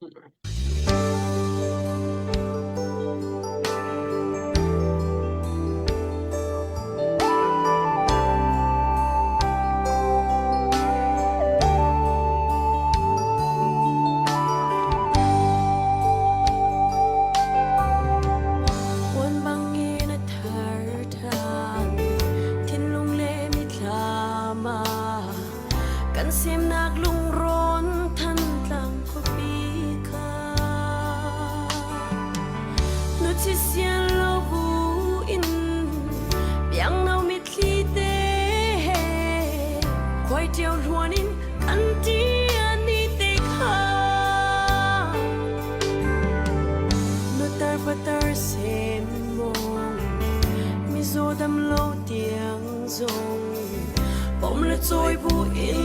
Puan bangin a thar ṭhan, thinlung le mithlam ah kan semnak lungrawn Thantlang khuapi kha. Nuchi sian lo bu in biangno mitthli te he khuai ṭio hluan in kan ṭian ni te kha. Nutar patar sem mong mizaw dam lo tiang zong pom le cawi bu in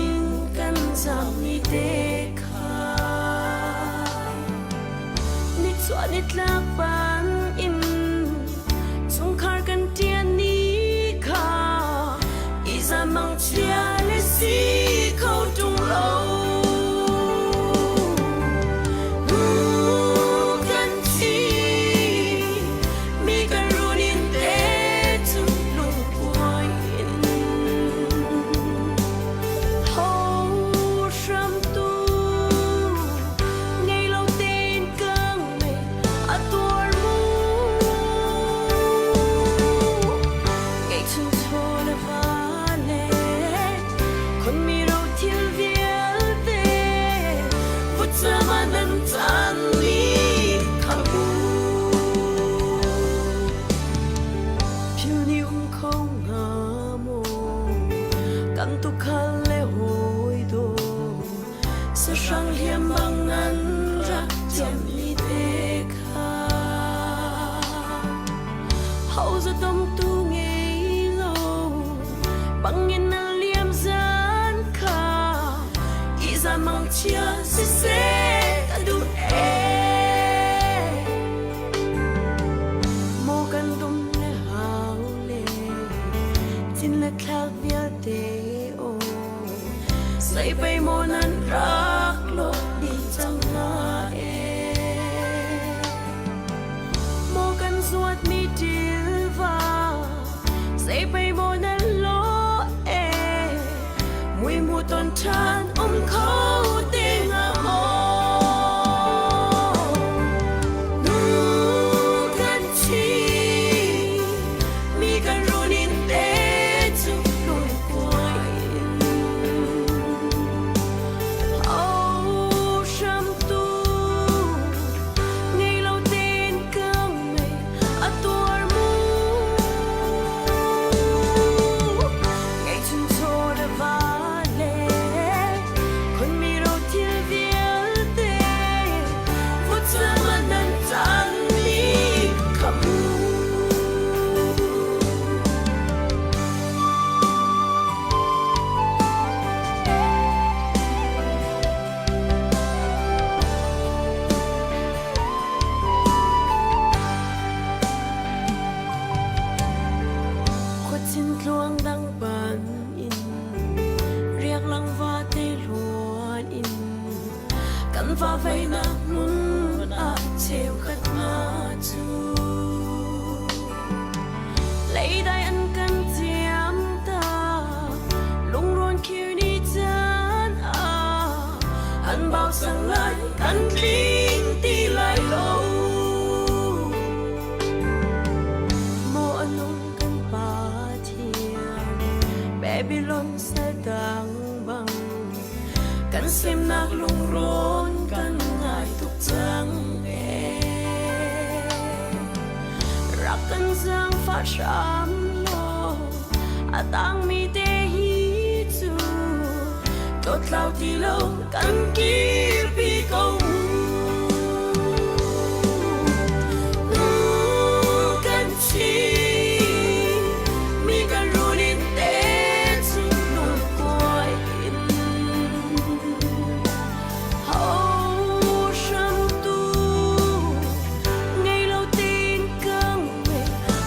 kan zam ni te kha. Nichuah nitlak ban in chungkhar kan ṭian ni kha i zamang chia le si kho ṭung lo. Kan thi mi kan run in te cu lungkuai in ho hramtu ngei lo tein ka ngei a tuar mu ngei chun chaw le va le khon mi ro thil vialte vutcam ah nan caan ni kha mu phil ni um kho hnga maw kan tukhal le hawi daw sahrang hliam bang nan rak tiammi te kha ho za dom tu ngei lo bangin na liam zan kha i za mang chia si se ka duh e Maw kan dum le hau le cin le thlak vialte aw zei pei maw nan rak lawt dih cang hnga e Maw kan zuat mi ṭilva zei pei maw nan lawh e mui mu ton ṭhan um kho te hnga maw Nu kan thi mi kan run in te cu lungkuai in Ho hramtu ngei lo tein ka ngei a tuar mu Ngei chun chaw le va le khon mi ro thil vialte vutcam ah nan caan ni kha mu. Khuachin tluang dang ban in riak lang va te luan in kan va veinak hmun ah cheukhat hna cu leidai an kan ciam ta lungrawn khir ni caan ah an bau sang lai kan tling ti lai lo Maw a nung kan Pathian Babylon sal dang bang kan semnak lungrawn kan ngai tuk cang ee rak kan zaangfah hram law a tangmi te hi cu dawtlau ti lo kan kirpi ko mu. Kan thi mi kan run in te cu lungkuai in ho hramtu ngei lo tin ka ngei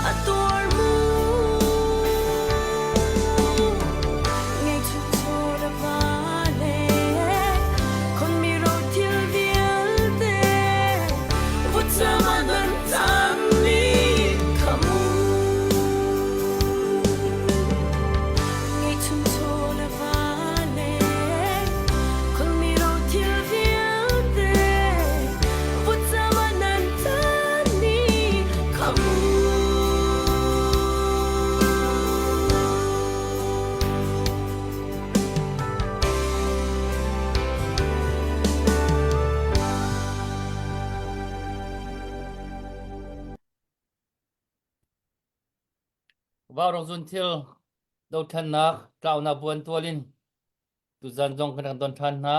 a tuar mu ngei chu chu le va le khon mi ro thil vialte. Vaurawng zunthil dothlennak tlaunak buantual in tuzan zong kan rak don ṭhan hna.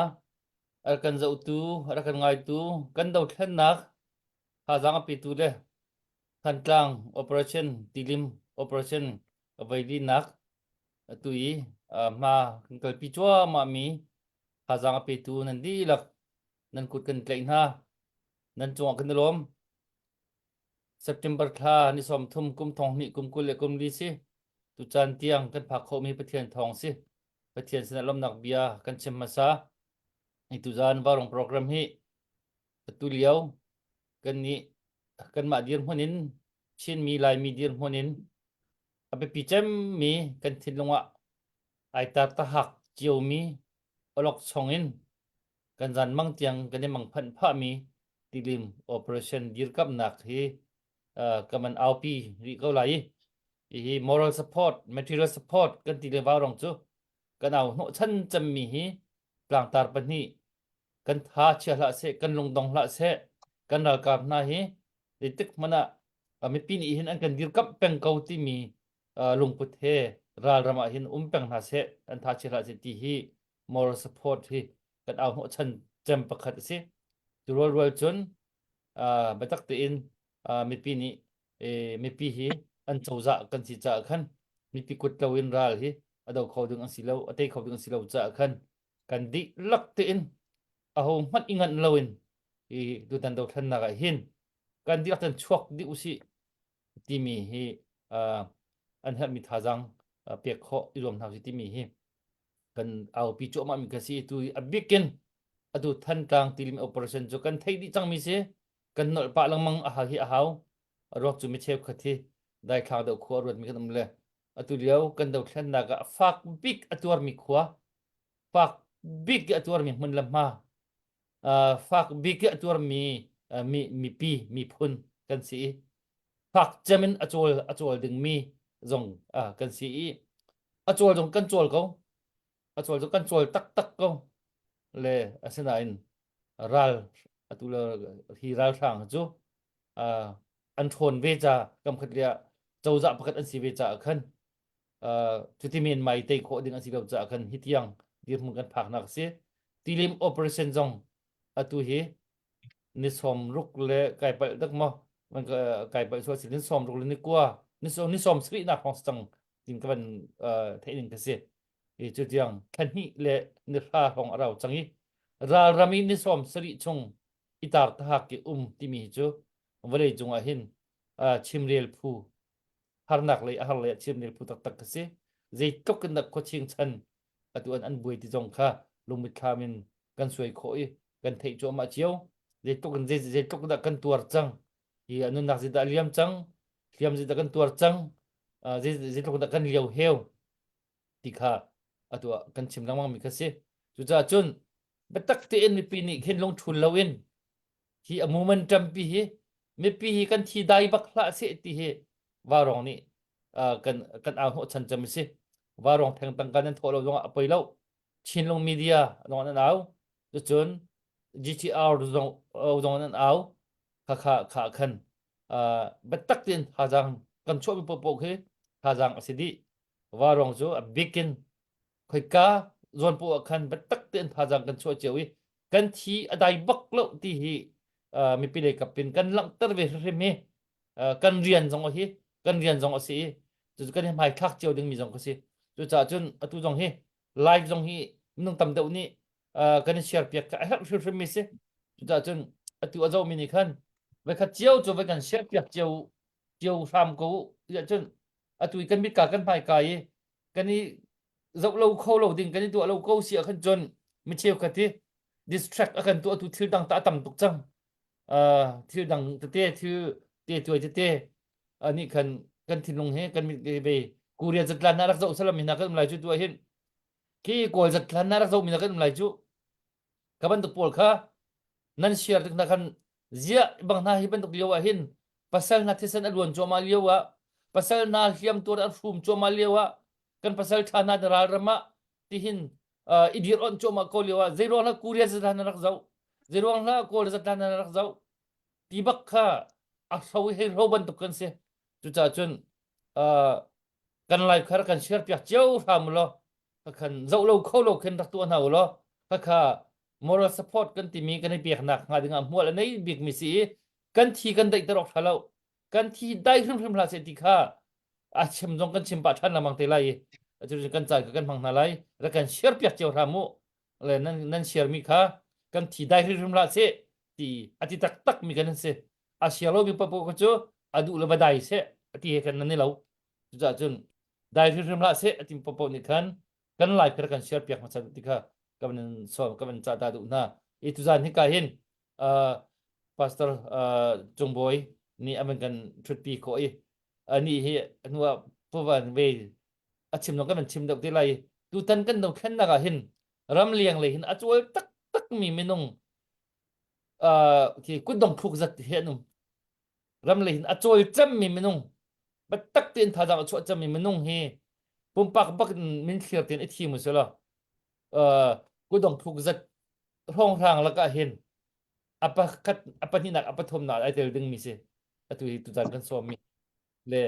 A rak kan zohtu, a rak kan ngaitu, kan dothlennak thazaang a petu le Thantlang Operation Tilim Operation a voilinak atu i hma kan kalpi cuahmahmi thazaang a petu nan dihlak nan kut kan tlaih hna. Nan cungah kan i lawm. September thla ni 30 kum thong hnih kum 24 si. Tucaan tiang kan phak khawhmi Pathian thawng si. Pathian sinah lawmhnak bia kan chim hmasa. Hi tuzaan Vaurawng program hi atu lio kan nih kanmah dirhmun in Chinmi Laimi dirhmun in a biapi cemmi kan thinlung ah ai tar tahak ciomi awlokchong in kan zanmang tiang kan i mangphanh phahmi tilim operation dirkamhnak hi uh, ka man aupi rih ko lai i hihi moral support material support kan ti le vau rong cu kan au hnawh chan cemmi hi tlangtar pahnih kan tha chia hlah seh kan lungdong hlah seh kan ralkap hna hi zeitik hmanh ah mipi nih hin an kan dirkamh peng ko timi lungput he ralram ah hin um peng hna seh an tha chia hlah seh ti hi moral support hi kan au hnawh chan cem pakhat a si cu rual rual cun biatak tein mipi nih mipi hi an cozah kan si caah khan mipi kut lo in ral hi a do kho ding an si lo a tei kho ding an si lo caah khan kan dihlak tein aho hmanh i nganh loin hi tutan dothlennak ah hin kan dihlak tein chuak dih usih timi hi an herhmi thazaang pek khawh i zuam hna usih timi hi kan aupi cuahmah mi kan si tu a bikin atu Thantlang tilim operation cu kan theih dih cangmi si kan nolh pah lengmang a hi a hau a ruak cu mi cheukhat hi daithlang deuh khua ruat mi kan um le atu lio kan dothlennak ah fak bik a tuarmi khua fak bik a tuarmi hmun le hma fak bik a tuarmi mi mipi miphun kan si i fak cem in a cawl a cawl dingmi zong kan si i a cawl zong kan cawl ko a cawl zong kan cawl taktak ko le asinain ral atu le hi ralhrang cu an ṭhawn ve ca kam khat le cozah pakhat an si ve caah khan cuti men mai tei khawh ding an si lo caah khan hi tiang dirhmun kan phaknak a si. Tilim operation zong atu hi ni sawm ruk le kai palh dak maw man kai palh sual si ni sawm ruk le ni kua ni sawm ni sawm sarih nak hrawng si cang tin ka van theih ning ka si. I cu tiang thla hnih le ni hra hrawng a rau cang i ralram i ni sawm sarih chung i tar tahak i um timi hi cu vawlei cungah hin chimrel phu harnak lei a har lei ah chimrel phu taktak ka si. Zeitluk in dah khuaching chan atu an an buai ti zong kha lungmitthlam in kan suai khawh i kan theih cuahmah cio. Zeitluk in zei zeitluk dah kan tuar cang. Hi a nunnak zeidah a liam cang, hliam zeidah kan tuar cang, zei zeitluk dah kan lio heu ti kha atu ah kan chim lengmang mi kha si. Cucaah cun biatak tein mipi nih khin lungṭhul loin hi a movement ṭampi hi mipi hi kan thi dai bak hlah seh ti hi Vaurawng nih kan kan au hnawh chan cem a si. Vaurawng theng tangka nan thawh lo zongah a poi lo. Chinlung media zong nan au. Cucun GTR zong zong nan au. Kha kha kha khan biatak tein thazaang kan chuahmi paohpaoh khi thazaang a si dih. Vaurawng cu a bikin khoika zawn poah ah khan biatak tein thazaang kan chuah cio i kan thi a dai bak lo ti hi mipi lei kap in kan langhter ve hrimhrim hi kan rian zong a hi kan rian zong a si i cucu kan i hmaithlak cio dingmi zong ka si cucaah cun atu zong hi live zong hi minung tam deuh nih kan i share piak kha a herh hrimhrim mi si cucaah cun atu a zohmi nih khan voikhat cio cu voi kan share piak cio cio hram ko tiah cun atu i kan mitka kan hmaika i kan i zoh lo kho lo ding kan i tuah lo ko si ah khan cun mi cheukhat hi distract a kan tuahtu thil dang ta a tam tuk cang thil dang tete thil te tuai tete ani khan kan thinlung he kan mit ve Korea zatlan na rak zoh salam hina kan um lai cu tu ah hin khi kawl zatlan na rak zoh mi na kan um lai cu ka bantuk pawl kha nan share tik na khan ziah bang hna hi bantuk lio ah hin pasal hna thisen a luan cuahmah lio ah pasal hna hliam tuar an hrum cuahmah lio ah kan pasal tha hna ralram ah tihin i dir on cuahmah ko lio ah zeiruang hlah Korea zatlan na rak zoh zeiruang hlah Kawl zatlan na rak zoh ti bak kha a hro hei hro bantuk kan si cucaah cun. Kan live kha rak kan share piak cio hram u law khan zoh lo kho lo khin rak tuah hna u law khakha moral support kan timi kan i peknak hnga dingah hmual a nei bikmi si i kan thi kan daihter awk ṭha lo. Kan thi dai hrimhrim hlah seh ti kha a chim zong kan chim pah ṭhan lengmang te lai i atu kan caan kha kan hmang hna lai. Rak kan share piak cio hram u. Le nan nan share mi kha kan thi dai hrimhrim hlah seh ti a ti taktak mi kan si. A share lomi papoh kha cu a duh le va dai seh a ti he khan nan i lo. Cucaah cun dai hrimhrim hlah seh a ti papoh nih khan kan lai kha kan share piak hmasa ti kha ka van sawm ka van cah ta duh hna. I tuzan hika hin uh, pastor uh, Cung Bawi nih a van kan ṭhutpi khawh i ani hi hnu ah puvan ve a chim zong kan van chim deuh te lai. Tutan kan dothlennak ah hin ramleng lei hin a cawl taktak mi minung uh, khi kutdong thluk zat hi an um. Ram lei hin a cawl cemmi minung biatak tein thazaang a chuah cemmi minung hi pumpak bak in min thlir tein i thim u sila uh, kutdong thluk zat hrawnghrang lakah hin a pakhat a pahnihnak a pathumnak ai tel dingmi si atu hi tuzan kan sawmmi le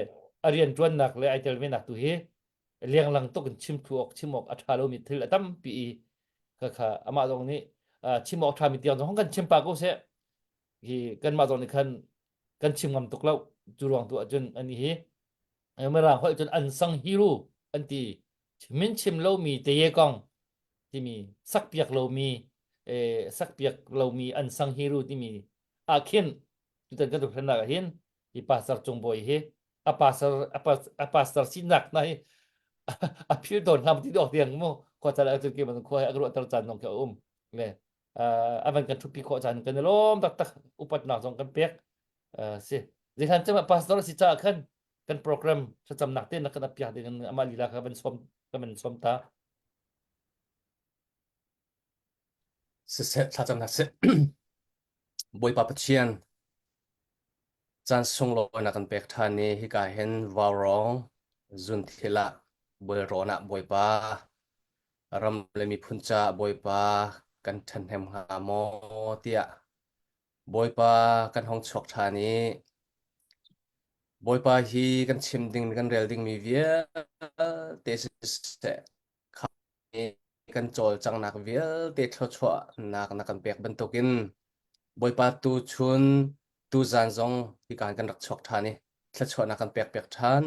a rianṭuannak le ai tel venak tu hi lenglang tuk in chim thlu awk chim awk a ṭha lomi thil a tampi i kha kha amah zong nih chim awk ṭhami tiang zong kan chim pah ko seh. Hi kanmah zong nih khan kan chim ngam tuk lo. Cu ruang tu ahcun ani hi Mirang holh cun unsung hero an ti. Min chim lomi teye kong timi sakpiak lomi eh, sakpiak lomi unsung hero timi ah khin tutan kan dothlennak ah hin hi pastor Cung Bawi hi a pastor a pastor sinak na hi a phil tawn hlam ti dok tiang mu khua caan ah cun ke man khua a ruahter caan zong khi a um le a van kan thupi khawh caan kan i lawm taktak upatnak zong kan pek si zeihlan cem pastor si caah khan kan program thlacamnak te na kan apiak ding amah lila kha van sawm kan van sawm ta. Siseh thlacamnak seh. Bawipa Pathian, caan sunglawi na kan pek ṭhan i hika hin vaurawng zunthil ah bualrawn ah Bawipa ram le miphun caah Bawipa kan ṭhahnem hnga maw tiah Bawipa kan hong chuak ṭhan i Bawipa hi kan chim ding kan rel dingmi vialte siseh kan cawlcanghnak vialte thluachuahnak na kan pek bantukin Bawipa tu chun tu zan zong hika kan rak chuak ṭhan i thluachuahnak kan pek piak ṭhan.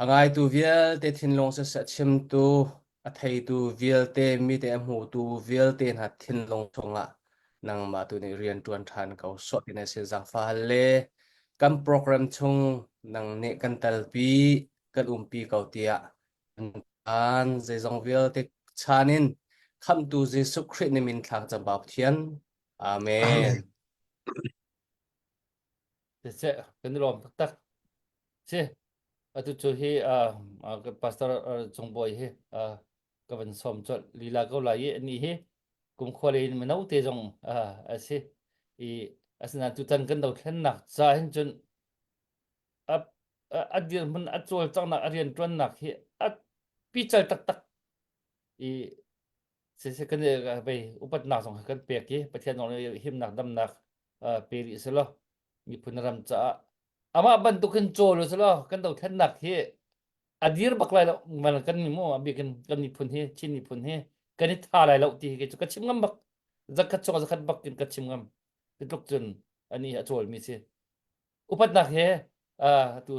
A ngaitu vialte thinlung siseh chimtu a theitu vialte mite a hmutu vialte hna thinlung chungah nangmah tu nih rian ṭuan ṭhan ko sawh ti na sin zaangfah hal le kan program chung nang nih kan telpi kan umpi ko tiah An zeizong vialte chan in Khamhtu Jesuh Khrih na min thlang cam Pathian. Amen. Amen. Siseh, kan i lawm taktak. Si, atu cu hi uh, uh, Pastor uh, Cung Bawi hi uh, ka van sawm colh lila ko lai i ani hi kumkhua le in mino te zong uh, a si. I asinain tutan kan dothlennak ca hin cun a a dirhmun a cawlcanghnak a rianṭuannak hi a pical taktak i siseh kan vei upatnak zong kan pek i Pathian zong nih himnak damnak pe rih selaw miphun ram caah amah bantuk hin cawl u selaw kan dothlennak hi a dir bak lai lo man kan ni mu a bikin kan miphun hi Chin miphun hi kan i tha lai lo ti hi cu ka chim ngam bak zakhat chung zakhat bak in ka chim ngam titluk cun ani a cawl mi si Upatnak he tu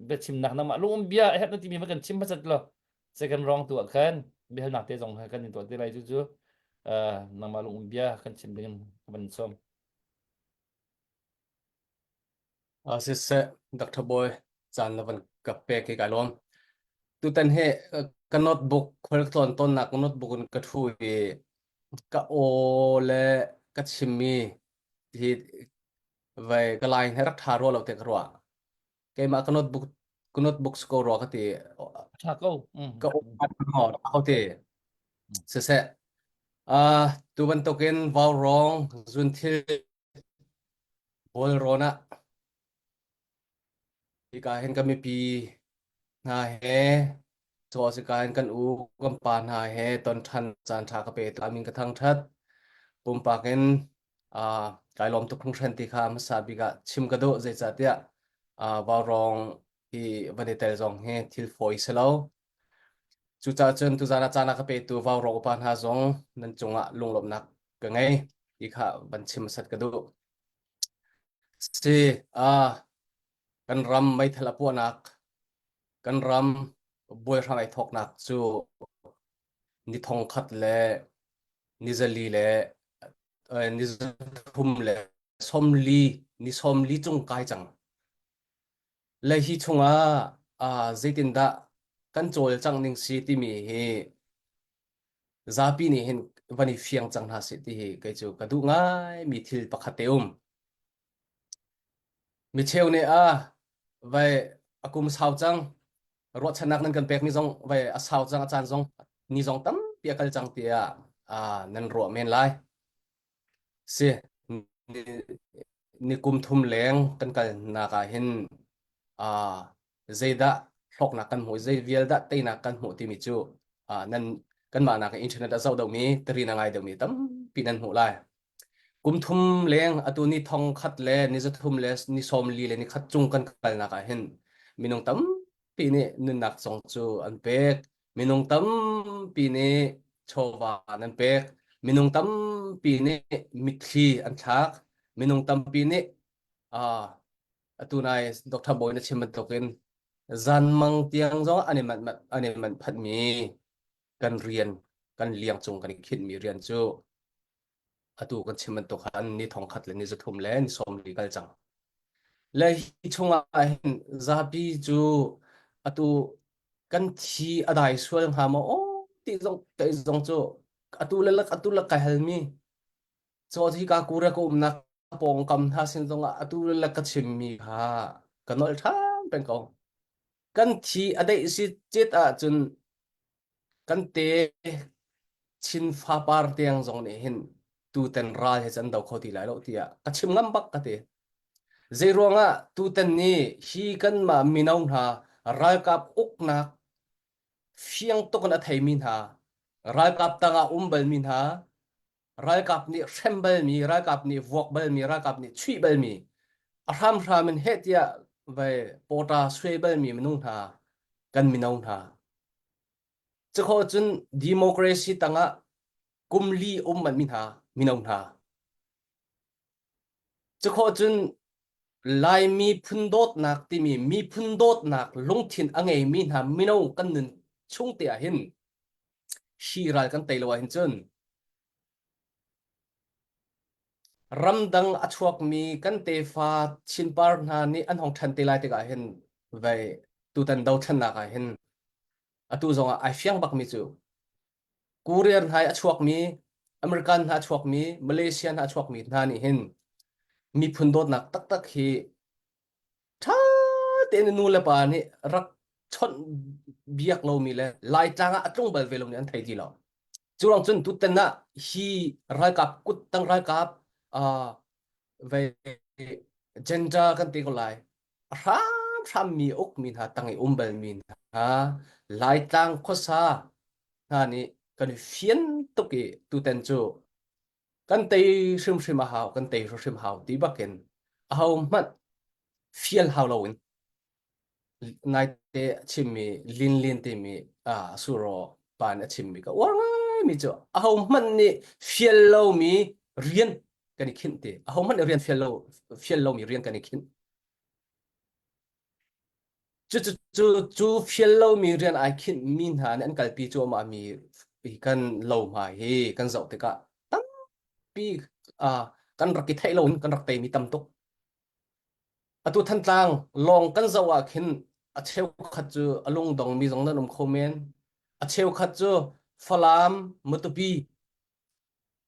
biachimnak nangmah lungum bia a herh na timi kan chim hmasat lo second wrong tu ah khan biahalnak te zong kan in tuah te lai cu cu nangmah lungum bia kan chim ding ka van sawm. Siseh, Dr. Boy, caan na van ka pek hi kai lawm. Tutan he ka notebook khual tlawn tawnnak notebook in ka thu i ka aw le ka chimmi hi Vai ka line he rak ṭha rua lo te ka ruah. Keimah ka notebook ka notebook ko rua ka ti. Ṭha ko. Ka ṭha ko ti. Siseh. Uh, tu bantukin vaurawng zunthil bawlrawn ah hika hin ka mipi hna he Caw sika in kan u kan pa hna he ton ṭhan caan ṭha ka pe tu amin ka thangṭhat. Pumpak in uh, kai lawm tuk hringhran ti kha hmasa bik ah chim ka duh zeicahtiah uh, vaurawng Hi van i tel zong hi thil fawi si lo. Cucaah cun tuzaan ah caan a ka petu vaurawng upa hna zong nan cungah lunglawmhnak ka ngei ti kha van chim hmasat ka duh. Si, ah, kan ram meithal a puahnak, kan ram buaihrang ai thawknak cu ni thong khat le ni zali le eh, ni zathum le sawmli ni sawmli cung kai cang. Le hi chungah ah zeitindah kan cawlcangh ning si timi hi zapi nih hin van i fiang cang hna seh ti hi kei cu ka duh ngai mi thil pakhat te um. Mi cheu nih ah vai a kum sau cang ruahchannak nan kan pekmi zong vai a sau cang a caan zong ni zong tampi a kal cang tiah ah nan ruah men lai. Si ni, ni kum thum leng kan kalnak ah hin ah zeidah hlawknak kan hmuh zei vial dah teinak kan hmuh timi cu ah nan kanmah nak in internet a zoh deuhmi tarin a ngai deuhmi tampi nan hmuh lai. Kum thum leng atu ni thong khat le ni zathum le ni sawm li le ni khat cung kan kalnak ah hin minung tampi nih nunnak zong cu an pek. Minung tampi nih chawva an pek. Minung tampi nih mitthli an thlak. Minung tampi nih ah atu nai Dr. Bawi na chim bantukin zanmang tiang zong an i manh an i manh phatmi kan rian kan liang cung kan i khinhmi rian cu atu kan chim bantuk khan ni thong khat le ni zathum le ni sawm li kal cang. Le hi chungah hin zapi cu atu kan thi a dai sual hnga maw aw ti zong kei zong cu atu le lak atu le kai halmi chaw hi ka kura ka umnak pawngkam hna sin zongah atu le lak ka chimmi kha ka nolh ṭhan peng ko. Kan thi a daih si cet ahcun kan te Chin fapar tiang zong nih hin tuten ral he can do kho ti lai lo tiah ka chim ngam bak ka ti. Zei ruangah tuten ni hi kanmah mino hna ralkap uknak fiang tuk in a theimi hna ralkap tangah um balmi hna ralkap nih hrem balmi ralkap nih vuak balmi ralkap nih chuih balmi a hramhram in heh tiah vai pawta suai balmi minung hna kan mino hna Cukhawh cun democracy tangah kum li um manh mi hna mino hna. Cukhawh cun Laimi phun dawtnak timi miphun dawtnak lungthin a ngeimi hna mino kan nun chung te ah hin hi ral kan tei lo ah hin cun ramdang a chuakmi kan tefa Chinpar hna nih an hong ṭhan te lai tikah hin vei tutan dothlennak ah hin atu zong ah ai fiang bakmi cu Korean hna i a chuakmi American hna a chuakmi Malaysia hna a chuakmi hna nih hin miphun dawtnak taktak hi ṭha tein nu le pa nih rak chawnh biak lomi le Laitlang ah a tlung bal ve lo nih an thei ti lo. Cu ruang cun tutan ah hi ralkap kuttang ralkap uh, ve gender kan ti ko lai a hramhram mi ukmi hna tang i um balmi hna Laitlang khuasa hna nih kan i fian tuk i tutan cu kan tei hrimhrim a hau kan tei hrimhrim hau ti bakin aho hmanh fial hau loin naite a chimmi Lin Lin timi ah suro pa nih a chimmi ka uar ngaimi cu aho hmanh nih fial lomi rian kan i khinh ti aho hmanh nih rian fial lo fial lomi rian kan i khinh cu cu cu cu fial lomi rian ai khinh mi hna nih an kalpi cuahmah mi hi kan lo hma hi kan zoh tikah tampi ah kan rak i theih lo in kan rak teimi tam tuk Atu Thantlang lawng kan zoh ah khin a cheukhat cu a lungdongmi zong nan um kho men. A cheukhat cu Falam, Matupi,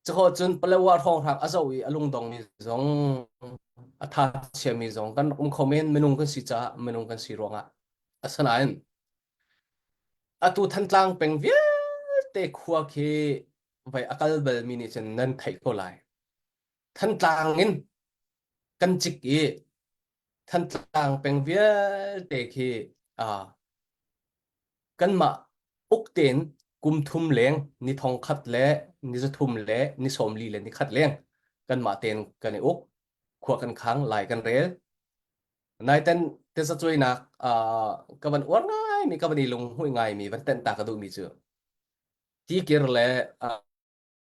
cukhawh cun Palawa hrawnghrang a zoh i a lungdongmi zong a tha chiami zong kan rak um kho men minung kan si caah minung kan si ruangah. Asinain atu Thantlang peng vialte khua khi vai a kal balmi nih cun nan theih ko lai. Thantlang in kan cik i Thantlang peng vialte khi uh, kanmah uk tein kum thum leng ni thong khat le ni zathum le ni sawm li le ni khat leng kanmah tein kan i uk khua kan khang lai kan rel. Naiten tazacuainak ka van uar ngaimi ka van i lunghmuih ngaimi van tenh ta ka duhmi cu tikir le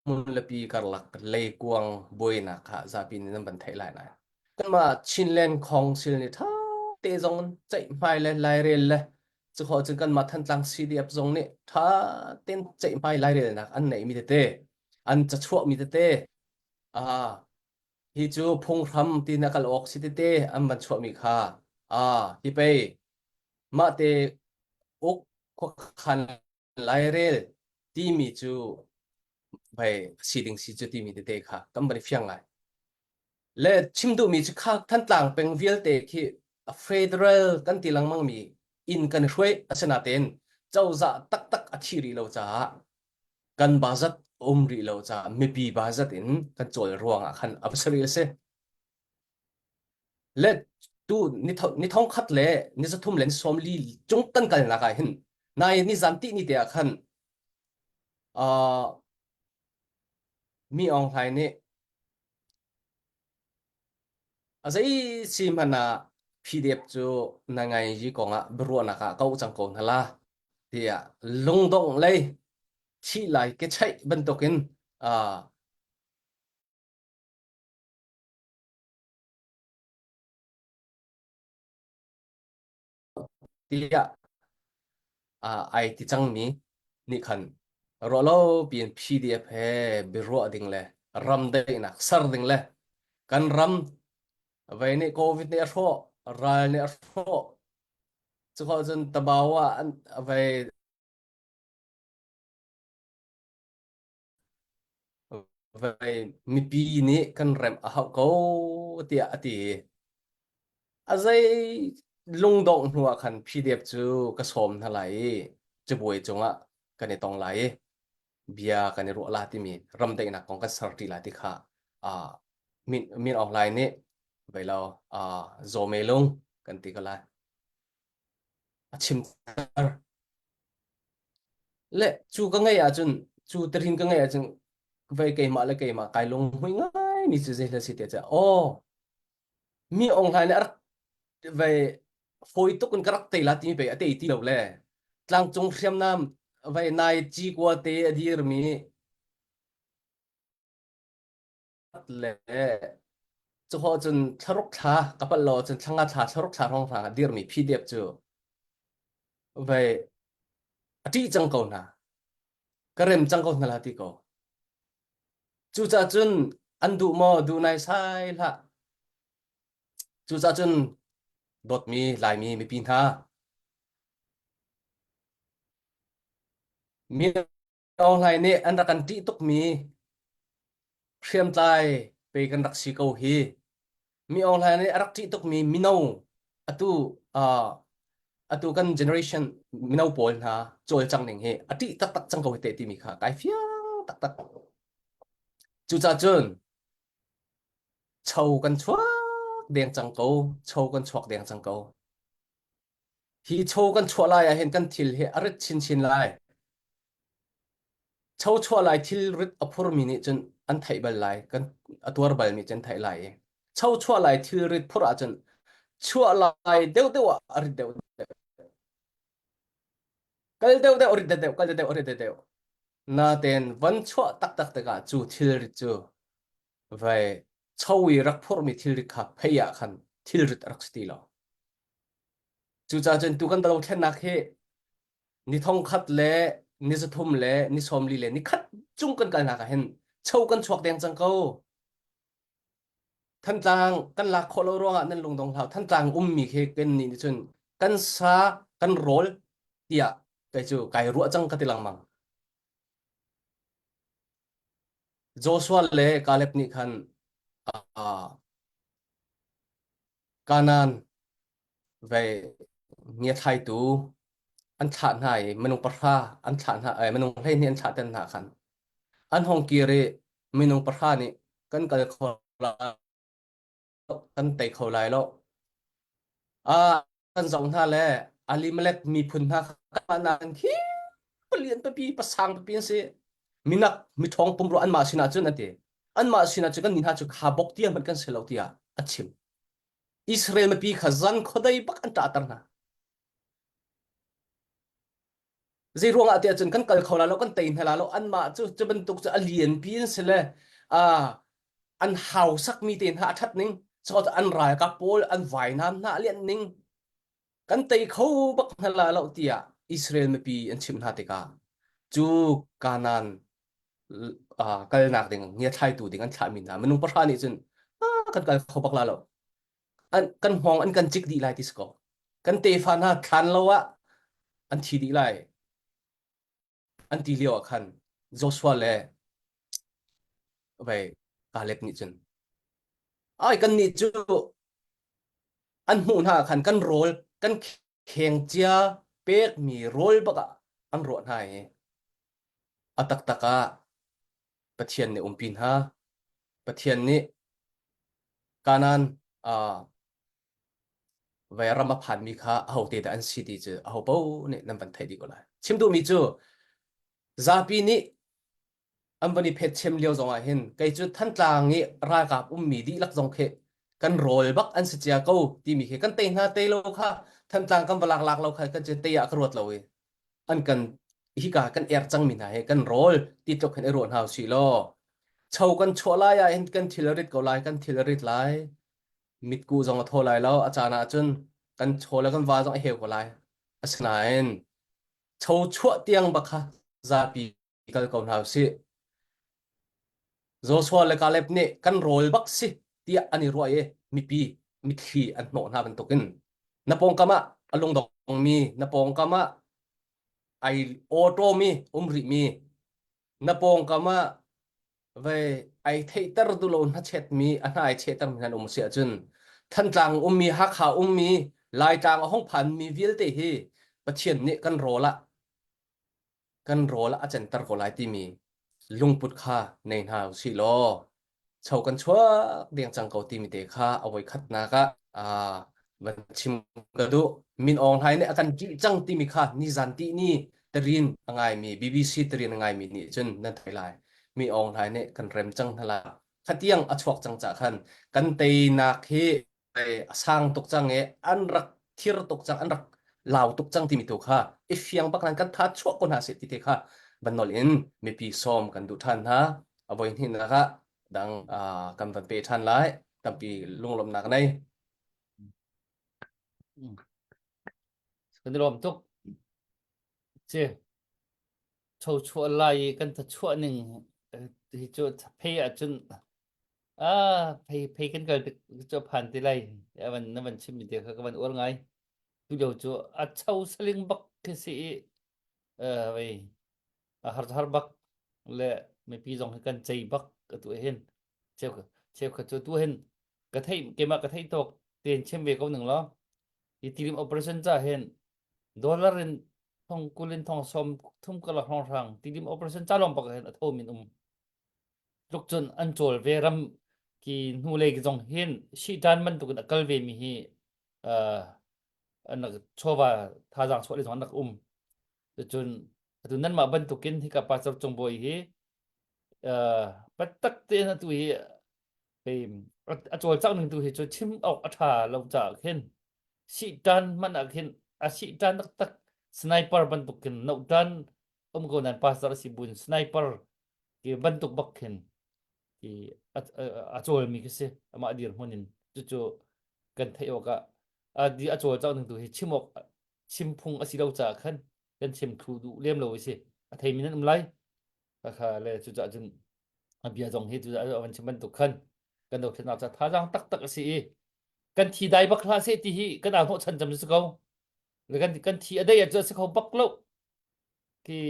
hmunlepi karlak leikuang buainak kha zapi nih nan van theih lai lai. Kanmah Chinland Council nih ṭha te zong ceihmai le lairel le cukhawh cun kanmah Thantlang CDF zong nih ṭha tein ceihmai lairelnak an neihmi tete an cachuahmi tete ah hi cu phunghram ti na kal awk si tete an van chuahmi kha ah hi pei mah te uk khuakhan lairel timi cu vai si ding si cu timi tete kha kan van i fiang ngai. Le chim duhmi cu kha Thantlang peng vialte khi federal kan ti lengmang mi in kan hruai asinain cozah taktak a thi rih lo caah kan bazat um rih lo caah mipi bazat in kan cawl ruang ah khan a va si rih a si. Le tu ni thong khat le ni zathum le ni sawm li cung kan kalnak ah hin nai ni zan ti ni te ah khan uh, mi Aung Hlaing nih a zei si hmanh ah PDF cu na ngai yi kong ah biaruahnak ah ko cang ko hna la tiah lungdongh lei thih lai ke chaih bantukin uh, tiah ai ti cangmi nih khan ruahlo piin PDF he biaruah ding le ram daihnak ser ding le kan ram vei nih COVID nih a hrawh ral nih a hrawh cukhawh cun tabau ah an vei Vei mipi nih kan remh a hauh ko tiah a ti. A zei lungdongh hnu ah khan PDF cu ka sawm hna lai i cabuai cungah kan i tong lai i bia kan i ruah la timi ramdaihnak kong kan ser ṭi lai ti kha uh, Min, Min Aung Hlaing nih vei lo uh, Zaw Me Lung kan ti ko lai. A chimter. Le cu ka ngeih ahcun cu tirin ka ngeih ahcun vei keimah le keimah kai lunghmui ngai mi cu zei hla si tiah aw mi ong hlai nih a rak vei fawi tuk in ka rak tei la timi pei a tei ti lo le tlangcung hriamnam vei nai ci kua te a dir mi le cuhawh cun thlaruk thla ka palh lo cun thlanga thla thlaruk thla hrawng hrang a dirmi PDF cu vei a ṭih cang ko hna ka rem cang ko hna la ti ko cucaah cun an duh maw duh nai sai hlah cucaah cun dawtmi laimi mipi hna mi Aung Hlaing nih an rak kan ṭih tukmi hriamtlai pei kan rak si ko hi. Mi Aung Hlaing nih a rak ṭih tukmi mino atu uh, atu kan generation mino pawl hna cawlcang ning hi a ṭih taktak cang ko hi te timi kha kai fiang taktak. Cucaah cun cho kan chuak deng cang ko, cho kan chuak deng cang ko. Hi cho kan chuah lai ah hin kan thil hi a rit chinchin lai. Cho chuah lai thil rit a phurmi nih cun an theih bal lai, kan a tuar balmi cun theih lai i cho chuah lai thil rit phurh ahcun chuah lai deuhdeuh ah a rit deuh deuh. Kal deuhdeuh a rit deuhdeuh, kal deuhdeuh a rit deuhdeuh. Natein van chuah taktak tikah cu thilrit cu vai cho i rak phurhmi thilrit kha phei ah khan thilrit a rak si ti lo. Cucaah cun tu kan dothlennak hi ni thong khat le ni zathum le ni sawmli le ni khat cung kan kalnak ah hin cho kan chuak deng cang ko. Thantlang kan lak khawh lo ruangah nan lungdong hlau. Thantlang ummi khi kan nih nih cun kan sa kan rawl tiah kei cu kai ruah cang ka ti lengmang. Joshua le Caleb nih khan uh, Kanaan vei ngiathlaitu an thlah hna i minung pahra an thlah hna eh, minung 12 an thlah ten hna khan an hong kir i minung pahra nih kan kal kho lai kan tei kho lai lo ah kan zoh hna le Elimelech miphun hna kha khi palian pipi pasang pipi an si minak miṭhawng pumrua anmah sinah cun an ti anmah sinah cun kan ni hna cu kha bok tiang hmanh kan si lo tiah a chim. Israel mipi kha zan khuadei bak an ṭahter hna. Zei ruangah tiah cun kan kal kho la lo, kan tei hna la lo, anmah cu cu bantuk cu a lianpi in si le an hausakmi te hna a ṭhat ning, an ralkap pawl an vainam hna a lianh ning, kan tei kho bak hna la lo tiah Israel mipi an chimh hna tikah cu Kanaan kalnak ding ngiathlaitu ding an thlahmi hna minung pahra nih cun kan kal kho bak la lo an kan hngawng an kan cik dih lai ti si ko kan tefa hna thlan lo ah an thi dih lai an ti lio ah khan Joshua le vei Caleb nih cun ai kan nih cu an hmuh hna khan kan rawl kan kheng cia pekmi rawl bak ah an ruah hna i a taktak ah Pathian nih umpi hna Pathian nih Kanaan uh, vai ram a phanmi kha ahote dah an si ti cu aho paoh nih nan van theih dih ko lai. Chim duhmi cu zapi nih an van i phetchem lio zong ah hin kei cu Thantlang i ralkap ummi dihlak zong khi kan rawl bak an si cia ko timi khi kan tei hna tei lo kha Thantlang kan va lak lak lo kha kan cu tei ah ka ruat lo i an kan hika kan er cangmi hna hi kan rawl ti tluk hin i ruah hna usih law cho kan chuah lai ah hin kan thil a rit ko lai kan thil a rit lai mitku zong a thaw lai lo a caan ah cun kan chaw le kan va zong a heu ko lai asinain cho chuah tiang bak kha zapi kal ko hna usih Joshua le Caleb nih kan rawl bak si tiah an i ruah i mipi mitthli an hnawh hna bantukin na pawngkam ah a lungdongmi na pawngkam ah ai awṭawmi um rihmi na pawngkam ah vei ai theihter duh lo hnachetmi a hna ai chehter mi nan um si ahcun Thantlang ummi Hakha ummi Laitlang a hung phanmi vialte hi Pathian nih kan rawl ah kan rawl a canter ko lai timi lungput kha nei hna usih law cho kan chuak deng cang ko timi te kha a voi khatnak ah van chim ka duh. Min Aung Hlaing nih a kan ṭih cang timi kha nizan ti ni tarin a ngaimi BBC tarin a ngaimi nih cun nan theih lai. Min Aung Hlaing nih kan rem cang hna lai. Khatiang a chuak cang cah khan kan teinak hi a sang tuk cang i an rak thir tuk cang an rak lau tuk cang timi tu kha i fiang bak nan kan tha chuah ko hna seh ti te kha van nol in mipi sawm kan duh ṭhan hna. A voi hnihnak ah dang kan van pe ṭhan lai. Tampi lunglawmhnak nei. Kan i lawm tuk. Ci cho chuah lai i kan thachuah ning hi cu phei ahcun ah phei phei kan kal tik cu phan ti lai. A van na van chim mi te kha ka van uar ngai. Tu lio cu a cho saling bak khi si i eh wei a har har bak le mipi zong hi kan cei bak atu hin cheu cheu kha cu tu hin ka theih keimah ka theih tawk tein chim ve ko ning law hi tilim operation ca hin dollar in thong kul in thong som thum ka la hrong hrang tilim operation ca lawng bak hin a tho min um tluk cun an chawl ve ram ki hnu lei zong hin shi tan bantuk in a kal ve mi hi an chawva thazang chuah le zong an rak um cun atu nanmah bantukin hika pastor cungbawi hi patak tein atu hi a cawlcangh ning tu hi cu chim awk a ṭha lo caah khin sihṭan hmanh ah khin a sihṭan taktak sniper bantuk khin nohṭan um ko nain pastor a si buin sniper ki bantuk bak khin ki a cawlmi khi si amah dirhmun in cucu kan theih awk ah a cawlcangh ning tu hi chim awk chim phung a si lo caah khan kan chim thlu duh lem lo a si a theimi nan um lai kha le cucaah cun a bia zong hi cucaah a van chim bantuk khan kan dothlennak ca thazaang taktak a si i kan thi dai bak hlah seh ti hi kan au hnawh chan cam si ko le kan kan thi a dai ah cu a si kho bak lo khi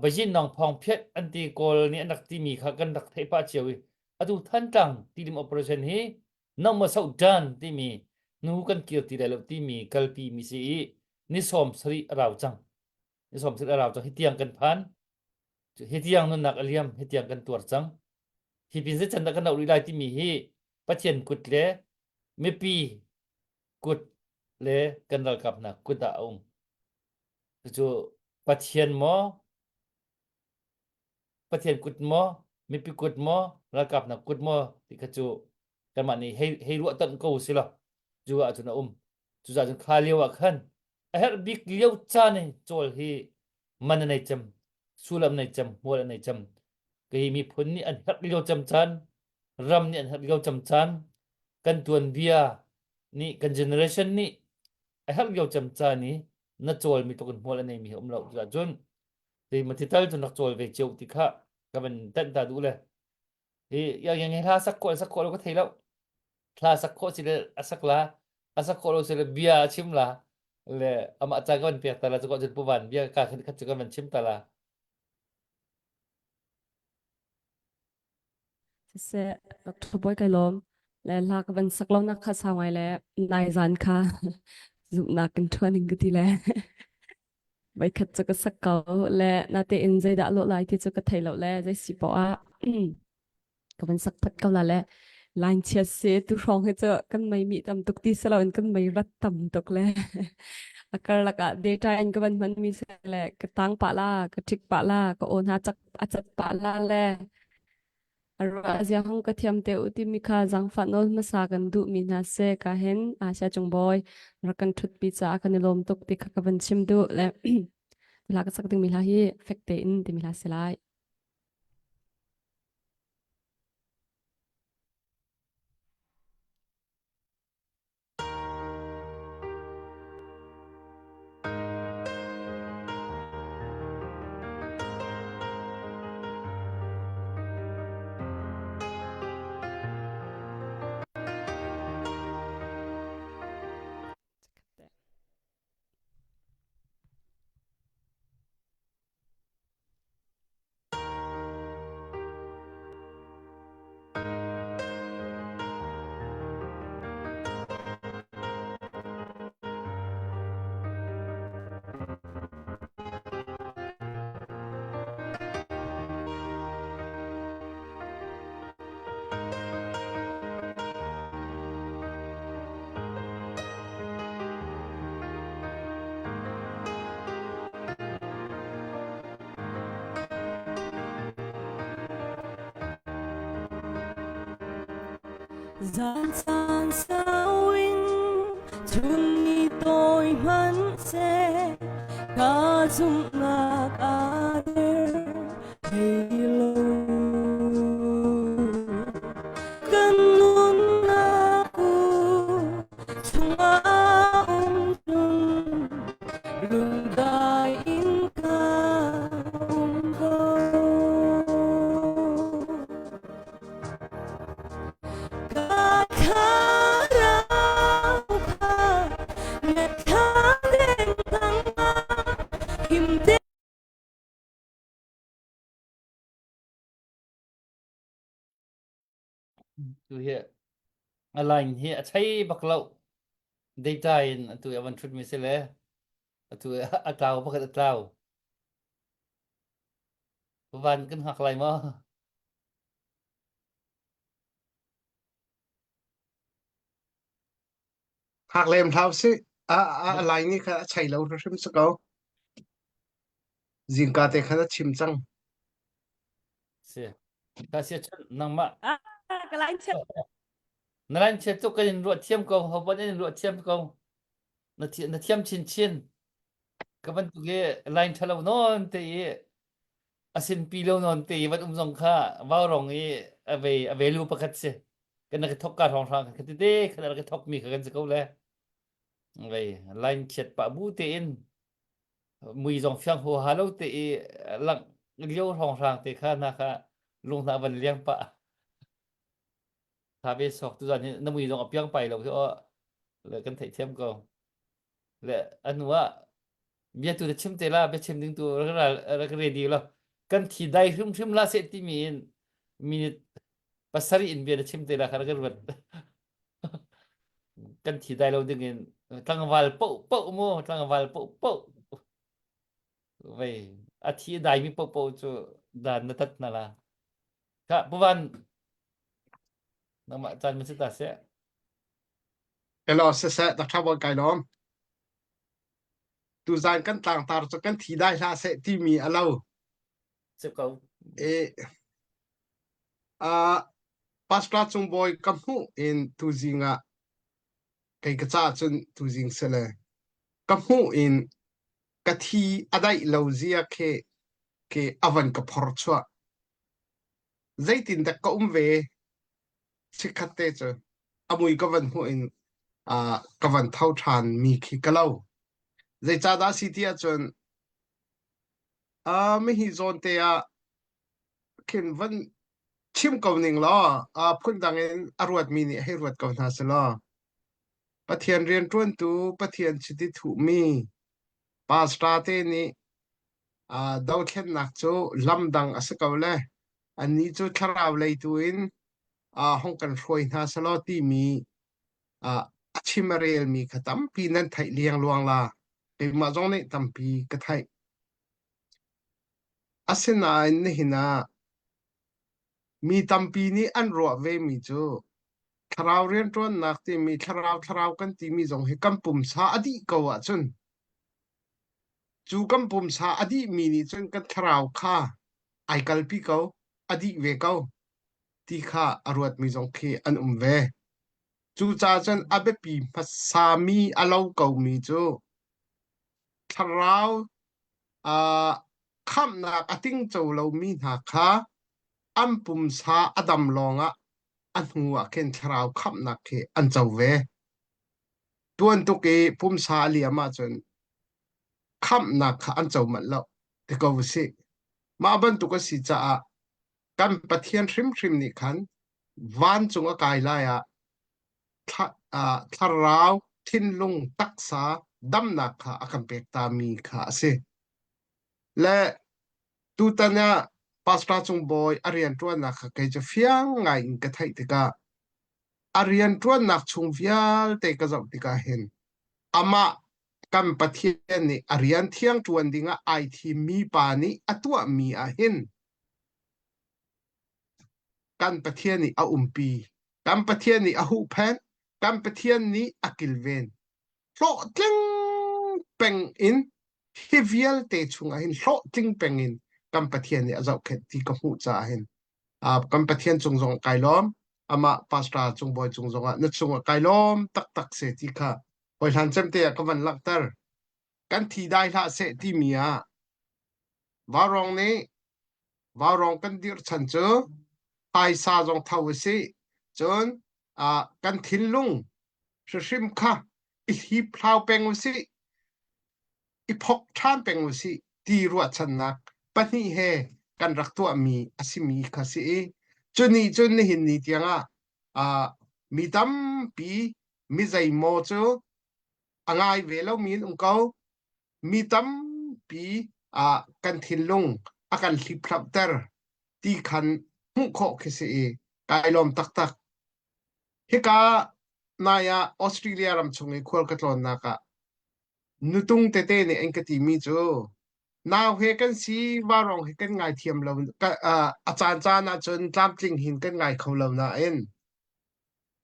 Bajin nong phong phiat an ti kawl nih an rak timi kha kan rak theih pah cio i atu Thantlang tilim operation hi nong ma so dan timi nu kan kir ti lai lo timi kalpi mi si i ni sawm sarih a rau cang ni sawm sarih a rau cang hi tiang kan phan hi tiang nunnak a liam hi tiang kan tuar cang hi pin zei can dah kan auh rih lai timi hi Pathian kut le mipi kut le kan ralkap hna kut ah a um cucu Pathian maw Pathian kut maw mipi kut maw ralkap hna kut maw ti kha cu. Kanmah nih hei hei ruah tanh ko si lo. Cu ah cun a um. Cucaah cun kha lio ah khan a herh bik lio caan i cawl hi man a nei cem, sullam nei cem, hmual a nei cem. Kei miphun nih an herh lio cem caan, ram nih an herh lio cem caan, kan tuanbia nih kan generation nih a herh lio cem caan i na cawlmi tluk in hmual a neimi hi um lo. Cucaah cun zei mati tal cun rak cawl ve cio ti kha ka van tanh ta duh le. Hi yang yang hla sak khawh sak khawh lo ka thei lo. Hla sak khawh si le a sak la, a sak khawh lo si le bia a chim la, le amah ca ka van pek ta la cu cun puvan bia ka khat khat cu ka van chim ta la. Siseh, Dr. Bawi kai lawm. Le hla ka van sak lo nak kha sau ngai le nai zan kha zumhnak kan ṭhuan in ka ti le Voikhat cu ka sak ko le natein zeidah lawh lai ti cu ka thei lo le zei si poah ah ka van sak phat ko la le line chiat si tu hrawng hi cu kan mei mi tam tuk ti si loin kan mei rat tam tuk le a karlak ah data in ka van hman mi si le ka tang pah la ka ṭhik pah la ka aw hna cak a cat pah la le A zia hung ka thiam te u timi kha zaangfah nawl hmasa kan duhmi hna seh ka hin Asia cung bawi rak kan ṭhutpi caah kan i lawm tuk ti kha ka van chim duh le hla ka sak dingmi hla hi fek tein timi hla si lai. Zan caan sau in chun ni tawi hmanhseh ka zumhnak aa der hlei lo. Kan nunnak u chungah um cun lungdai in ka um ko. Ka thlarau kha na thladem tangah him te Tu hi a line hi a chei bak lo. Data in atu a van thut mi si le atu a tlau pakhat a tlau. Van kan hngak lai maw? Hak lem hlau si. A a a lai ni kha a chei lo hrim si ko. Zingka te khan a chim cang. Si. Ka sia chun nangmah. Ah, ka lain chiat. Na lain chiat tuk kan in ruah thiam ko. Ho ban in ruah thiam ko. Na thi na thiam chin chin. Ka bantuk i line ṭhalo nawn te i a sinpi lo nawn te i van um zong kha vaurong i a ve a value pakhat si. Kan rak i thok ka hrawng hrang kha tete khan rak i thok mi kha kan si ko le. Vei line chiat pah bu tein mui zong fiang huaha lo te i langh lio hrawng hrang te kha na kha lung hna van liang pah. Tha ve sok tu zan hi na mui zong a piang pai lo hi o le kan theih thiam ko. Le a hnu ah bia tu na chim te la bia chim ding tu rak rak ready lo kan thi dai hrimhrim la seh timi in minute pasarih in bia na chim te la kha rak ruat kan thi dai lo ding in tlangval po po mu tlangval po po vei a thi dai mi po po cu dan na tat na la ka puvan nangmah caan ma si ta seh Hello, siseh, Dr. Bawi kai lawm. Tuzan kan tlangtar cu kan thi dai hlah seh timi a lo. Si ko. E, uh, Pastor Cung Bawi ka hmuh in tuzing ah kei ka caah cun tuzing sile ka hmuh in ka thi a daih lo zia khi khi a van ka phor chuah. Zeitin dek ka um ve chikkhat te cu a mui ka van hmuh in uh, ka van tho ṭhan mi khi ka lo. Zeicahdah si ti ahcun uh, mihi zawn te ah khin van chim ko ning law uh, phundang in a ruatmi nih hei ruat ko hna selaw Pathian rianṭuantu Pathian chiti thuhmi pastor te nih uh, dothlennak cu lam dang a si ko le annih cu thlarau lei tu in uh, hong kan hruai hna selaw timi uh, a chim a relmi kha tampi nan theih liangluang la keimah zong nih tampi ka theih. Asinain nihin ah mi tampi nih an ruah vemi cu thlarau rianṭuannak timi thlarau thlarau kan timi zong hi kan pumsa a dih ko ahcun cu kan pumsa a dihmi nih cun kan thlarau kha ai kalpi ko, a dih ve ko ti kha a ruatmi zong khi an um ve. Cucaah cun a biapi hmasami a lo komi cu thlarau uh, khamhnak a tingco lomi hna kha an pumsa a dam lawngah a hnu ah khin thlarau khamhnak khi an co ve. Tuan tuk i pumsa a liam ahcun khamhnak kha an co manh lo ti ko usih. Mah bantuk a si caah kan Pathian hrimhrim nih khan vancung a kai lai ah thlarau, thinlung, taksa damnak kha a kan pek tami kha a si. Le tutan ah Pastor Cung Bawi a rianṭuannak kha kei cu fiang ngai in ka theih tikah a rianṭuannak chung vialte ka zoh tikah hin amah kan Pathian nih a rian thiang ṭuan dingah ai thimmi pa nih a tuahmi ah hin kan Pathian nih a umpi, kan Pathian nih a huhphenh, kan Pathian nih a kilven. Hlawhtling peng in hi vialte chungah hin hlawhtling peng in kan Pathian nih a zohkhenh ti ka hmuh caah hin uh, kan Pathian cung zong kai lawm amah pastor cung bawi cung zongah na chungah kai lawm taktak se ti kha hoi hlan cem te ah ka van langhter kan thi dai hlah seh timi ah Vaurawng nih vaurawng kan dirh chan cu phaisa zong tho u sih cun uh, kan thinlung hrimhrim kha i hliphlau peng u sih i phok ṭhan peng u sih ti ruahchannak pahnih he kan rak tuahmi a simi kha si i cu nih cun nihin ni tiangah uh, mi tampi mi zeimaw cu a ngai ve lomi an um ko mi tampi ah kan thinlung a kan hliphlauhter ti khan hmuh khawh khi si i kai lawm taktak. Hika nai ah Australia ram chung i khual ka tlawnnak ah nutung tete nih an ka timi cu nau he kan si varong he kan ngai thiam lo a caan caan ahcun tlamtling hin kan ngai kho lo nain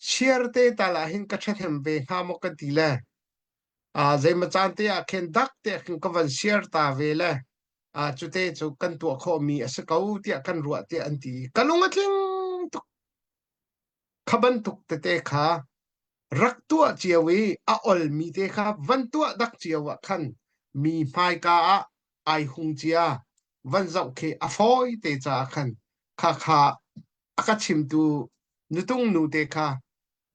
share te tal ah hin ka ṭhahnem ve hnga maw kan ti le Uh, zeimaw caan te ah khin dak te khin ka van share ta ve le uh, cute cu kan tuah khawhmi a si ko tiah kan ruah tiah an ti. Ka lung a tling tuk. Kha bantuk tete kha rak tuah cio i a olmi te kha van tuah dak cio ah khan mi hmaika ah ai hung cia van zoh khi a fawi te caah khan kha kha a ka chimtu nutung nu te kha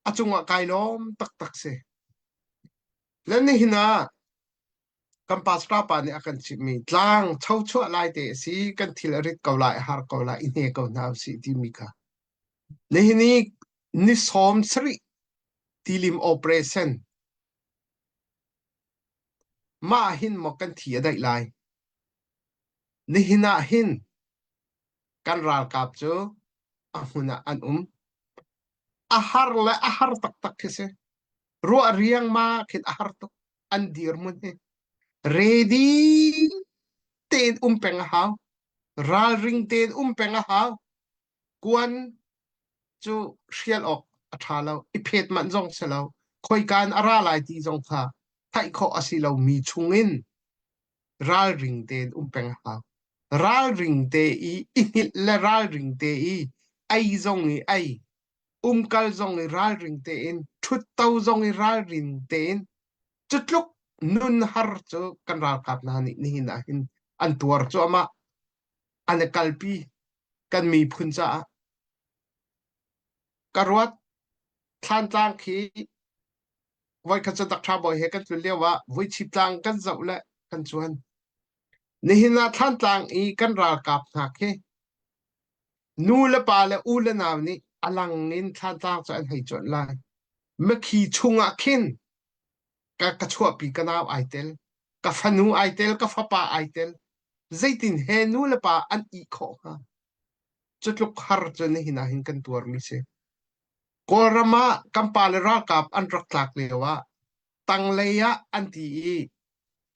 a cungah kai lawm taktak si. Le nihin ah kan pastor pa nih a kan chimhmi tlang chochuah lai te a si kan thil a rit ko lai a har ko lai i hne ko hna usih timi kha nihin i ni sawm sarih tilim operation mah hin maw kan thi a daih lai nihin ah hin kan ralkap cu a hmun ah an um a har le a har taktak khi si ruah riangma khin a har tuk an dirhmun hi ready tein um peng a hau ralring tein um peng a hau kuan cu hrial awk a ṭha lo i phet manh zong si lo khoikaan a ra lai ti zong kha theih khawh a si lomi chungin ralring tein um peng a hau ralring te i i hngilh le ralring te i ei zong i ei. Umkal zong i ralring tein, ṭhutto zong i ralring tein, cutluk nun har cu kan ralkap hna nih nihin ah hin an tuar cuahmah. An i kalpi kan miphun caah. Ka ruat Thlantlang khi voikhat cu Dr. Bawi he kan tlun lio ah Vuichip tlang kan zoh le kan cuan. Nihin ah Thlantlang i kan ralkap hna khi nu le pa le u le nau nih a lang in Thlantlang cu an hei cuanh lai. Makhi chungah khin ka, ka chuahpi ka nau ai tel, ka fanu ai tel, ka fapa ai tel. Zeitin he nu le pa an ih khawh hnga? Cutluk har cu nihin ah hin kan tuarmi si. Kawlram ah kan pale ralkap an rak tlak lio ah tanglei ah an ti i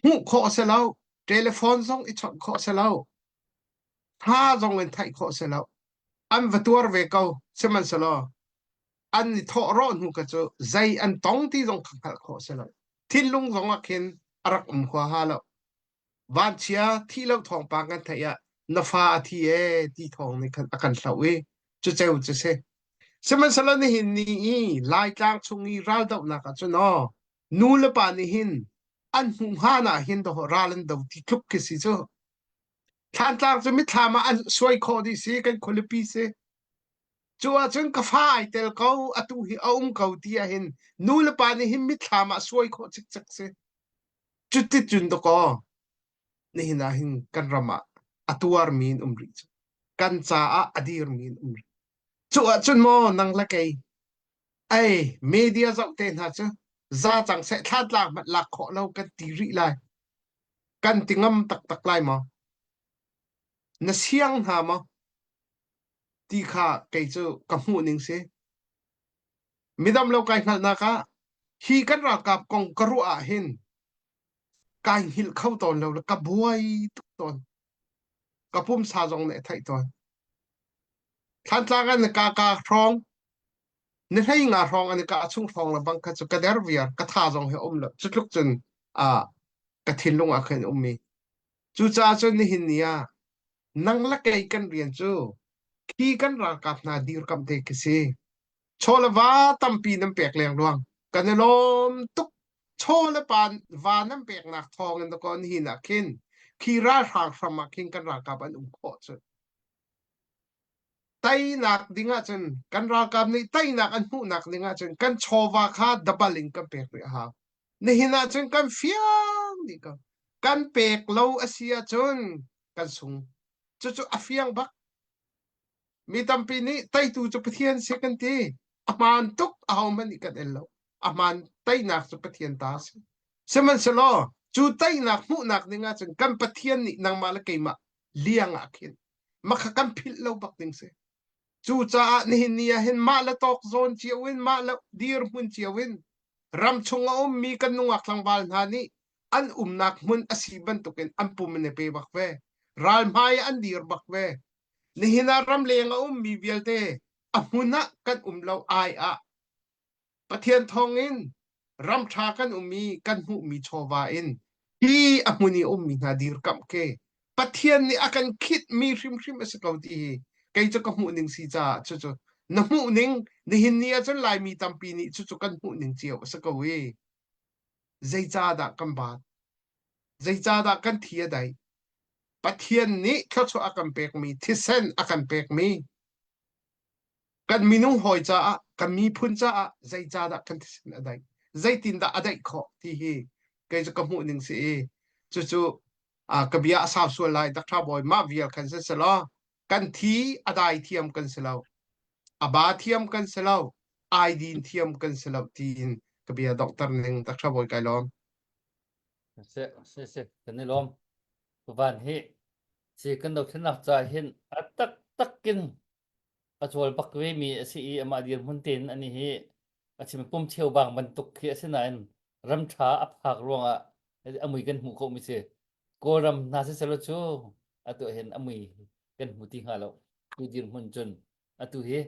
hmuh khawh a si lo, telephone zong i chawnh khawh a si lo, hna zong in theih khawh a si lo. An va tuar ve ko, sihmanhsehlaw an i thawh rawh hnu ka cu zei an tong ti zong kha hngalh khawh a si lo. Thinlung zong ah khin a rak um huaha lo. Vanchia thih lo thawngpang kan theih ah na fa a thi ee ti thawng nih khan a kan hloh i cuceu cu si. Sihmanhsehlaw nihin ni i Laitlang chung i raldohnak ah cun aw nu le pa nih hin an hmuh hngan ah hin dawh ral an do ti tluk khi si cu. Thlantlang cu mitthlam ah an suai khawh dih si kan khualipi si. Cu ahcun ka fa ai tel ko atu hi a um ko ti ah hin nu le pa nih hin mitthlam ah suai khawh cikcek si. Cuticun dakaw nihin ah hin kan ram ah a tuarmi in um rih cu. Kan caah a dirmi in um rih. Cu ahcun maw nang le kei ei media zoh te hna cu za cang seh thlatlang hmanh lak khawh lo kan ti rih lai. Kan ti ngam taktak lai maw? Na siang hna maw? Ti kha kei cu ka hmuh ning si. Midam lo kai hngalhnak ah hi kan ralkap kong ka ruah ah hin kai hngilh kho tawn lo le ka buai tuk tawn. Ka pumsa zong nih a theih tawn. Thlantlang an ka ka hrawng ni hlei nga hrawng an ka chung hrawng le bang kha cu ka der viar ka tha zong he um lo cu tluk cun a ka thinlung ah khin ummi cucaah cun nihin ni ah nang le kei kan rian cu khi kan ralkap hna dirkamh te khi si Chaw le va tampi nan pek lengluang. Kan i lawm tuk. Chaw le pa va nan peknak thawng in dakaw nihin ah khin khi ralhrang hram ah khin kan ralkap an um khawh cu. Teinak ding ahcun kan ralkap nih teinak an hmuhnak ding ahcun kan chawva kha double in kan pek rih a hau. Nihin ahcun kan fiang dih ko. Kan pek lo a si ahcun kan sung. Cucu a fiang bak. Mi tampi nih teitu cu Pathian si kan ti. A hmaan tuk ahohmanh nih kan el lo. A hmaan teinak cu Pathian ta a si. Sihmanhsehlaw cu teinak hmuhnak ding ahcun kan Pathian nih nangmah le keimah liang ah khin makha kan philh lo bak ding si. Cucaah nihin ni ah hin mah le tawk zawn cio in mah le dirhmun cio in ram chung a ummi kan nungak tlangval hna nih an umnak hmun a si bantukin an pum in i pe bak ve. Ral hmai an dir bak ve. Nihin ah ramleng a ummi vialte a hmun ah kan um lo ai ah Pathian thawngin ram ṭha kan um i kan hmuhmi chawva in hi a hmun i a ummi hna dirkamh ke Pathian nih a kan khitmi hrimhrim a si ko ti hi kei cu ka hmuh ning si caah cucu na hmuh ning nihin ni ahcun Laimi tampi nih cucu kan hmuh ning cio a si ko i zeicahdah kan baat zeicahdah kan thi a daih Pathian nih thluachuah a kan pekmi thisen a kan pekmi kan minung hawi caah kan miphun caah zeicahdah kan thisen a daih zeitindah a daih khawh ti hi kei cu ka hmuh ning si i cucu ka bia a sau sual lai Dr. Bawi mah vial khan si selaw kan thi a dai thiam kan si lo a ba thiam kan si lo ai din thiam kan si lo tiin ka bia doctor ning Dr. Bawi kai lawm Si si si kan i lawm Van hi si kan dothlennak ca hin a taktak in a cawl bak ve mi a si i amah dirhmun tein ani hi a chim pum cheu bang bantuk khi a si nain ram ṭha a phak ruangah a mui kan hmuh khawh mi si Kawlram hna si selaw cu atu hin a mui kan hmu ti hnga lo tu dirhmun cun atu hi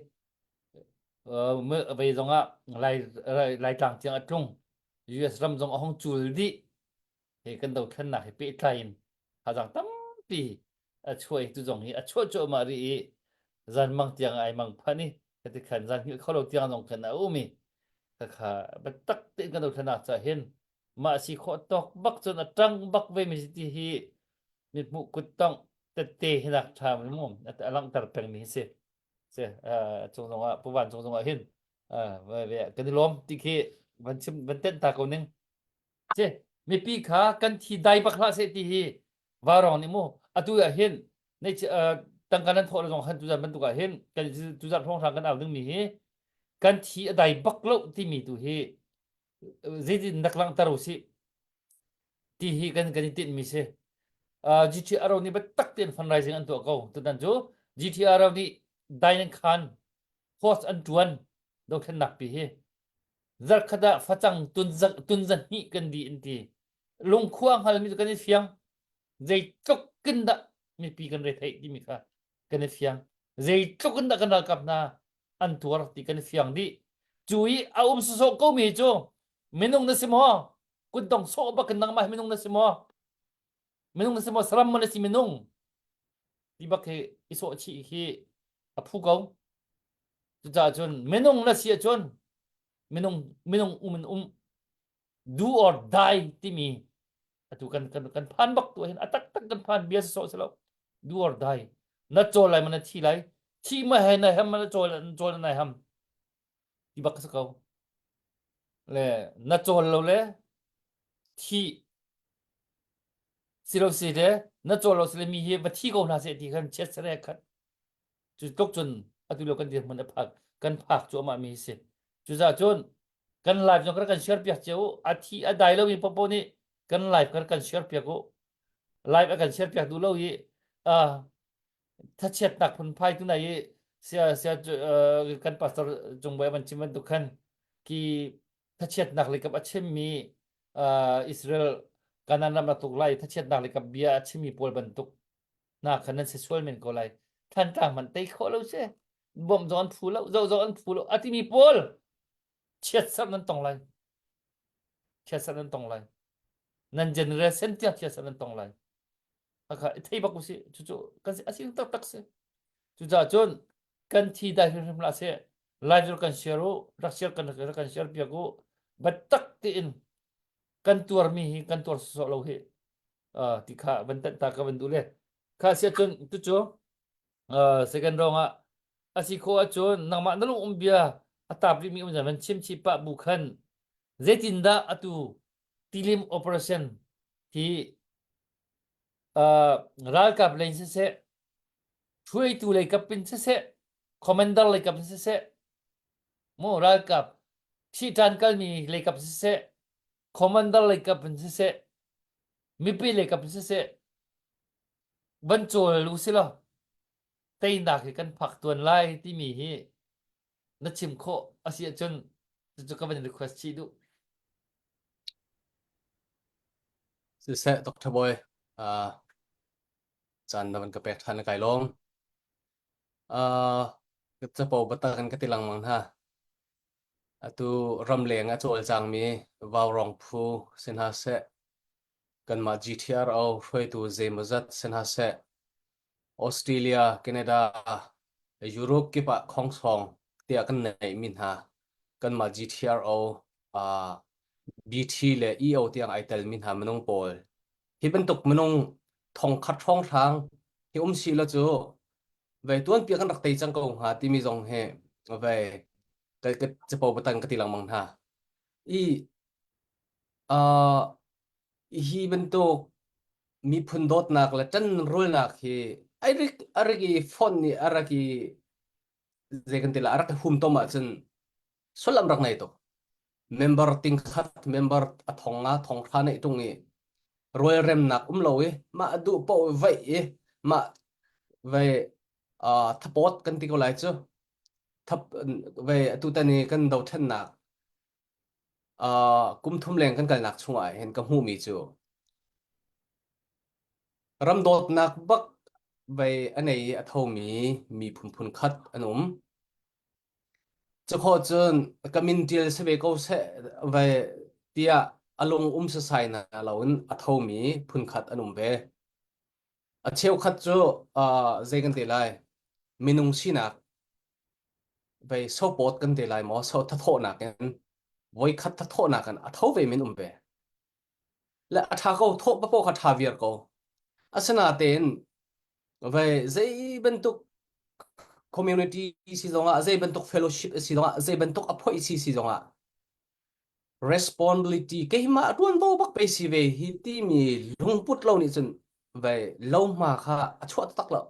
vei zongah lai Laitlang tiang a tlung US ram zong a hung cul dih hi kan dothlennak hi pehtlai in thazaang tampi a chuah i tu zong hi a chuah cuahmah rih i zanmang tiang ai mang phan i. Kati khan zan hngilh kho lo tiang zong khan a um i khakha biatak tein kan dothlenak ca hin mah si khawh tawk bak cun a ṭang bak ve mi si ti hi mithmuh kuttongh tette hi nak ṭha mu a langhter pengmi hi si. Si cung zong ah Pu Van cung zong ah hin kan i lawm ti khi van chim van tenh ta ko ning. Si mipi kha kan thi dai bak hlah seh ti hi Vaurawng nih mu atu ah hin nei tangka nan thawh le zong khan tuzan bantuk ah hin kan tuzan hrawnghrang kan au dingmi hi kan thi a dai bak lo timi tu hi zeitin rak langhter u sih ti hi kan kan i tinhmi si. Uh, GTRO nih biatak tein fundraising an tuah ko. Tutan cu GTRO nih dai khan host an tuan dothlennak pi hi zarkhat ah facang tun zahnih kan di an ti. Lungkhua hngalmi cu kan i fiang. Zeitluk kin dah mipi kan retheih timi kha kan i fiang. Zeitluk in dah kan ralkap hna an tuar ti kan i fiang dih. Cu i a um sawsawh komi cu minung na si maw? Kutdong sawh bak in nangmah hi minung na si maw? Minung na si maw? Saram maw na si minung? Ti bak hi i sawh chih hi a phu ko. Cucaah cun minung na si ahcun minung minung um in um do or die timi atu kan kan kan phan bak tu hin a taktak kan phan bia sawh si lo do or die na cawl lai ma na thi lai thi ma he na hem ma na cawl na cawl na ham ti bak si ko le na cawl lo le thi si lo si le na cawl lo si le mi hi va thi ko hna seh ti khan chiat sere khat Cu tluk cun atu lio kan dirhmun a phak kan phak cuahmah mi hi si. Cucaah cun kan live zong kan share piak cio u. A thi a dai lomi popo nih kan live kan kan share piak u. Live a kan share piak duh lo i uh, thachiatnak phunphai tu nai i sia sia uh, kan pastor Cung Bawi van chim bantuk khan ki thachiatnak lei kap a chimmi uh, Israel Kanan ram a tuk lai thachiatnak lei kap bia a chimmi pawl bantuk na khan nan si sual men ko lai Thantlang hmanh tei khawh lo si bawmh zong an phu lo zoh zong an phu lo a timi pawl chiatserh nan tong lai chiatserh nan tong lai nan generation tiang chiatserh nan tong lai akha thei bak usih cucu kan si asin tak tak si cucaah cun kan thi dai hrimhrim la se live kan share u rak share kan rak kan share piak u bat tak tein kan tuarmi hi kan tuar sawsawh lo hi ti kha van tanh ta ka van duh le kha sia cun tucu second round ah asi kho ahcun nangmah na lung um bia a tap rihmi um van chim chih pah bu khan zeitindah atu tilim operation hi ralkap lei siseh hruaitu lei kap in siseh commander lei kap in siseh mu ralkap thihṭan kalmi lei kap siseh commander lei kap in siseh mipi lei kap in siseh van cawl u si law teinak hi kan phak tuan lai timi hi na chim khawh a si ahcun cucu ka van request chih duh. Siseh Dr. Boy, uh, caan na van ka pek ṭhan na kai lawm. Uh, ka capo batak in ka ti lengmang hna. Atu ramleng a cawlcangmi vaurawng phu si hna seh, kanmah GTRO hruaitu zeimawzat si hna seh, Australia, Canada, Europe kip ah khongsawng tiah kan neihmi hna kanmah GTRO, uh, BT le EO tiang ai telmi hna minung pawl hi bantuk minung thongkhat hrawnghrang hi um si lo cu vei tuanpi kan rak tei cang ko hnga timi zong hi vei ka ka capo batan ka ti lengmang hna i uh, hi bantuk miphun dawtnak le ṭanrulnak hi ai rik a rik i font nih a rak i zei kan ti la a rak i hum tom ahcun sullam rak nei tuk member tingkhat member a thong nga thong hra neih tung i rualremnak um lo i mah duh paoh vaih i mah vei uh, thapawt kan ti ko lai cu thap vei atu tan i kan dothlennak uh, kum thum leng kan kalnak chungah hin ka hmuhmi cu ram dawtnak bak vei a nei i a thomi miphun phun khat an um Cukhawh cun ka min ṭial si ve ko seh vai tiah a lung um sasai na loin a thomi phunkhat an um ve. A cheukhat cu uh, zei kan ti lai minung sinak. vei sopawt kan te lai maw so thathawhnak in voikhat thathawhnak in a tho ve min um ve le a tha ko thawh papo kha tha viar ko asinatein vei zei bantuk community si zongah zei bantuk fellowship si zongah zei bantuk a phoi si si zongah responsibility keimah tuanvo bak pe si ve hi timi lungput lo nih cun vei lohma kha a chuah tak lo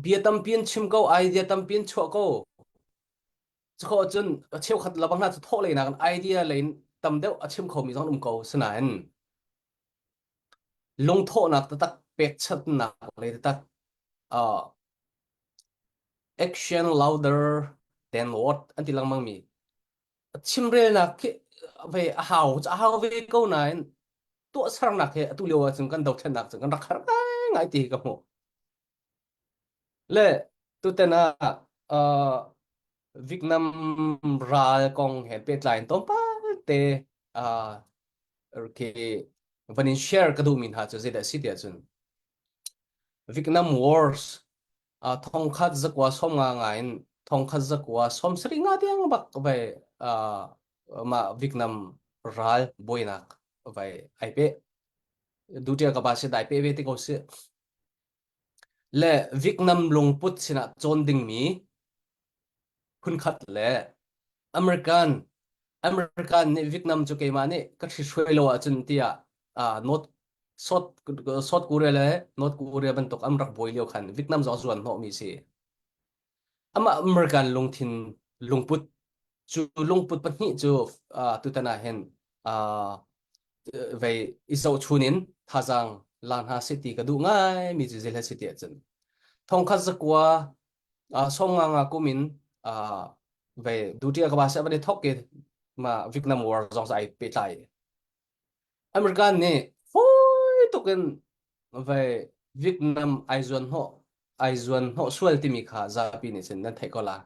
bia tampi an chim ko idea tampi an chuah ko Cukhawh cun cheukhat labang hna cu thawh lei nakin idea lei in tam deuh a chim khomi zong an um ko. Sinain lungthawhnak taktak pekchanhnak lei taktak uh, action louder than word an ti lengmang mi chimrelnak khi ve a hau a hau ve ko nain tuahsernak he atu lio ahcun kan dothlennak cun kan rak har ngai ti ka hmuh. Le tutan ah uh, Vietnam ral kong he pehtlai in tlawmpal te uh, khi van in share ka duhmi hna cu zeidah a si tiah cun Vietnam Wars uh, thongkhat zakua som nga nga in thongkhat zakua som sari nga tiang bak vai uh, mah Vietnam ral buainak vai ai pe dutia ka ba se dai pe ve te ko si Le Vietnam lungput sinah cawn dingmi phunkhat le American American nih Vietnam cu keimah nih ka ṭhithruai lo ahcun tiah uh, North South, South Korea le North Korea bantuk an rak buai lio khan Vietnam zong zuan hnawhmi si. Amah American lungthin lungput cu lungput pahnih cu uh, tutan ah hin uh, vei i zohchun in thazaang la hna seh ti ka duh ngai mi cu zei si ti ahcun thongkhat zakua uh, sawmnga nga kum in uh, vei duty ka ba se van i thok ke ma Vietnam War zong sa ai pehtlai American nih fawi tuk in vei Vietnam ai zuan hnawh ai zuan hnawh sual timi kha zapi nih cun nan theih ko la.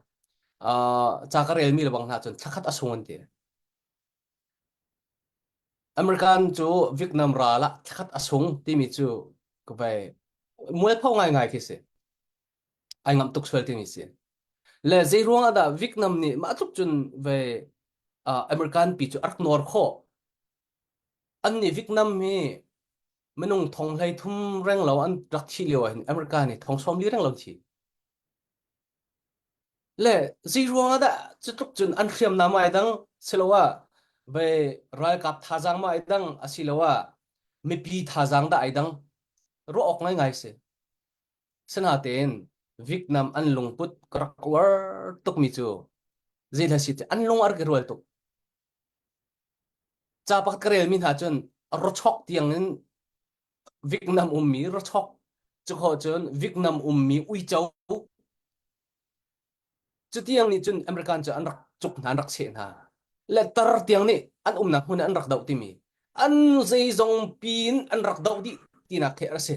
Uh, ca ka relmi lebang hna cun thlakhat a sung an ti. American cu Vietnam ral ah thlakhat a sung timi cu ka vei mualpho ngaingai khi si. Ai ngamh tuk sual timi si. Le zei ruang ah dah Vietnam nih mah tluk cun ve uh, American pi cu a rak nawr khawh. An nih Vietnam hi minung thong hlei thum reng lo an rak thih lio ah hin America nih thong sawm li reng lo thi. Le zei ruang ah dah cu tluk cun an hriamnam ai dang siloah ve ralkap thazaang ma ai dang asiloah mipi thazaang dah ai dang ruah awk ngaingai si. Sinain Vietnam an lungput ka rak uar tukmi cu zei si an lung a rak i rual tuk. Ca pakhat ka relmi hna cun rawchok tiang in Vietnam ummi rawchok cu khawh cun Vietnam ummi uico cutiang nih cun American cu an rak cuk hna an rak cheh hna le tar tiang nih an umnak hmun an rak doh timi an zeizong piin an rak doh dih tinak khi a si.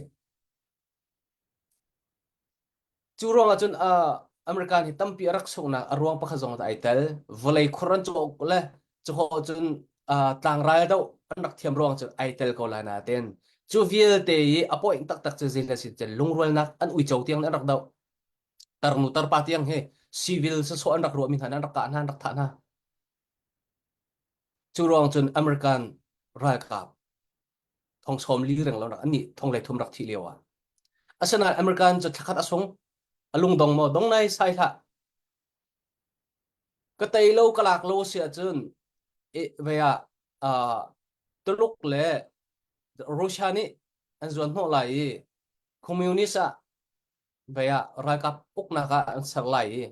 Cu ruangah cun uh, American hi tampi a rak sunghnak a ruang pakhat zong ai tel. Vawlei khur an cawk le cuhawh cun uh, tlangral doh an rak thiam ruang cun ai tel ko lai nain cu vialte i a point taktak cu zei si cun lungrualnak an uico tiang an rak doh. Tarnu tarpa tiang hi civil sasawh an rak ruahmi hna an rak kah hna an rak thah hna. Cu ruang cun American ralkap thong sawm li reng lo rak an nih thong le thum rak thih lio ah asinain American cu thlakhat a sung a lungdong maw dong nai sai hlah ka tei lo ka lak lo si ahcun e ve ah uh, Tuluk le Russia nih an zuan hnawh lai i communist ah ve ah ralkap uknak ah an ser lai i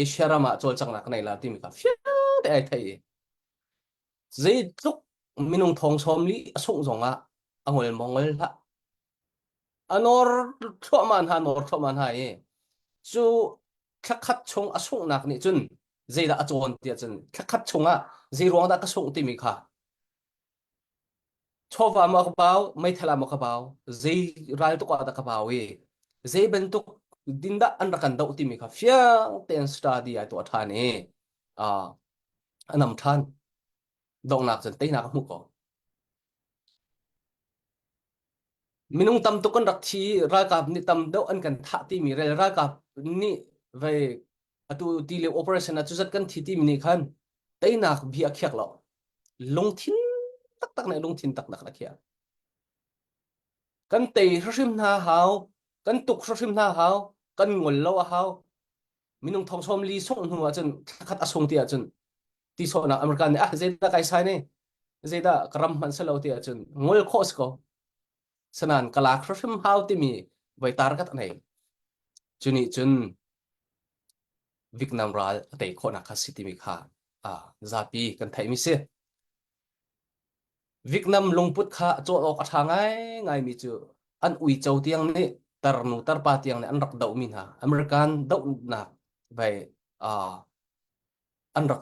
Asia ram ah cawlcanghnak nei la timi kha fiang te ai thei i Zeitluk minung thong sawm li a sungh zongah a ngol maw ngol hlah. A nawr thluahmah hna, nawr thluahmah hna i cu thlakhat chung a sunghnak nih cun zeidah a cawn tiah cun thlakhat chungah zei ruang dah ka sungh timi kha chawva maw ka bau, meithal ah maw ka bau, zei ral tuk ah dah ka bau i zei bantuk din dah an rak kan doh timi kha fiang tein study ai tuah ṭhan i uh, a nam ṭhan. Donghnak cun teinak a hmuh ko. Minung tam tuk kan rak thi, ralkap nih tam deuh an kan thah timi rel ralkap nih vei Atu ti le operation ah cuzat kan thi timi nih khan teinak bia a khiak lo. Lungthin taktak nih lungthin taktak a khiak. Kan tei hrimhrim hna hau, kan tuk hrimhrim hna hau, kan ngol lo a hau. Minung thong sawm li sungh hnu ahcun thlakhat a sung ti ahcun ti sawhnak American nih ah zeidah kai sai ne zeidah ka ram hmanh selo ti ahcun ngol khawh si ko. Sanan ka lak hrimhrim hau timi voi target a nei. Cu nih cun Vietnam ral a tei khawhnak kha si timi kha ah zapi kan theihmi si. Vietnam lungput kha cawn awk a ṭha ngaingaimi cu an uico tiang nih tarnu tarpa tiang nih an rak dohmi hna American dohnak vai uh, an rak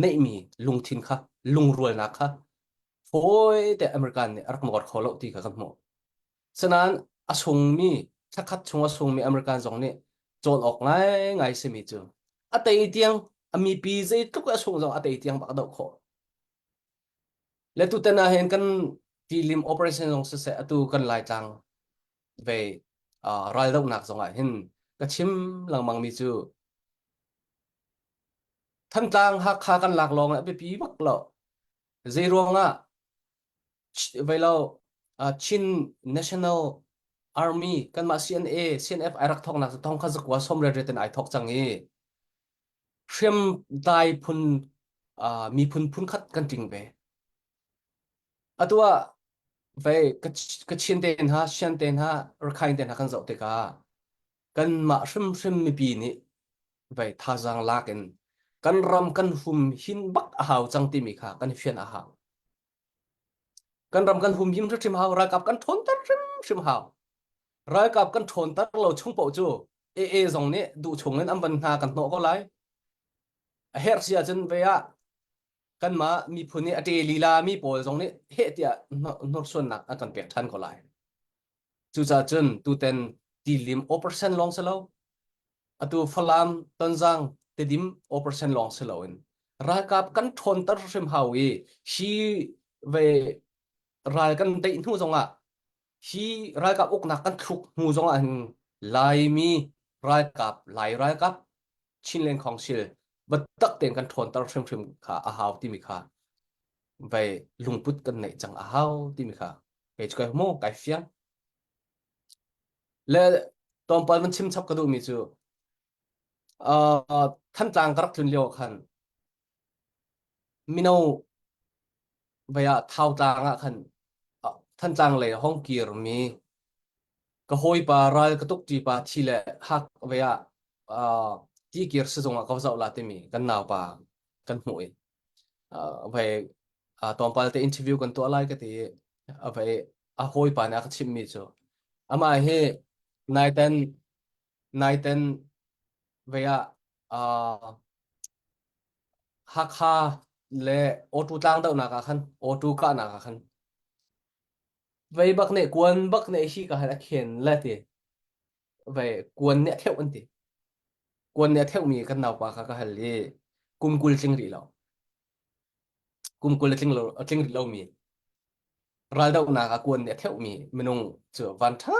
neihmi lungthin kha lungrualnak kha fawi te American nih a rak ngor kho lo ti kha kan hmuh. Sinain a sungmi thlakhat chung a sungmi American zong nih cawn awk ngaingai simi cu a tei tiang a mipi zeitluk a sung zong a tei tiang bak doh khawh. Le tutan ah hin kan tilim operation zong siseh atu kan Laitlang ve uh, raldohnak zong ah hin ka chim lengmang mi cu Thantlang Hakha kan lak lawng ah biapi bak lo. Zei ruangah vei lo uh, Chin National Army kanmah CNA CNF ai rak thawknak thong kha zakua som re ten ai thawk cang i hriamtlai phun uh, miphun phun khat kan tling ve. Atu ah vei Kachin te hna, Shan te hna, Rakhine te hna kan zoh tikah kanmah hrimhrim mipi nih vei thazaang lak in kan ram kan hum hin bak a hau cang timi kha kan fian a hau. Kan ram kan humhim hrimhrim hau, ralkap kan ṭhawnter hrimhrim hau. Ralkap kan ṭhawnter lo chung paoh cu AA zong nih duh chung in an van hna kan hnawh ko lai. A herh si ahcun ve ah kanmah miphun i a ṭe lila mi pawl zong nih heh tiah hnursuannak an kan pek ṭhan ko lai. Cucaah cun tuten tilim operation lawng si lo, atu Falam, Tonzang, Tedim operation lawng si loin ralkap kan ṭhawnter hrim hau i hi ve ral kan deih hnu zongah hi ralkap uknak kan thluk hnu zongah hin Laimi ralkap Lai ralkap Chinland Council biatak tein kan ṭhawnter hrimhrim kha a hau timi kha vei lungput kan neih cang a hau timi kha kei cu kai mu kai fiang Le tlawmpal van chim chap ka duhmi cu uh, Thantlang ka rak tlun lio khan mino vei ah Thau tlang ah khan uh, Thantlang lei hong kir mi ka hawipa ral ka tuk ṭi pa thi le hak vei ah uh, ti kir sizung ah ka va zoh la timi kan naupa kan hmuh i uh, vei uh, tlawmpal te interview kan tuah lai ka ti i a vei a hawipa nih a ka chimhmi cu amah hi naiten naiten vei ah uh, Hakha le auto tlang dohnak ah khan auto kahnak ah khan vei bak nih kuan bak nih hi ka han a khen le ti vei kuan nih a theuh an ti kuan nih a theuhmi kan naupa kha ka hal i kum 20 tling rih lo kum 20 a tling lo a tling rih lomi raldohnak ah kuan nih a theuhmi minung cu van ṭha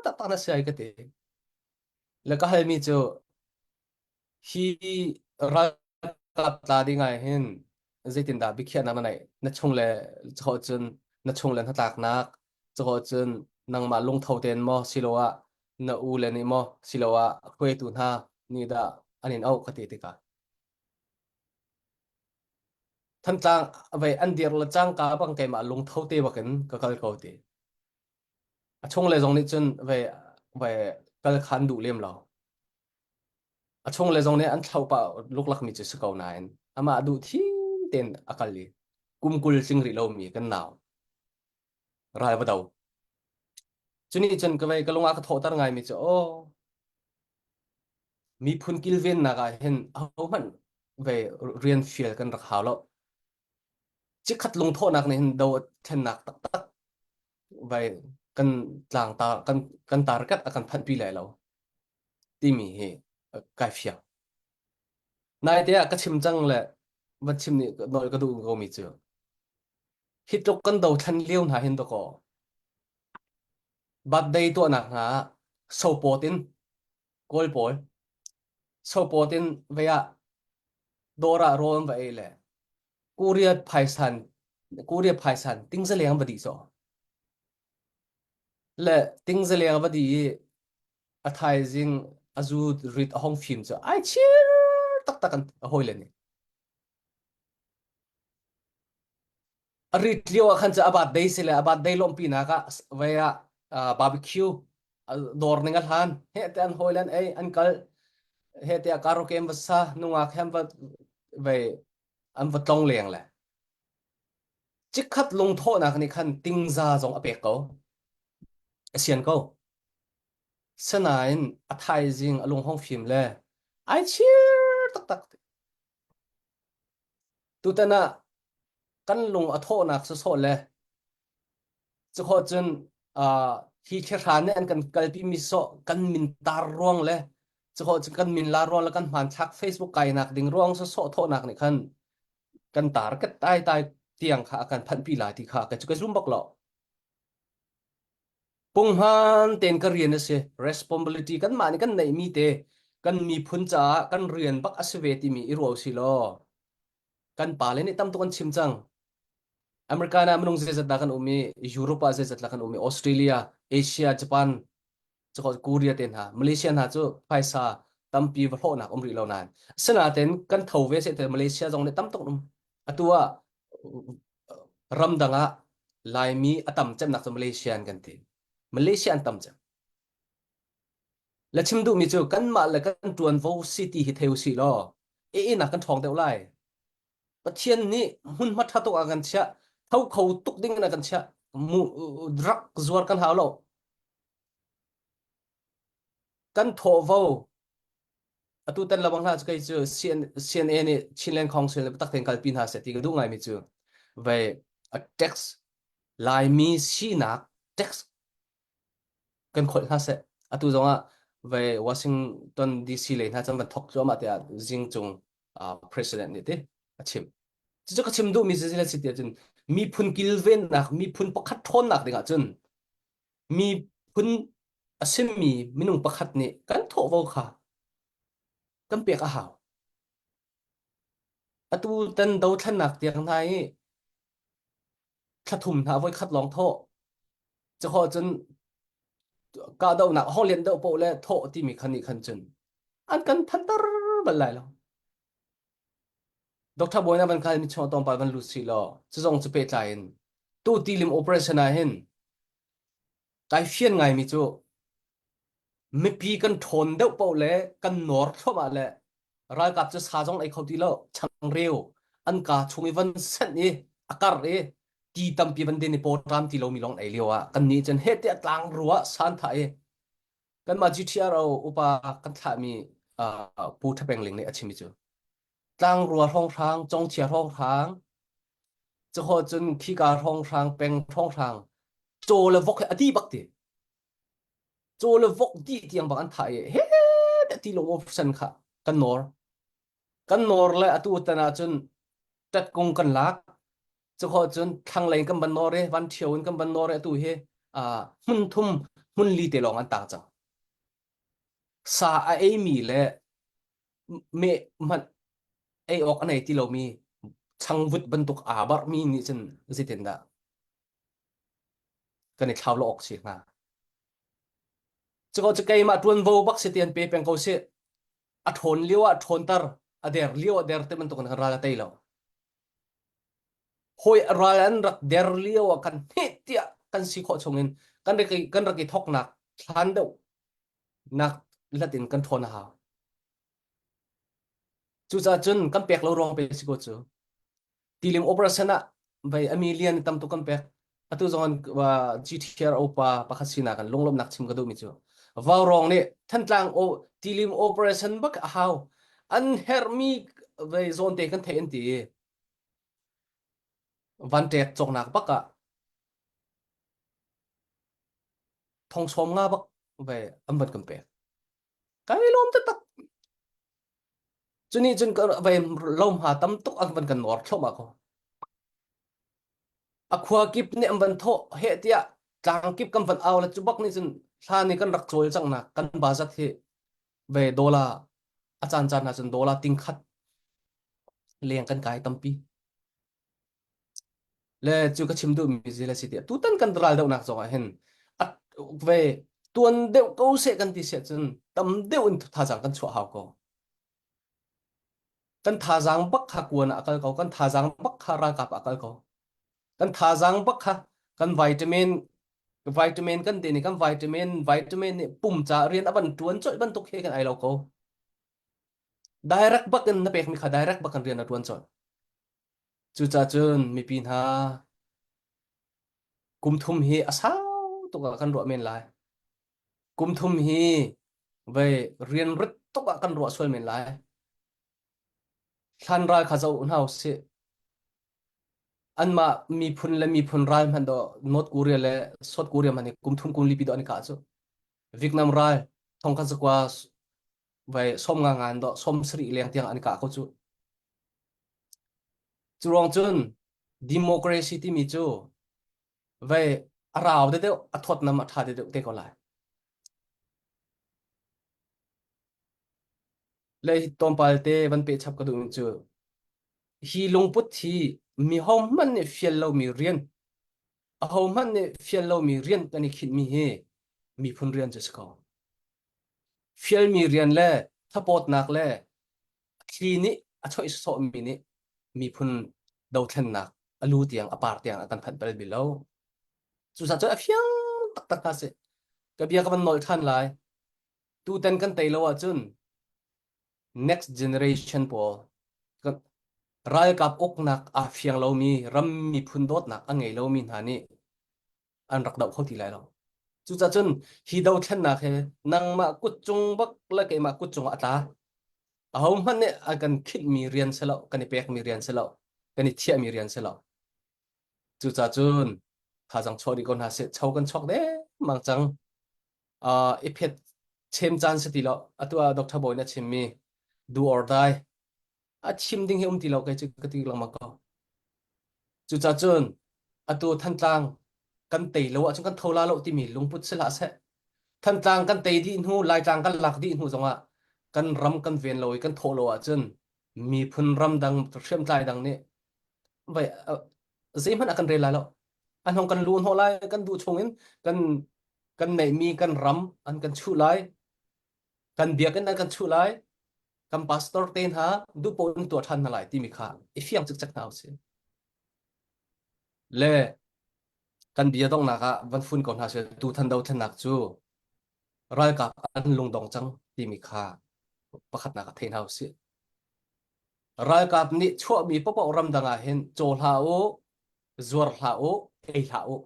taktak na si ai ka ti. Le ka halmi cu hi ralkap tla ding ah hin zeitindah biakhiahnak na neih? Na chung le caw cun na chung le hnatlaknak caw cun nangmah lungtho tein maw siloah na u le nih maw siloah hruaitu hna nih dah an in auh ka ti tikah Thantlang vei an dir le cangka bang keimah lungtho te bakin ka kal ko ti. A chung le zong nih cun vei vei kal khan duh lem lo. A chung le zong nih an thlo pah luklak mi cu si ko nain amah duh thim tein a kal i kum 20 tling rih lomi kan nau ral va do. Cuni cun ka vei ka lung ah ka thawhter ngaimi cu aw miphun kilvennak ah hin ahohmanh ve rian fial kan rak hau lo. Chikkhat lungthawhnak nih hin do thlennak taktak vai kan tlang ta kan kan target a kan phanhpi lai lo timi hi kai fiang. Naite ah ka chim cang le van chim nih nawl ka duh ko mi cu hi tluk kan dothlen lio hna hin dakaw birthday tuahnak hna ah sopawt in Kawl pawl. Sopawt in vei ah dawr ah rawl an va ei le Korea phaisan Korea phaisan tingzaleng va dih caw. Le tingzaleng va dih i a thaizing a zu rit a hong fim cu ai chir taktak an a hawi le nih. A rit lio ah khan cu a birthday si le a birthday lawmhpi nak ah vei ah uh, barbecue dawr ning a hlan he te an hawi le an ei an kal he te karaoke an va sa nungak he an va vei an va tlong leng le chikkhat lungthawhnak nih khan tingza zong a pek ko a sian ko sanain a thaizing a lung hong fim le ai chir taktak Tutan ah kan lung a thawhnak sawsawh le cukhawh cun uh, hi thihra nih an kan kalpi mi sawh kan min tar ruang le cukhawh cun kan min la ruang le kan hmanthlak Facebook kainak ding ruang sawsawh thawhnak nih khan kan tar kat tai tai tiang kha a kan phanhpi lai ti kha ka cu ka zum bak lo. Punghman tein ka rian a si. Responsibility kanmah nih kan neihmi te kan miphun caah kan rian bak a si ve timi i ruah usih law kan pale nih tam tuk an chim cang. America ah minung zeizat dah kan um i Europe ah zeizat lah kan um i Australia, Asia, Japan, Korea te hna, Malaysia hna cu phaisa tampi va hlawhnak um rih lo nain asinain kan tho ve seh te Malaysia zong nih tam tuk um. Atu ah ramdang ah Laimi a tam cemnak cu Malaysia an kan ti. Malaysia an tam cem. Le chim duhmi cu kanmah le kan ṭuanvo si ti hi thei usih law e nak kan ṭhawng deuh lai. Pathian nih hmunhma ṭha tuk ah kan chiah, tho kho tuk ding in a kan chiah. Mu rak zuar kan hau lo. Kan thawhvo atu tan lawang hna cu kei cu CNA nih Chinland Council nih biatak tein kalpi hna seh ti ka duh ngaimi cu vei a tax Laimi sinak tax kan kholh hna seh atu zong ah vei Washington DC lei hna cun van thok cuahmah tiah zing cung president nih ti a chim cucu ka chim duhmi cu si ti ahcun miphun kilvennak miphun pakhat ṭhawnnak ding ahcun miphun a simi minung pakhat nih kan thawhvo kha kan pek a hau. Atu tan dothlennak tiang hna i thlathum hna voi khat lawng thawh. Cakhawh cun kahdohnak hong lian deuh paoh le thawh timi khan nih khan cun an kan phanter bal lai lo. Dr. Bawina van kal mi chung tawngpal van lut si law cu zong cu pehtlai in tu tilim operation ah hin kai fian ngaimi cu mipi kan ṭhawn deuh paoh le kan nawr thluahmah le ralkap cu sa zong ei kho ti lo changreu an ka chung i van senh i a kar i ti tampi van din i pawṭam ti lomi lawng ei lio ah kan nih cun heh tiah tlang rua san thah i kanmah GTRO upa kan thlahmi uh, Pu Ṭhapeng Ling nih a chimmi cu tlangrua hrawnghrang congthia hrawnghrang cahaw cun khika hrawnghrang peng hrawnghrang caw le vok he a ti bak ti caw le vok dih tiang bak an thah i he ti lo san kha kan nawr kan nawr le atu tan ah cun tatkung kan lak cahaw cun thlanglei kan ban nawr i van ṭhio in kan ban nawr i atu hi hmun thum hmun li te lawng an tang cang sa a eimi le meh hmanh ei awk a nei ti lomi changvut bantuk aa barhmi nih cun zeitindah kan i thlau lo awk si hnga. Cuko cu keimah ṭuanvo bak si ti an pe peng ko si. A ṭhawn lio ah ṭhawnter, a der lio ah der te bantuk in kan ral a tei lo. Hawi ral an rak der lio ah kan heh tiah kan si khawh chungin kan rak i, kan rak i thoknak thlan deuh nak lat in kan ṭhawn a hau. Cucaah cun kan pek lo ruang pe si ko cu. Tilim operation ah vei a million tam tuk kan pek. Atu zong an GTR pa pakhat sinak kan lunglawmhnak chim ka duhmi cu Vaurawng nih Thantlang o tilim operation bak a hau. An herhmi vei zawn te kan theih an ti. Van ṭek cawknak bak ah thong sawm nga bak ve an van kan pek. Kan i lawm taktak. Cuni cun ka ve lohma tam tuk an van kan nawr thluahmah ko. A khua kip nih an van thawh heh tiah tlang kip kan van au le cu bak nih cun hlan i kan rak cawl cang nak kan bazat hi ve dollar. A caan caan ahcun dollar ting khat leng kan kai tampi. Le cu ka chim duhmi zi le si tiah tutan kan ral dohnak zong ah hin a ve tuan deuh ko seh kan ti siah cun tam deuh in thazaang kan chuah hau ko. Kan thazaang bak kha kuan ah a kal ko, kan thazaang bak kha ralkap ah a kal ko. Kan thazaang bak kha kan vitamin vitamin kan ti ni kan vitamin vitamin nih pum ca rian a van tuan colh bantuk he kan ai lo ko. Direct bak in na pekmi kha direct bak in rian a tuan colh. Cucaah cun mipi hna kum thum hi a sau tuk ah kan ruah men lai. Kum thum hi vei rian rit tuk ah kan ruah sual men lai. Thlan ral kha zoh hna usih. Anmah miphun le miphun ral hmanh dawh North Korea le South Korea hmanh hi kum thum kum lipi dawh an i kah cu. Vietnam ral thongkhat zakua vai som nga ngan dawh som sarih leng tiang an i kah ko cu. Cu ruang cun democracy timi cu vei a rau deuh a thawtnam a ṭha deuh te ko lai. Le hi tlawmpal te van peh chap ka duhmi cu hi lungput hi mi hohmanh nih fial lomi rian ahohmanh nih fial lomi rian kan i khinhmi hi miphun rian cu si ko. Fialmi rian le thapawtnak le thli nih a choih sawhmi nih miphun dothlennak a lu tiang a par tiang a kan phanh bal bil lo. Cucaah cun a fiang taktak hna sih. Ka bia ka van nolh ṭhan lai. Tutan kan tei lo ahcun next generation pawl ralkap uknak aa fiang lomi ram miphun dawtnak a ngei lomi hna nih an rak doh kho ti lai lo. Cucaah cun hi dothlennak hi nangmah kut cung bak le keimah kut cungah a tla. Ahohmanh nih a kan khinhmi rian si lo, kan i pekmi rian si lo, kan i thiahmi rian si lo. Cucaah cun thazaang chuah dih ko hna sih, cho kan chuak dengmang cang. Uh, i phet chem caan si ti lo. Atu ah Dr. Bawi na chimmi do or die a chim ding hi um ti lo kei cu ka ti lengmang ko. Cucaah cun atu Thantlang kan tei lo ahcun kan tho la lo timi lungput si hlah seh. Thantlang kan tei dih hnu, Laitlang kan lak dih hnu zongah kan ram kan ven lo i kan thawh lo ahcun miphun ramdang hriamtlai dang nih vai zeihmanh a kan rel lai lo. An hong kan lu hnawh lai, kan duh chungin kan kan neihmi kan ram an kan chuh lai. Kan biakinn an kan chuh lai. Kan pastor te hna duh paoh in tuah ṭhan hna lai timi kha i fiang cikcek hna usih. Le kan bia donghnak ah van fun ko hna seh tutan dothlennak cu ralkap an lungdong cang timi kha pakhatnak ah thei hna usih. Ralkap nih chuahmi paohpaoh ramdang ah hin caw hlah u, zuar hlah u, ei hlah u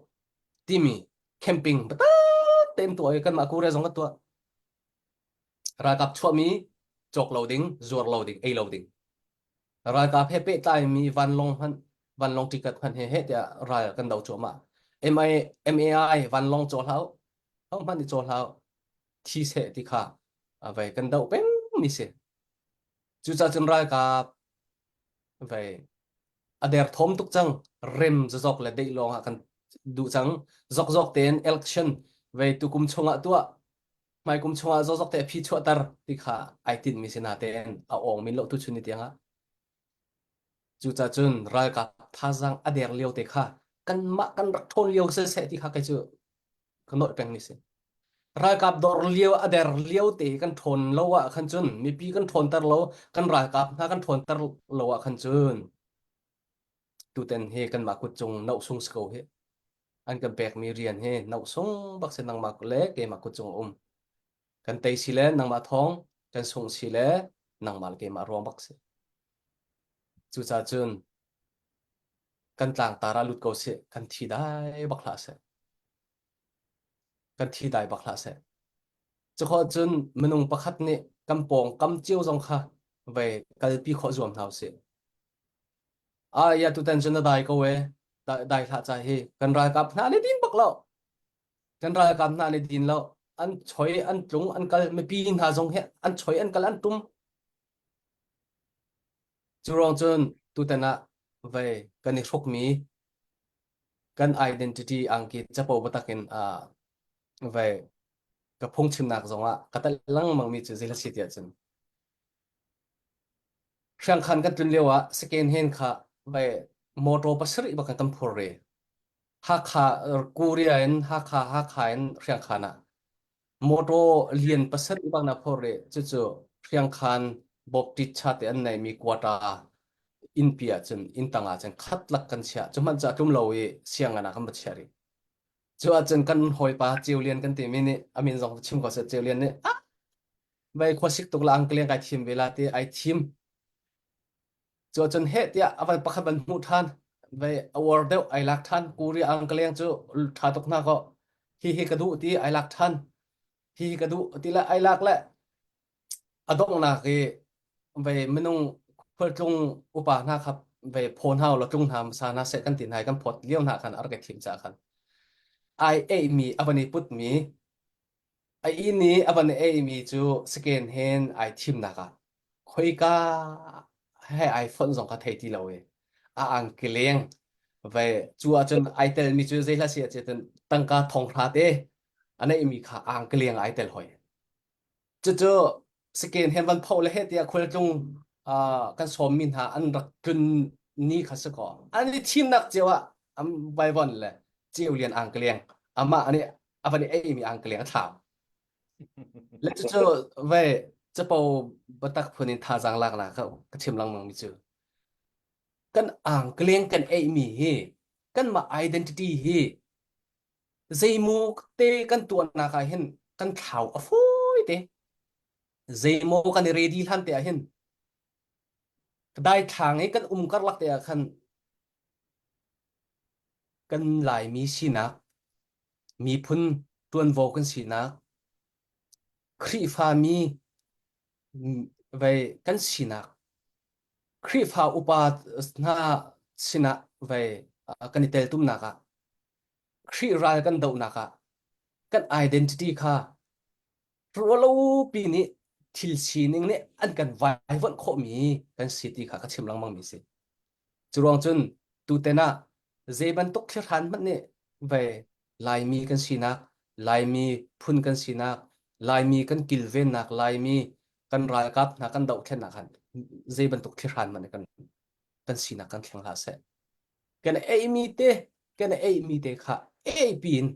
timi camping biatak tein tuah i kanmah Korea zong kan tuah. Ralkap chuahmi cawk lo ding, zuar lo ding, ei lo ding. Ralkap he pehtlaimi vanlawng hmanh vanlawng ticket hmanh he heh tiah ral kan do cuahmah. MI, MAI vanlawng caw hlah u, ho hmanh i caw hlah u, thi seh ti kha vai kan doh peng mi si. Cucaah cun ralkap vai a derthawm tuk cang rem zazok le deih lawng ah kan duh cang zokzok tein election vei tukum chungah tuah hmaikum chungah zokzok te phi chuahter ti kha ai tinhmi si natein a awng min lo tu chun ni tiangah cucaah cun ralkap thazaang a der lio te kha kanmah kan rak ṭhawn lio siseh ti kha kei cu ka nolh peng mi si ralkap dor lio a der lio te kan ṭhawn lo ah khan cun mipi kan ṭhawnter lo kan ralkap hna kan ṭhawnter lo ah khan cun tuten hi kanmah kut cung noh sung si ko hi an kan pekmi rian hi noh sung bak si nangmah le keimah kut cung um kan tei si le nangmah thawng kan sung si le nangmah le keimah ruang bak si cucaah cun kan tlangtar ah lut ko sih kan thi dai bak hlah seh kan thi dai bak hlah seh cukhawh cun minung pakhat nih kan pawng kam cio zong kha vei kalpi khawh zuam hna usih Ah ya tutan cu na dai ko e. Dai hlah ca hi kan ralkap hna nih din bak lo. Kan ralkap hna nih din lo. An choi an tlung an kal mipi hna zong hi an choi an kal an tum. Cu ruang cun tutan ah vei kan i hrukmi kan identity angki capo batak in uh, vei ka phungchimnak zong ah ka telh lengmang mi cu zei si tiah cun. Hriangkhan kan tlun lio ah second hand kha vai motor pasarih bak kan phur re. Hakha Korea in Hakha Hakha in Hriangkhan ah motor lian pasarih bak na phur re cucu Hriangkhan Baptist cha te an nei mi quata innpi ah cun inn tang ah cun khat lak kan chiah cu hmanh cu a tlum lo i sianginn ah kan va chiah rih. Cu ahcun kan hawipa Ceu Lian kan timi nih a min zong chim ko seh Ceu Lian nih ah vei khuasik tuk la angkaliang kai thim ve la ti ai thim. Cu ahcun heh tiah a van pakhat van hmuh ṭhan vei a uar deuh ai lak ṭhan Korea angkaliang cu ṭha tuk hna kaw hi hi ka duh ti ai lak ṭhan hi hi ka duh ti le ai lak le a donghnak i vei minung khualtlung upa hna kha vei phaw hna law tlung hna hmasa hna seh kan ti hna i kan phawt lio hna khan a rak i thim caah khan ai eimi a van i putmi a inn i a van i eimi cu second hand ai thimnak ah khoika he ai fonh zong kha thei ti lo i a angki leng vei cu ahcun ai telmi cu zei hlah si ahcun tangka thong hra te a neihmi kha angki leng ai tel hoi. Cucu second hand van phoh le he tiah khualtlung uh, kan sawmmi hna an rak tlun ni kha si kaw an i thimnak cio ah an vaivon le ceu lian angkaliang amah ani a van i eimi angkaliang a thlau le cucu vai capo batak phun in thazaang lak na ka ka chim lengmang mi cu kan angkaliang kan eimi hi kanmah identity hi Zeimaw te kan tuahnak ah hin kan thlau a fawi te. Zeimaw kan i ready hlan te ah hin daithlang i kan um karlak te ah khan kan Laimi sinak, miphun tuanvo kan sinak, Khrihfami vei kan sinak, Khrihfa upa hna sinah vei kan i teltumnak ah Khrih ral kan dohnak ah kan identity kha ruahlopi nih thil sining nih an kan vaivuanh khawhmi kan si ti kha ka chim lengmang mi si. Cu ruang cun tuten ah zei bantuk thlihran hmanh nih vei Laimi kan sinak, Laimi phun kan sinak, Laimi kan kilvennak, Laimi kan ralkap hna kan dohthlennak khan zei bantuk thlihran hmanh nih kan kan sinak kan thleng hlah seh. Kan eimi te kan eimi te kha ei piin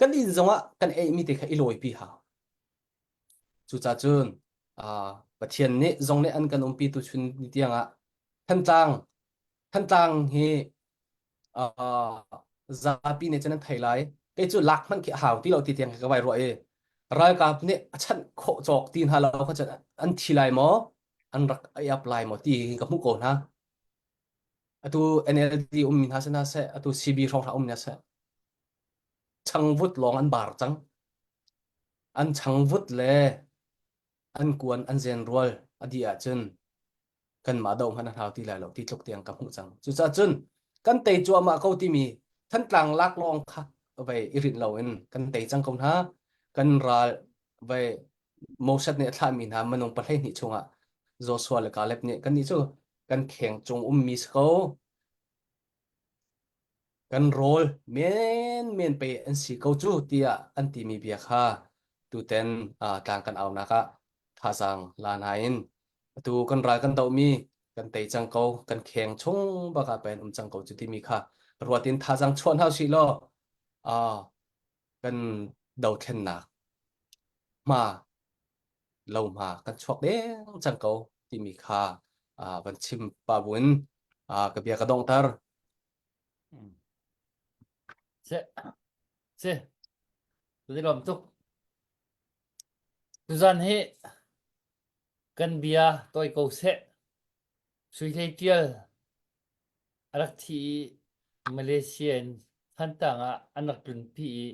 kan inn zongah kan eimi te kha i lawipi hau. Cucaah cun uh, Pathian nih zong nih an kan umpi tu chun ni tiangah Thantlang Thantlang hi uh, zapi nih cun an thei lai. Kei cu lak hmanh khi a hau ti lo ti tiang ka vai ruah i ralkap nih a chanh khawh cawk ti hna lo kha cun an thi lai maw an rak i ap lai maw ti hi ka hmuh ko hna. Atu NLD ummi hna seh hna seh, atu CB hrawnghrang ummi hna seh, changvut lawng an bar cang. An changvut le an kuan an zen rual a dih ahcun kanmah doh hmanh a hau ti lai lo ti tluk tiang ka hmuh cang. Cucaah cun kan tei cuahmah ko timi Thantlang lak lawng kha vei i rinh loin kan tei cang ko hna. Kan ral vei Moses nih a thlahmi hna minung 12 chungah Joshua le Caleb nih kannih cu kan kheng cung ummi si ko. Kan rawl menmen pe an si ko cu tiah an timi bia kha tuten uh, tlang kan aunak ah thazaang la hna in atu kan ral kan dohmi kan tei cang ko kan kheng chung bak ah pen um cang ko cu timi kha ruat in thazaang chuah hna usih law uh, kan dothlennak hma lo hma kan chuak deng cang ko timi kha uh, van chim pa buin uh, ka bia ka donghter. Se se tu lom tuk tuzan hi kan bia toi ko se sui hlei tial A rak thi i Malaysia in Thantlang ah an rak tlunpi i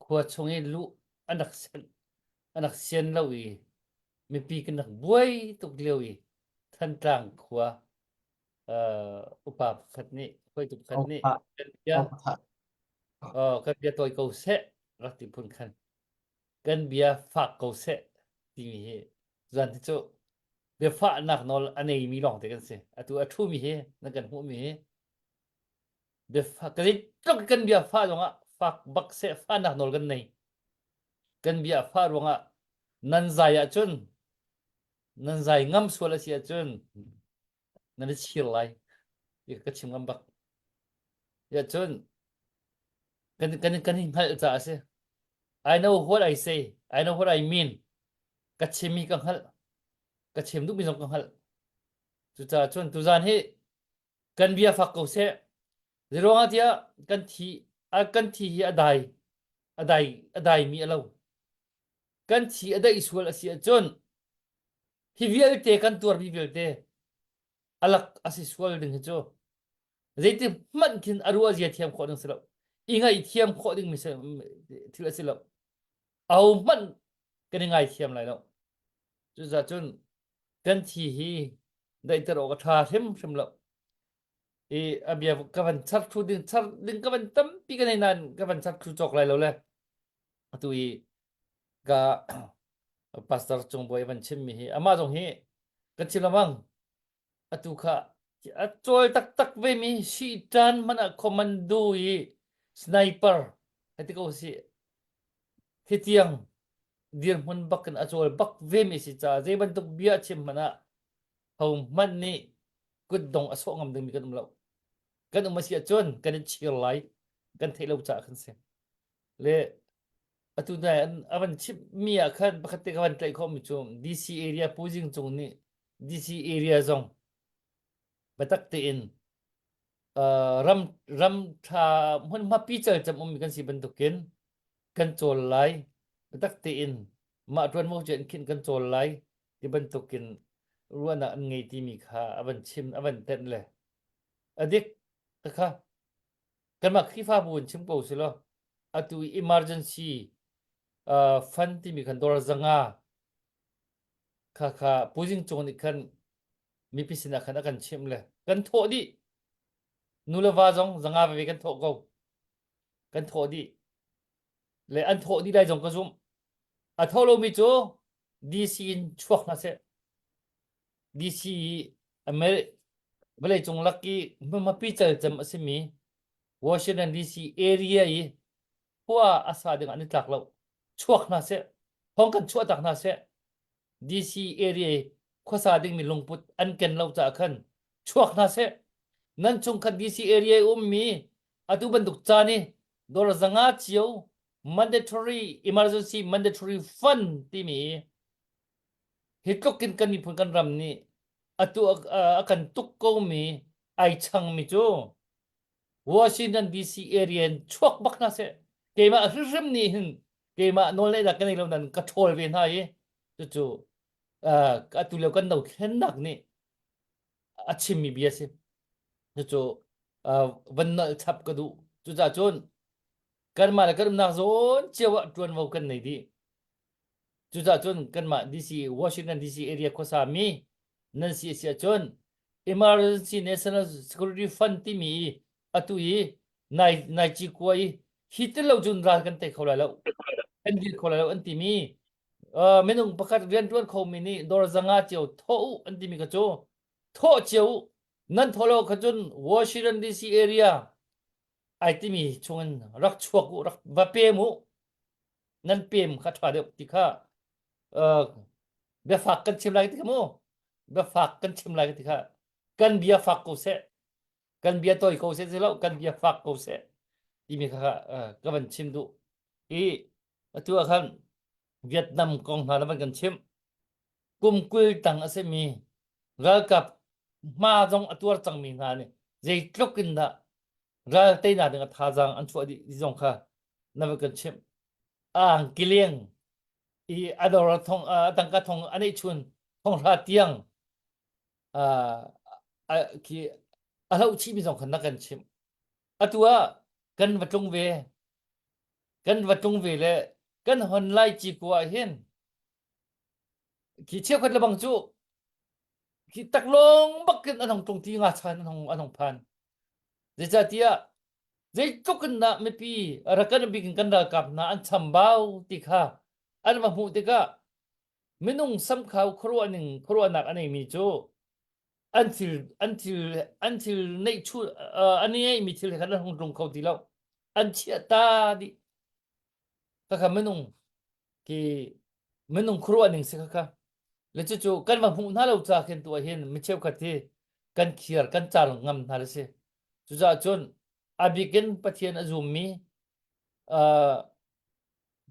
khua chung i luh an rak an rak sian lo i mipi kan rak buai tuk lio i Thantlang khua uh, upa pakhat nih hruaitu pakhat nih kan bia oh, kan bia tawi ko seh rak ti phun khan kan bia fak ko seh timi hi zan hi cu biafahnak nawl a neimi lawng te kan si. Atu a ṭhumi hi nan kan hmuhmi hi biafah ka tluk kan bia fah zongah fak bak seh fahnak nawl kan nei. Kan bia fah ruangah nan zai ahcun nan zai ngam sual a si ahcun. Nan i chir lai. Ti ka chim ngam bak. Ya cun kan kan kan i hngalh caah a si. I know what I say. I know what I mean. Ka chim hi ka hngalh. Ka chim duhmi zong ka hngalh. Cucaah cun tuzan hi kan bia fak ko seh. Zeiruangah tiah kan thi a kan thi hi a dai a dai a daimi a lo. Kan thi a daih sual a si ahcun hi vialte kan tuarmi vialte a lak a si sual ding hi cu zeiti hmanh khin a ruah zia thiam khawh ding si lo. I ngaihthiam khawh ding mi thil a si lo. Aho hmanh kan i ngaithiam lai lo. Cucaah cun kan thi hi daihter awk a ṭha hrimhrim lo. I a bia ka van char thlu ding char ding ka van tampi ka nei nain ka van char thlu cawk lai lo le. Atu i ka pastor Cung Bawi van chimmi hi amah zong hi kan chim lengmang. Atu kha a cawl taktak vemi Sitan hmanh ah commando i sniper hei ti ko sih. Hi tiang dirhmun bak in a cawl bak vemi si caah zei bantuk bia chim hmanh ah ho hmanh nih kutdong a sawh ngam dingmi kan um lo. Kan um a si ahcun kan i chir lai. Kan theih lo caah kan si. Le atu nai an a van chimmi ah khan pakhat te ka van tlaih khawhmi cu DC area Pu Zing Cung nih DC area zong biatak tein uh, ram ram tha hmunhma pical cem ummi kan si bantukin kan cawl lai biatak tein mah ṭuanvo cu an khinh kan cawl lai ti bantukin ruahnak an ngei timi kha a van chim a van tenh le a dik kha kanmah Khrihfabu in chim ko si law atu emergency uh, fund timi khan dollar zanga kha kha puzing cung nih khan mipi sinah khan a kan chimh le kan thawh dih nu le va zong zanga veve kan thawh ko kan thawh dih le an thawh dih lai zong ka zumh a tho lomi cu DC in chuak hna seh DC vawlei cung lak i hmapi calcem a simi Washington DC area i khua a sa ding an i tlak lo chuak hna seh thong kan chuah tak hna seh DC area i khuasa dingmi lungput an ken lo caah khan chuak hna seh nan chung khat DC area i ummi atu bantuk caan i dollar zanga cio mandatory emergency mandatory fund timi hi tluk in kan miphun kan ram nih atu a kan tuk komi ai changmi cu Washington DC area in chuak bak hna seh keimah hrimhrim nih hin keimah nawl neihnak ka nei lo nan ka ṭhawl ve hna i cucu atu lio kan dothlennak nih a chimmi bia si cucu van nolh chap ka duh cucaah cun kanmah le kan umnak zawn cio ah ṭuanvo kan nei dih Cucaah cun kanmah DC Washington DC area khuasa mi nan si a si ahcun Emergency National Security Fund timi i atu i nai nai cikua i hi tel lo cun ral kan tei kho lai lo kan dir kho lai lo an timi uh, minung pakhat riantuan khomi nih dor zanga cio thawh u an timi kha cu thawh cio u nan thawh lo kha cun Washington DC area ai timi chungin rak chuak u rak va pem u nan pem kha ṭha deuh ti kha biafak kan chim lai ti kha mu biafak kan chim lai ti kha kan bia fak ko seh kan bia tawi ko seh si lo kan bia fak ko seh timi kha ka van chim duh i atu ah khan Vietnam kong hna na van kan chim kum 20 tang a simi ralkap hma zong a tuar cangmi hna nih zeitluk in dah ral teinak ding a thazaang an chuah dih zong kha na va kan chimh ang kileng i a dor thong a tangka thong a neih chun thong hra tiang a khi a hloh chih mi zong kha na kan chimh atu ah kan va tlung ve kan va tlung ve le kan hon lai ci kua hin khi cheukhat le bang cu khi taklawng bak in an hong tlung ti nga chan an hong an hong phan zeicahtiah zeitluk in dah mipi rakan bik in kan ralkap hna an chambau ti kha an va hmuh tikah minung samkhau khuaruah ning khuaruahnak a neimi cu an thil an thil an thil neih chu an ngeihmi thil he khan an hung tlung kho ti lo an chiah ta dih Khakha minung khi minung khuaruah ning si khakha. Le cucu kan va hmuh hna lo ca khin tu ah hin mi cheukhat hi. kan khiar kan cal ngam hna le si. Cucaah cun a bikin Pathian a zummi uh,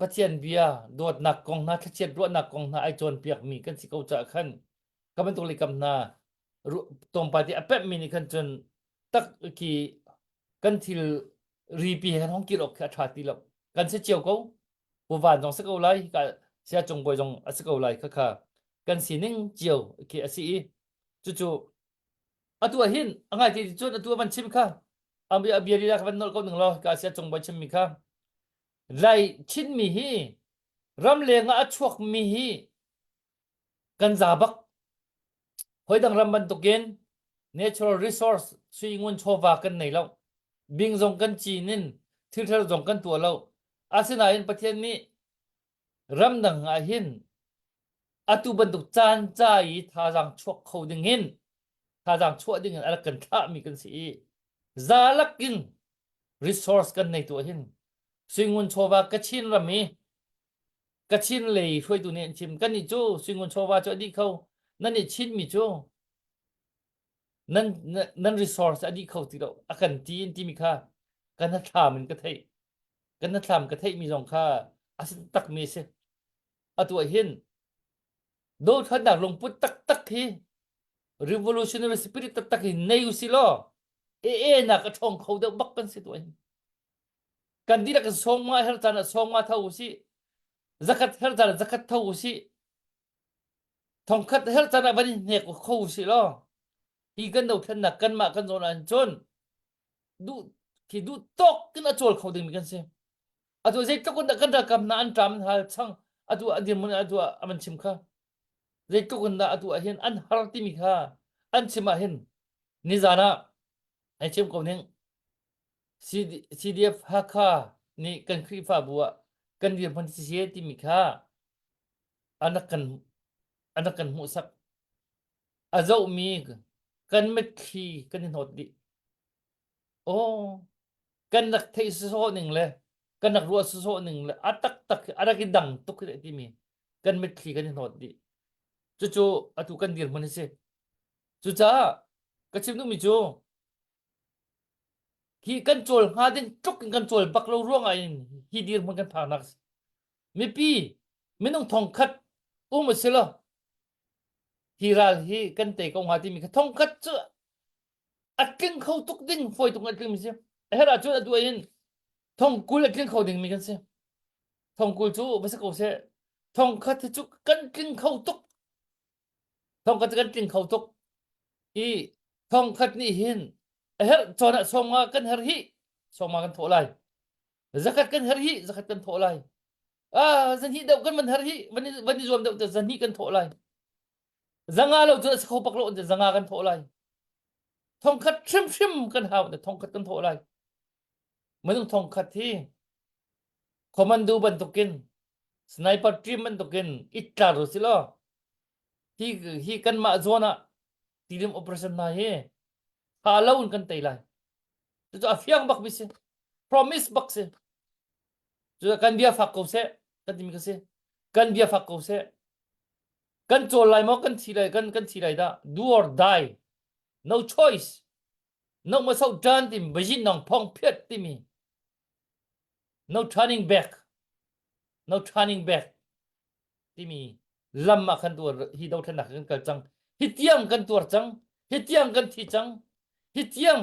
Pathian bia dawtnak kong hna thlachiat ruahnak kong hna ai cawnpiakmi kan si ko caah khan ka bantuk le kam hna tlawmpal te a pemhmi nih khan cun tak khi kan thil ripi he kan hong kir awk khi a ṭha ti lo. Kan si cio ko. Pu Van zong si ko lai, ka Saya Cung Bawi zong a si ko lai khakha kan sining cio khi a si i cucu atu ah hin a ngai ti cun atu a van chim kha a bia bia lila ka van nolh ko ning law ka Saya Cung Bawi chimmi kha Lai Chinmi hi ramleng ah a chuakmi hi kan za bak. Hoi dang ram bantukin natural resource sui ngun chawva kan nei lo. Bing zong kan cin in thil thar zong kan tuah lo. Asinain Pathian nih ramdang ah hin atu bantuk caan ca i thazaang chuak kho ding in thazaang chuah ding in a rak kan thlahmi kan si i za lakin resource kan nei tu ah hin suingun chawva Kachin ram i Kachin lei hruaitu nih an chim kannih cu suingun chawva cu a dih kho nan nih Chinmi cu nan nan resource a dih kho ti lo a kan ti in timi kha kan hnathlam in ka theih kan hnathlam ka theihmi zong kha a si takmi a si atu ah hin dothlatnak lungput taktak hi revolutionary spirit taktak hi nei usih law ee nak a ṭhawng kho deuh bak kan si tu hin Kan dihlak in sawngma her caan ah sawngma tho usih. Zakhat her caan ah zakhat tho usih. Thongkhat her caan ah van i hnek kho usih law hi kan dothlennak kanmah kan zawn ahcun cun duh khi duh tawk in a cawl kho dingmi kan si. Atu zeitluk in dah kan ralkap hna an ṭam an hal chang atu a dirhmun atu ah an chim kha zeitluk in dah atu ah hin an har timi kha an chim ah hin nizan ah ai chim ko ning CDF Hakha nih kan Khrihfabu ah kan dirhmun si timi kha an rak kan an rak kan hmuhsak. A zohmi kan mitthli kan i hnawt dih. Aw, kan rak theih sawsawh ning le kan rak ruah sawsawh ning le a taktak a rak i dang tuk timi kan mitthli kan i hnawt dih. Cucu atu kan dirhmun a si. Cucaah ka chim duhmi cu Hi kan cawl hnga ding tluk in kan cawl bak lo ruangah in hi dirhmun kan phaknak a si. Mipi minung thongkhat um a si lo. Hi ral hi kan tei ko hnga timi kha thongkhat cu a tling kho tuk ding fawi tuk in a tling mi si. A herh ahcun a duh in thongkul a tling kho ding mi kan si. Thongkul cu va si ko seh. Thongkhat hi cu kan tling kho tuk. Thongkhat cu kan tling kho tuk i thongkhat nih hin a herh cawn ah sawmnga kan her hi sawmnga kan thawh lai zakhat kan her hi zakhat kan thawh lai ah zahnih deuh kan van her hi van i van i zuam deuh te zahnih kan thawh lai zanga lo cu a si kho bak lo zanga kan thawh lai thongkhat hrimhrim kan hau te thongkhat kan thawh lai minung thongkhat hi commando bantukin sniper team bantukin itlar u si law hi hi kanmah zawn ah tilim operation hna hi tha lo in kan tei lai cucu a fiang bak mi si promise bak si cu kan bia fak ko seh kan timi ka si kan bia fak ko seh kan cawl lai maw kan thi lai kan kan thi lai dah do or die no choice no ma so tan tim bajin nong phong phiat timi no turning back no turning back timi lam ah khan tuar hi dothlennak kan kal cang hi tiang kan tuar cang hi tiang kan thi cang hi tiang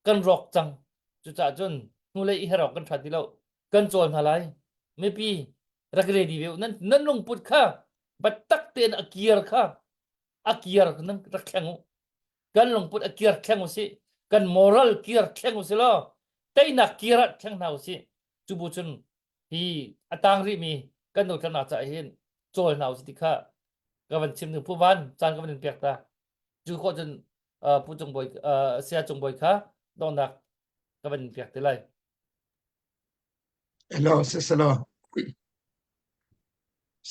kan rawk cang cucaah cun hnulei i herok kan ṭha ti lo kan cawl hna lai mipi rak ready ve nan nan lungput kha biatak tein a kir kha a kir nan rak thleng u kan lungput a kir thleng u sih kan moral kir thleng u si law teinak kir ah thleng hna u sih cu bu cun hi a tang rihmi kan dothlennak caah hin cawl hna usih ti kha ka van chim ding Pu Van caan ka van in pek ta cu khawh cun Pu Cung Bawi Saya Cung Bawi kha donghnak ka van in pek te lai Hello, sisalo.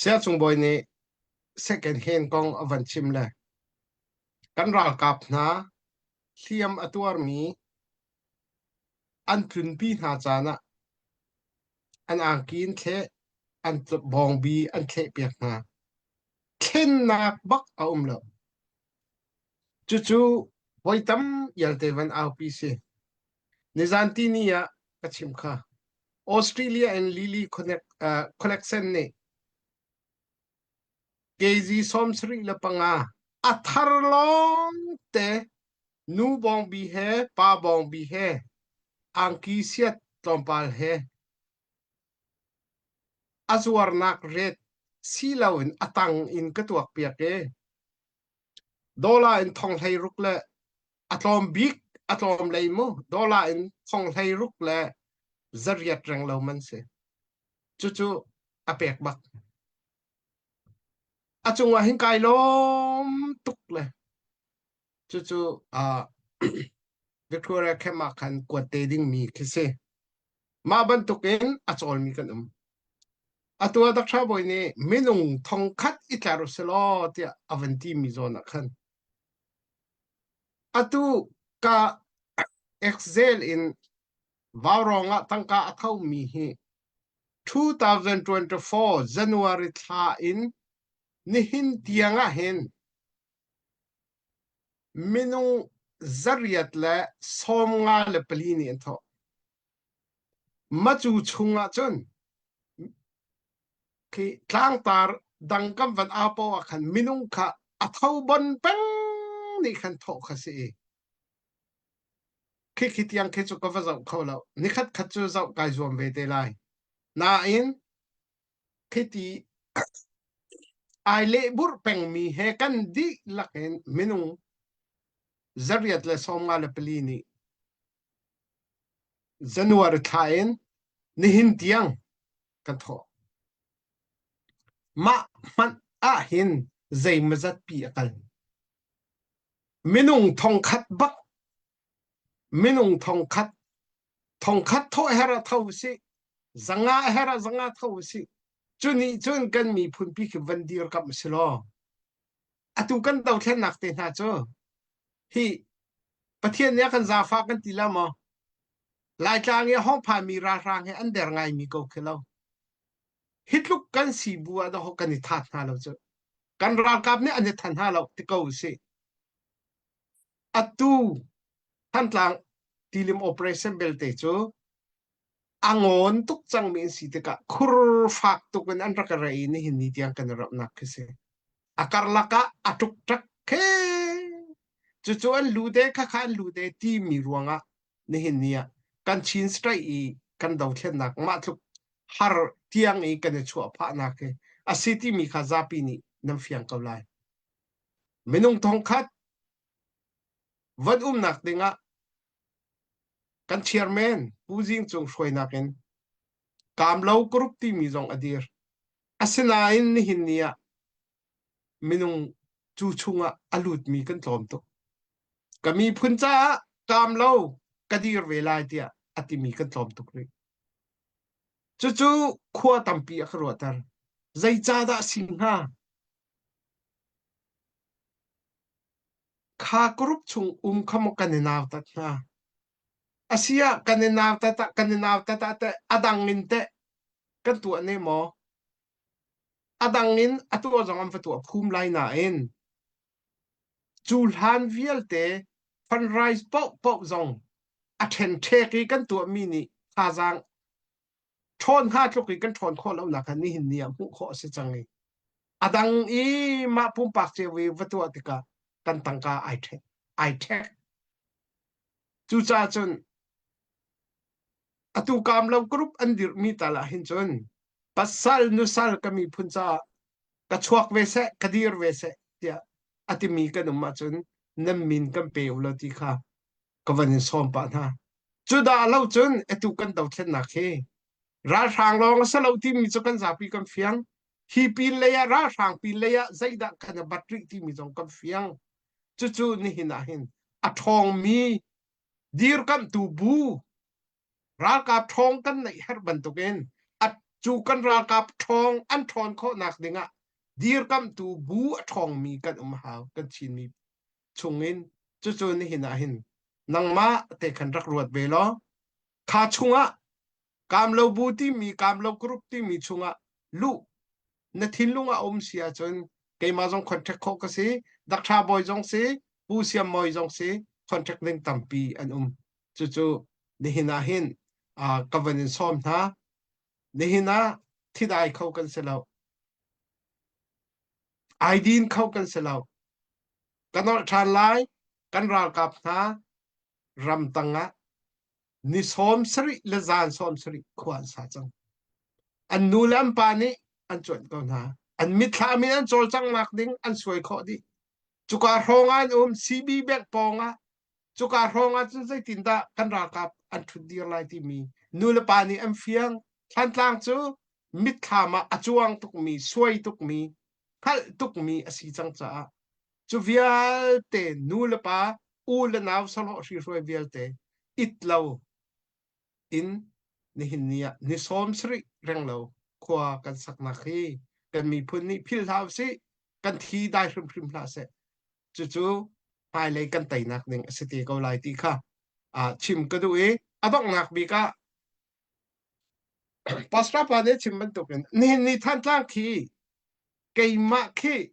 Saya Cung Bawi nih second hand kong a van chim le kan ralkap hna hliam a tuarmi An tlunpi hna caan ah an angki in thleh, an bawngbi an thlehpiak hna. Thlennak bak a um lo. Cucu voi tam ialte van aupi si. Nizan tini ah ka chim kha. Australia in Lily Connect, uh, Collection nih KG 75 a thar lawng te nu bawngbi he pa bawngbi he angki siat tlawmpal he a zuarnak ret si loin a tang in ka tuakpiak i dollar in thong 16 le a tlawm bik a tlawm lei mu dollar in thong 16 le zariat reng lo man si cucu a pek bak a cungah hin kai lawm tuk le cucu uh, Victoria camp ah khan kuat te dingmi khi si Mah bantukin a cawlmi kan um. Atu ah Daksha bawi nih minung thongkhat i tler u silaw tiah a van timi zawn ah khan atu ka Excel in vaurawng ah tangka a thomi hi 2024 January thla in nihin tiang ah hin minung 854 nih an thawh. Macu chungah cun khi tlangtar dang kan van au paoh ah khan minung kha a tho bon peng nih khan thawh kha si i khi khi tiang khi cu ka va zoh kho lo. Nikhat khat cu zoh kai zuam ve te lai. Nain khiti ai lehburh pengmi he kan dihlak in minung 854 nih January thla in nihin tiang kan thawh. Mah hmanh ah hin zeimazat pi a kal. Minung thongkhat bak minung thongkhat thongkhat thawh her ah tho usih zanga her ah zanga tho usih cu nih cun kan miphun pi khi van dirkamh si law atu kan dothlennak te hna cu hi Pathian nih a kan zaangfah kan ti la maw Laitlang i a hong phanmi ralhrang he an der ngaimi ko khi lo hi tluk kan si bu ah dawh kan i that hna lo cu kan ralkap nih an i than hna lo ti ko usih Atu Thantlang tilim operation belte cu a ngawn tuk cangmi an si tikah khur fak tuk in an rak rei i nihin ni tiang kan i ramhnak khi si. A karlak ah a ṭukṭak khe cucu an lu te khakha an lu te timi ruangah nihin ni ah kan Chin State i kan dothlennak mah tluk har tiang i kan i chuah phahnak hi a si timi kha zapi nih nan fiang ko lai. Minung thongkhat van umnak dingah kan chairman Pu Zing Cung hruainak in Kamlo Group timi zong a dir. Asinain nihin ni ah minung cu chungah a lutmi kan tlawm tuk. Ka miphun caah Kamlo ka dir ve lai tiah a timi kan tlawm tuk rih. Cucu khua tampi a ka ruahter. Zeicahdah si hnga? Kha group chung um kha maw kan i nautat hnga? Asiah kan i nautat ah kan i nautat ah teh a dang in teh kan tuah ne maw? A dang in a tuah zong an va tuah phum lai nain cu hlan vialte fundraise paohpaoh zong a ṭhenṭhek i kan tuahmi nih thazaang ṭhawn hnga tluk i kan ṭhawn khawh lonak kha nihin ni ah hmuh khawh a si cang i a dang i mah pumpak cio i va tuah tikah kan tangka ai ṭhek ai ṭhek cucaah cun atu kaam lo group an dirhmi tal ah hin cun pasal nusal ka miphun caah ka chuak ve seh ka dir ve seh tiah a timi kan um ahcun nan min kan pe u law ti kha ka van in sawm pah hna. Cu dah lo cun atu kan dothlennak hi ralhrang lawng a si lo timi cu kan zapi kan fiang. Hi pin lei ah ralhrang pin lei ah zeidah kan i bat rih timi zong kan fiang. Cucu nihin ah hin a ṭhawngmi dirkamhtu bu ralkap ṭhawng kan neih herh bantukin a cu kan ralkap ṭhawng an ṭhawn khawhnak dingah dirkamhtu bu a ṭhawngmi kan um hau kan Chinmi chungin cucu nihin ah hin nangmah te khan rak ruat ve law kha chungah kamlo bu timi kamlo group timi chungah luh na thinlung ah um si ahcun keimah zong contact khawh ka si Dakṭha Bawi zong si. Pu Siam Mawi zong si contract ding tampi an um. Cucu nihin ah hin uh, ka van in sawm hna. Nihin ah thidai kho kan si lo. Aidin kho kan si lo. Kan olh ṭhan lai. Kan ralkap hna ramtang ah ni 70 le zan 70 khua an sa cang. An nu le an pa nih an cuanh ko hna. An mitthlam in an cawlcanghnak ding an suai khawh dih. Cuka hrawng ah an um CB bank pawng ah cuka hrawng ah cun zeitindah kan ralkap an ṭhut dir lai timi nu le pa nih an fiang. Thlantlang cu mitthlam ah a cuang tukmi, suai tukmi, hngalh tukmi a si cang caah cu vialte nu le pa u le nau sahlawh hrihruai vialte it lo in nihin ni ah ni 70 renglo khua kan saknak hi kan miphun nih philh hlah usih kan thi dai hrimhrim hlah seh cucu hmailei kan teinak ding a si te ko lai ti kha chim ka duh i a donghnak bik ah Pastor pa nih chim bantukin nihin ni Thantlang khi keimah khi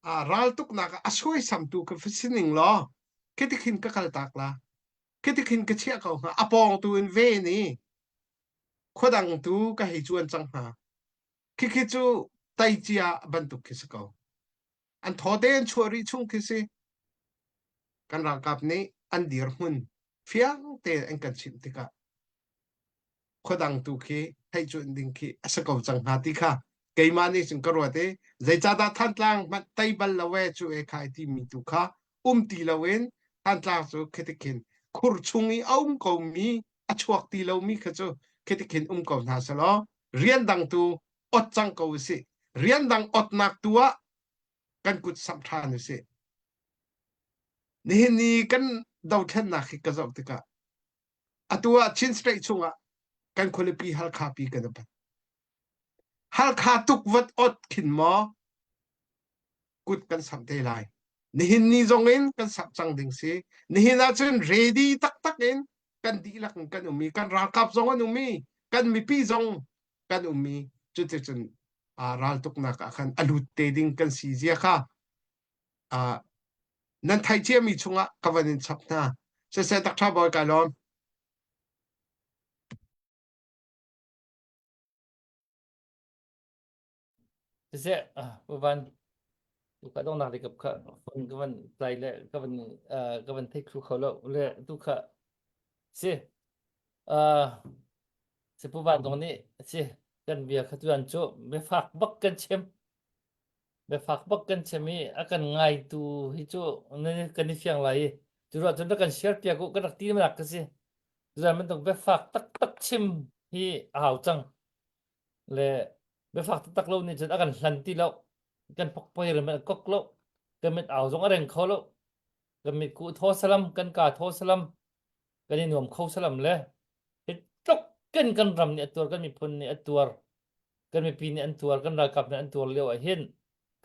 raltuknak ah a suaisamtu ka va si ning law khi tikhin ka kaltak la khi tikhin ka chiah ko hnga a pawng tu in ven i khuadang tu ka hei cuan cang hnga khikhi cu teicia bantuk khi si ko an thaw te an chuah rih chung khi si kan ralkap nih an dirhmun fiang te an kan chimh tikah khuadang tu khi theih cuanh ding khi a si ko cang hnga ti kha keimah nih cun ka ruat i zeicahdah Thantlang hmanh tei bal lo e cu e khai timi tu kha um ti loin Thantlang cu khitikhin khur chung i a um komi a chuak ti lomi kha cu khitikhin um ko hna selaw rian dang tu ot cang ko usih rian dang otnak tu ah kan kut samh ṭhan usih nihin ni kan dothlennak hi ka zoh tikah Atu ah Chin State chungah kan khualipi Halkha pi kan i Halkha tukvat ot khin maw kut kan samh te lai. Nihin ni zong in kan samh cang ding si. Nihin ah cun ready taktak in kan dihlak in kan um i kan ralkap zong an um i kan mipi zong kan um i cuticun raltuknak ah khan a lut te ding kan si zia kha nan theih ciami chungah ka van in chap hna. Siseh tak ṭha bawi kai lawm. Siseh, Pu Van, tu ka dongnak le kap kha phone ka van tlai le ka van ka van thei thlu kho lo le tu kha si si Pu Van dong nih si kan bia kha tuan cu biafak bak kan chim Biafak bak kan chim i a kan ngaitu hi cu kan i fiang lai i cu ruah cun rak kan share piak u kan rak ti nak ka si. Tuzan bantuk biafak taktak chim hi a hau cang. Le biafak taktak lo nih cun a kan hlan ti lo. Kan pokpoi rim a kok lo. Kan mit au zong a reng kho lo. Kan mit ku thaw salam, kan ka thaw salam, kan i nuam kho salam le hi tluk kan kan ram nih a tuar, kan miphun nih a tuar. Kan mipi nih an tuar kan ralkap nih an tuar lio ah hin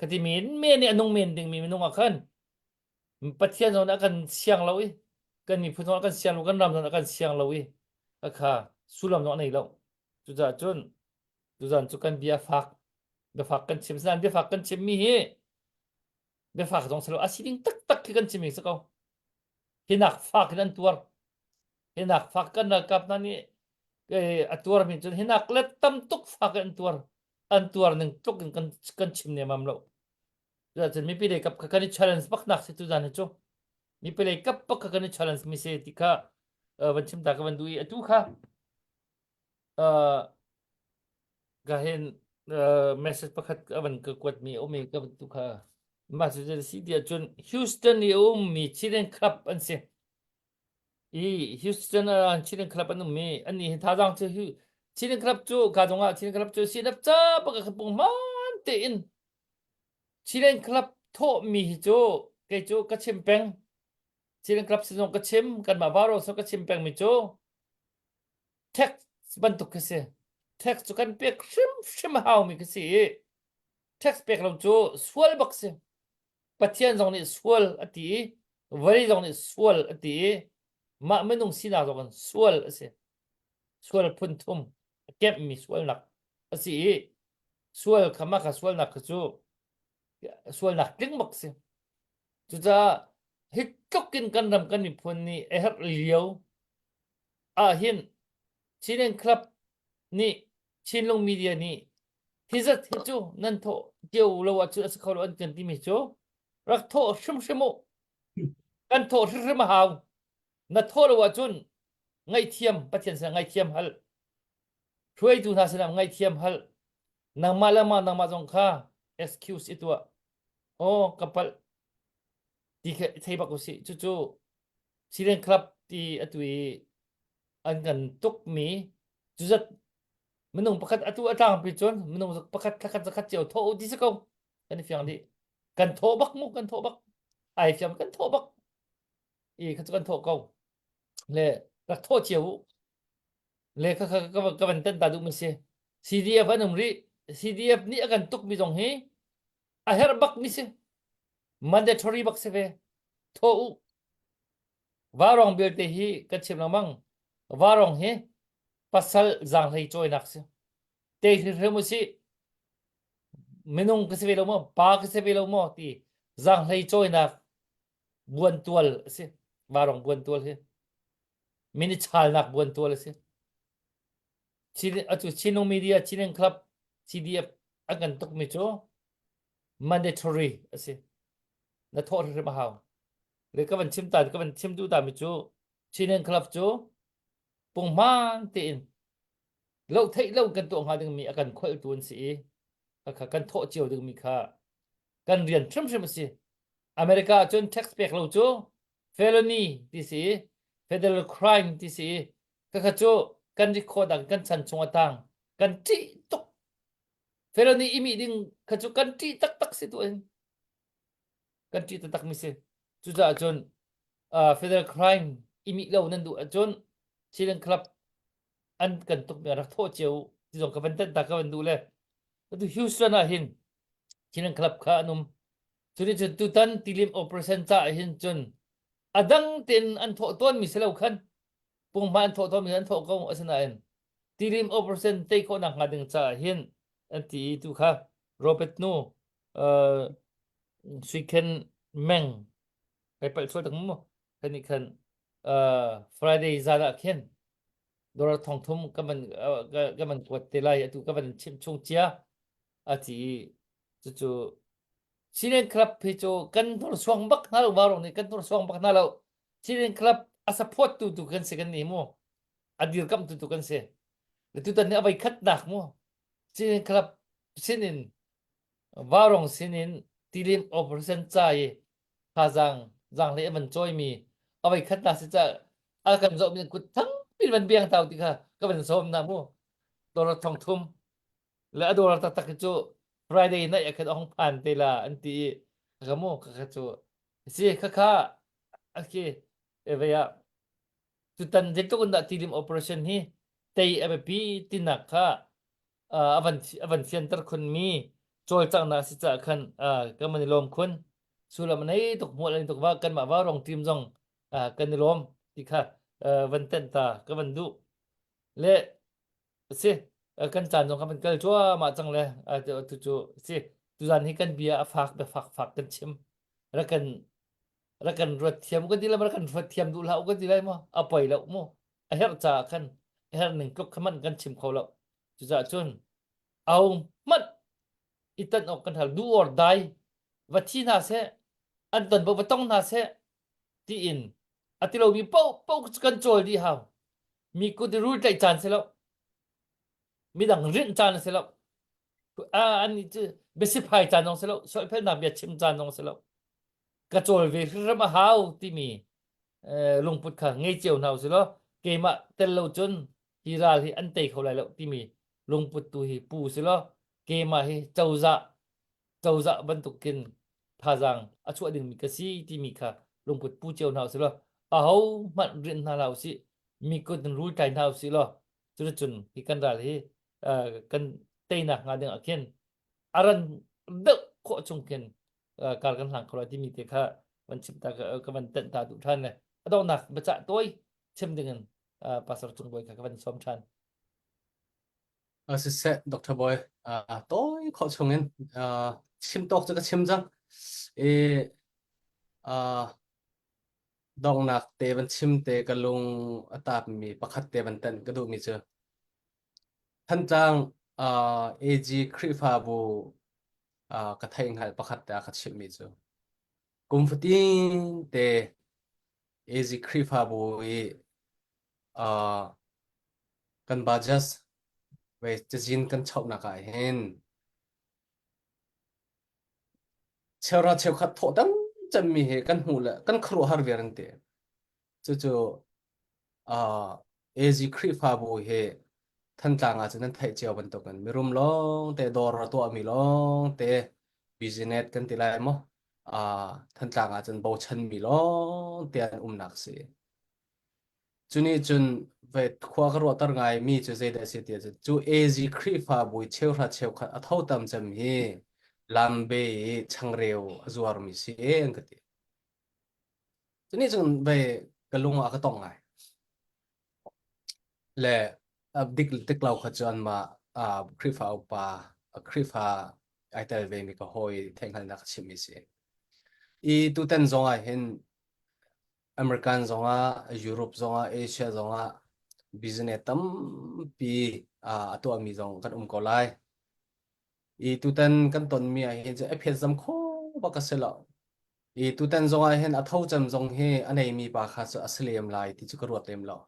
khati men men i a nung men dingmi minung ah khan Pathian zong nih a kan siang lo i kan miphun zong a kan siang lo kan ram zong a kan siang lo i kha sullam zong a nei lo cucaah cun tuzan cu kan bia fak biafak kan chim sinan biafak kan chimmi hi biafak zong si lo a si ding taktak khi kan chimmi si ko hi nak fak in an tuar hi nak fak kan ralkap hna nih a tuarmi cun hi nak le tam tuk fak in an tuar an tuar ning tluk in kan kan chim nemam lo cun mipi lei kap kha kan i challenge bak nak si tuzan hi cu mipi lei kap bak kha kan i challenge mi si ti kha van chim ta ka van duh i atu kha ka hin message pakhat a van ka kuat mi um i ka tu kha mah cu si ti ahcun Houston i a ummi Chilean Club an si I Houston ah Chilean Club an um i annih hi thazaang cu hi Chilean Club cu ka zongah Chilean Club cu CNF ca bak ah pung hmaan tein Chilean Club thawhmi hi cu kei cu ka chim peng Chilean Club sin zong ka chim kanmah Varo zong ka chim pengmi cu tax bantuk khi si tax cu kan pek hrimhrim a haumi khi si i tax pek lo cu sual bak si Pathian zong nih sual a ti i vawlei zong nih sual a ti i mah minung sinak zong in sual a si. Sual phun thum a kemhmi sualnak a si i sual kha mah kha sualnak kha cu sualnak tling bak si. Cucaah. Hi tluk in kan ram kan miphun nih a herh lio ah hin Chinland Club nih Chinlung Media nih hi zat hi cu nan thawh cio lo ahcun a si kho lo an kan timi cu rak thawh hrimhrim u. Kan thawh hrimhrim a hau. Na thawh lo ahcun ngaihthiam Pathian sinah ngaihthiam hal. Hruaitu hna sinah ngaihthiam hal. Nangmah le mah nangmah zong kha excuse i tuah. Aw ka palh ti kha i thei bak usih. Cucu Syrian Club ti atu i an kan tukmi cuzat minung pakhat atu a tlangpi cun minung pakhat thlakhat zakhat cio thawh u ti si ko kan i fiang dih kan thawh bak mu kan thawh bak ai fiang kan thawh bak i kha cu kan thawh ko le rak thawh cio u le kha kha ka van tan ta duh mi si CDF an um rih CDF nih a kan tuk mi zong hi a herh bak mi si mandatory bak si ve thawh u Varong belte hi kan chim lengmang. Varong hi pasal zaanghlei cawinak si. Te hrimhrim usih. Minung ka si ve lo maw? Pa ka si ve lo maw? Ti zaanghlei cawinak buantual a si. Varong buantual hi. Min i chalnak buantual a si. Chin, atu Chinung Media, Chinung Club, CDF an kan tukmi cu mandatory a si. Na thawh hrimhrim a hau. Le ka van chim ta ka van chim duh ta mi cu Chinland Club cu punghman tein lo theih lo kan tuah hnga ding mi a kan kholtu an si i kha kan thawh cio ding mi kha kan rian hrimhrim a si. America ah cun tax pek lo cu felony ti si federal crime ti si khakha cu kan record ah kan chan chung a tang kan ṭih tuk felony imi ding kha cu kan ṭih taktak si tu in kan ṭih taktak mi si. Cucaah cun uh, federal crime i mih lo nan duh ahcun Chilean Club an kan tuk mi rak thawh cio ti zong ka van tanh ta ka van duh le atu Houston ah hin Chilean Club kha an um cuni cun tutan tilim operation ca ah hin cun a dang tein an thawh tawn mi si lo khan punghma an thawh tawn mi an thawh ko asinain tilim operation tei khawh nak hnga ding caah hin an ti i tu kha Robert nu uh, Suikhen Meng kai palh sual tak mu kan nih khan uh, Friday zan ah khin dollar thong thum ka man ka man kuat te lai atu ka van chim chung cia a ti cucu Chilean Club hi cu kan hnursuang bak hna lo varong nih kan hnursuang bak hna lo Chilean Club a support tu tu kan si kan ni mu a dirkamh tu tu kan si le tutan ni a voi khatnak mu Chilean Club sinin Varong sinin tilim operation ca i thazaang zaanghlei a van cawimi a voi khatnak si ca a kan zohmi kut thangpi van biang tau ti kha ka van sawm na mu dollar thong thum le a dollar taktak hi cu Friday night ah khan a hung phan te la an ti i ka mu ka kha cu si kha kha a khi evei ah tutan zeitluk in dah tilim operation hi tei a biapi tinak kha a van a van fianter khunmi cawlcanghnak a si caah khan kan van i lawm khun sullam a nei tuk hmual an tuk va kanmah vaurawng team zong kan i lawm ti kha van tenh ta ka van duh le si kan caan zong kan van kal cuahmah cang le tu cu si tuzan hi kan bia a fak biafak fak kan chim rak kan rak kan ruat thiam kan ti lai rak kan ruat thiam duh hlah kan ti lai maw a poi lo mu a herh caah khan a herh ning tluk kha hmanh kan chim kho lo cucaah cun au hmanh i tan awk kan hal do or die va thi hna seh an ton va tong hna seh tiin a ti lomi paoh paoh kan cawl dih hau mi kut i rul tlaih caan si lo midang rinh caan a si lo an cu biasiphai caan zong si lo soifelnak bia chim caan zong si lo ka cawl ve hrimhrim a hau timi lungput kha ngei cio hna usih law keimah tel lo cun hi ral hi an tei kho lai lo timi lungput tu hi pu usih law keimah hi cozah cozah bantukin thazaang a chuah dingmi ka si timi kha lungput pu cio hna usih law aho hmanh rian hna hlah usih mi kut in rul tlai hna usih law cuticun hi kan ral hi kan teinak hnga ding ah khin a ran deuh khawh chung khin kar kan hlang kho lai timi te kha van chim ta ka van tenh ta duh ṭhan le a donghnak biacah tawi chim ding in pastor Cung Bawi kha ka van sawm ṭhan. Siseh Dr. Boy tawi khawh chung in chim tawk cu ka chim cang. I. Donghnak te van chim te ka lung a tapmi pakhat te van tenh ka duhmi cu Thantlang uh, AG Khrihfabu uh, ka theih hngalh pakhat te a ka chimhmi cu kum fatin te AG Khrihfabu i uh, kan budget ve cazin kan chauhnak ah hin Cheuhra cheukhat thawh tam cemmi hi kan hmuh le kan khuaruahhar viar an ti. Cucu uh, AZ Khrihfabu hi Thantlang ah cun nan theih cio bantukin mirum lawng te dawr a tuahmi lawng te business kan ti lai maw uh, Thantlang ah cun bochanmi lawng te an umnak si. Cunih cun ve khua ka ruahter ngaimi cu zeidah a si ti ahcun cu AZ Khrihfabu i cheuhra cheukhat a tho tam cem hi lambe i changreu a zuarmi si e an ka ti. Cunih cun ve ka lung ah ka tong ngai. Le dik dik lo kha cu anmah Khrihfa upa Khrihfa ai tel vemi ka hawi theihhngalhnak ka chimmi si. I tutan zong ah hin American zongah, Europe zongah, Asia zongah business tampi a tuahmi zong kan um ko lai. I tutan kan tonmi ah hin a phet zam kho bak a si lo. I tutan zong ah hin a tho cem zong hi a neimi pa kha cu a si lem lai ti cu ka ruat lem lo.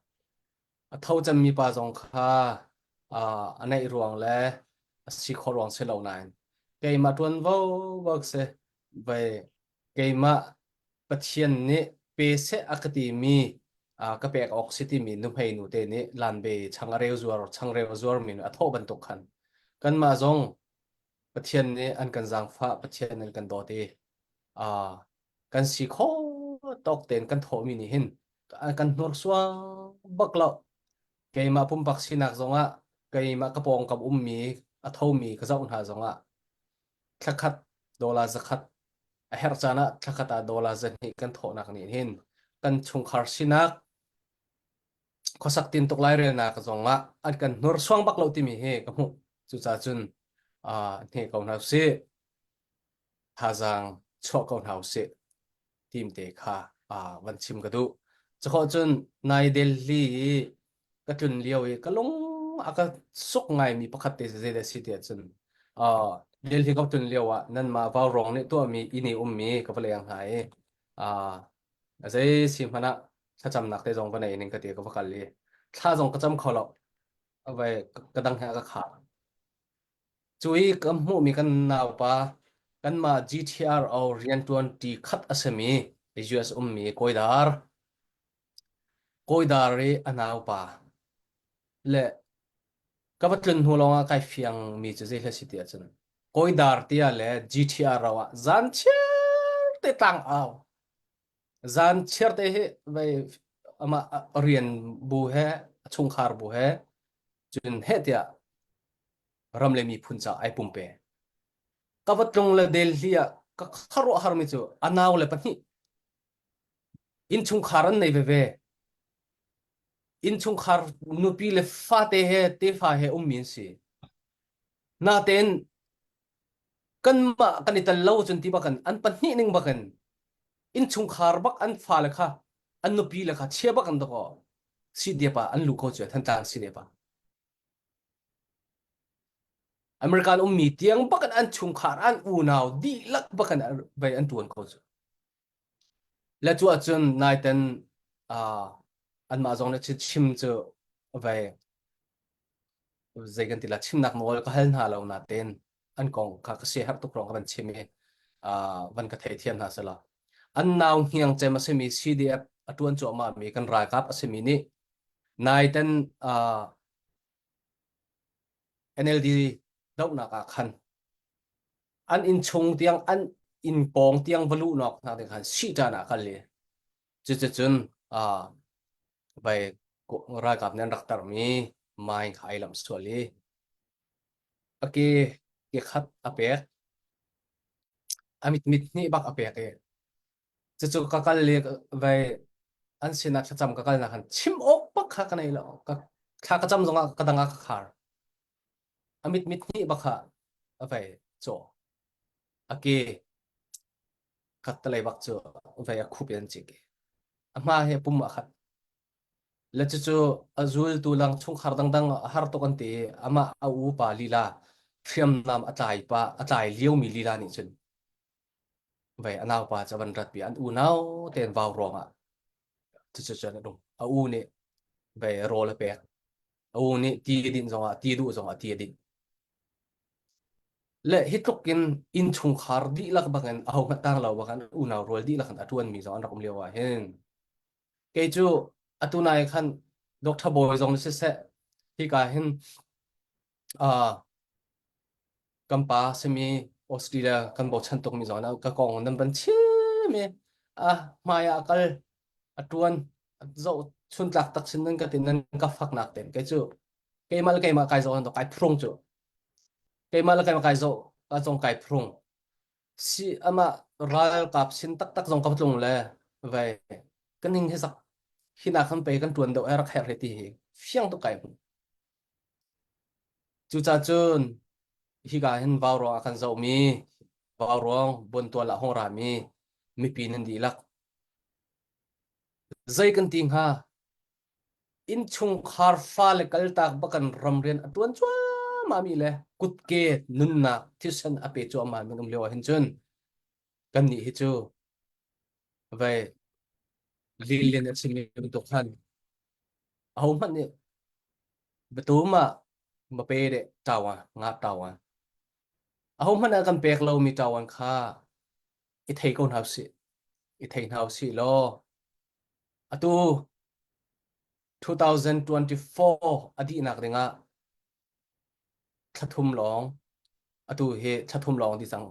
A tho cemmi pa zong kha a neih ruang le a si khawh ruang si lo nain keimah ṭuanvo bak si vai keimah Pathian nih pe seh a ka timi ka pek awk si timi nuhmei nu te nih lanbe changreu zuar changreu a zuarmi a thawh bantuk khan kanmah zong Pathian nih an kan zaangfah Pathian an kan dawt i kan si kho tawk tein kan thawhmi nih hin kan hnursuang bak lo keimah pumpak sinak zongah keimah ka pawngkam ummi a thomi ka zoh hna zongah thlakhat dollar zakhat a herh caan ah thlakhat ah dollar zahnih kan thawhnak nih hin kan chungkhar sinak khuasak tintuk lairelnak zong ah an kan hnursuang bak lo timi hi ka hmuh cucaah cun hne ko hna usih thazaang chuah ko hna usih tim te kha van chim ka duh. Cakhawh cun nai Delhi i ka tlun lio i ka lung a ka suk ngaimi pakhat te zei dah si tiah cun Delhi ka tlun lio ah nanmah vaurawng nih tuahmi inn i ummi ka va leng hna i zei si hmanh ah thlacamnak te zong va nei ning ka ti ka va kal i thla zong ka cam kho lo vai ka dang he ka khar Cu i kan hmuhmi kan naupa kanmah GTRO rianṭuan ṭi khat a simi US ummi Kawidar Kawidar i a naupa le ka va tlun hnu lawngah kai fiangmi cu zei hlei si ti ahcun Kawidar tiah le GTRO ah zan chiar te tlang au zan chiar te hi vei amah rian bu he a chungkhar bu he cun heh tiah ram le miphun ca ai pumpe. Ka va tlung le Delhi ah ka khuaruahharmi cu a nau le pahnih innchungkhar an nei veve. Innchungkhar nupi le fate he tefa he ummi an si. Natein kanmah kan i tel lo cun ti bakin an pahnih ning bakin innchungkhar bak an fale kha an nupi le kha chia bak an dakaw si depa an lu ko cu Thantlang si depa American ummi tiang bak in an chungkhar an unau dihlak bak in vei an tuan kho cu. Le cu ahcun naiten uh, anmah zong nih chim cu vei zei kan ti la chimnak nawl ka hal hna lo natein an kong kha ka siaherh tuk ruang ka van chim i uh, van ka theithiam hna sela. An nau hniang cem a simi CDF a tuan cuahmah mi kan ralkap a simi nih Naiten uh, NLD dohnak ah khan an inn chung tiang an inn pawng tiang va luhnak hna ding khan sihṭan ah kal i cuticun uh, vai ralkap nih an rak tarmi mine kha ai lamh sual i a ke ke khat a pek a mit mit hnih bak a pek i Cucu ka kal le vai an sinah thlacam ka kalnak khan chim awk bak kha ka nei lo. Ka thla ka cam zongah ka dang ah ka khar. A mit mit hnih bak kha a vai caw. A ke khat talei bak cu vai a khup in an cik. A hma hi a pum a khat. Le cucu a zultu lang chungkhar dangdang a har tuk an ti i amah a upa lila hriamnam a tlai pa a tlai liomi lila nih cun vei a naupa cu a van ratpi an unau tein vau ruangah cucu cun a um. A u nih vei rawl a pek. A u nih ti a dinh zongah ti duh zongah ti a dinh. Le hi tluk in innchungkhar dihlak bangin ahohmanh tang lo bangin unau rual dihlak in a ṭuanmi zong an rak um lio ah hin kei cu atu nai khan Dr. Bawi zong siseh hika hin uh, kan pa simi Australia kan bochan tukmi zong ka kong nan van chim i a hmai ah kal a ṭuan zoh chuntlak tak sin nan ka tin nan ka faknak ten kei cu keimah le keimah kai zoh kai phrung cu keimah le keimah kai zoh ka zong kai phrung si ama ralkap sin taktak zong ka tlung le vai kan ning hi sak hina khan pe kan tuan deuh rak her ti hi fiang tuk kai hmu cuca cun hika hin vau ruang ah kan zoh mi vau ruang bontual ah hong ra mi mipi nan dihlak zei kan ti hnga Innchungkhar fale kaltak bakan ramrian a ṭuan cuahmah mi le kutke nunnak thisen a pe cuahmah mi um lio ah hin cun kannih hi cu vei lilian a chimmi bantuk khan ahohmanh nih biatum ah ma pe deh ṭawa nga ṭawa ahohmanh ah kan pek lomi ṭawan kha i thei ko hna usih i thei hna usih law Atu 2024 a dihnak dingah thla thum lawng atu hi thla thum lawng di cang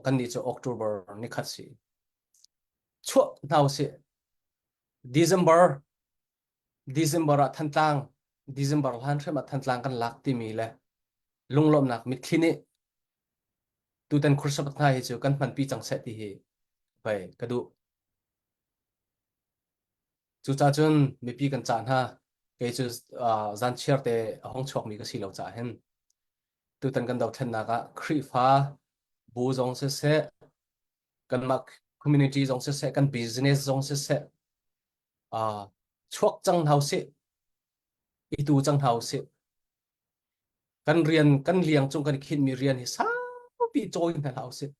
kan nih cu October nikhat si chuah hna usih December December ah Thantlang December hlan hrim ah Thantlang kan lak timi le lunglawmhnak mitthli nih tutan Christmas hna hi cu kan hmanpi cang seh ti hi bai ka duh. Cucaah cun mipi kan cah hna. Kei cu uh, zanchiar te a hong chuakmi ka si lo caah hin tutan kan dothlennak ah Khrihfa bu zong siseh, kanmah community zong siseh, kan business zong siseh, uh, chuak cang hna usih, i tu cang hna usih. Kan rian, kan liang cung kan khinmi rian hi saupi cawi hna hlah usih.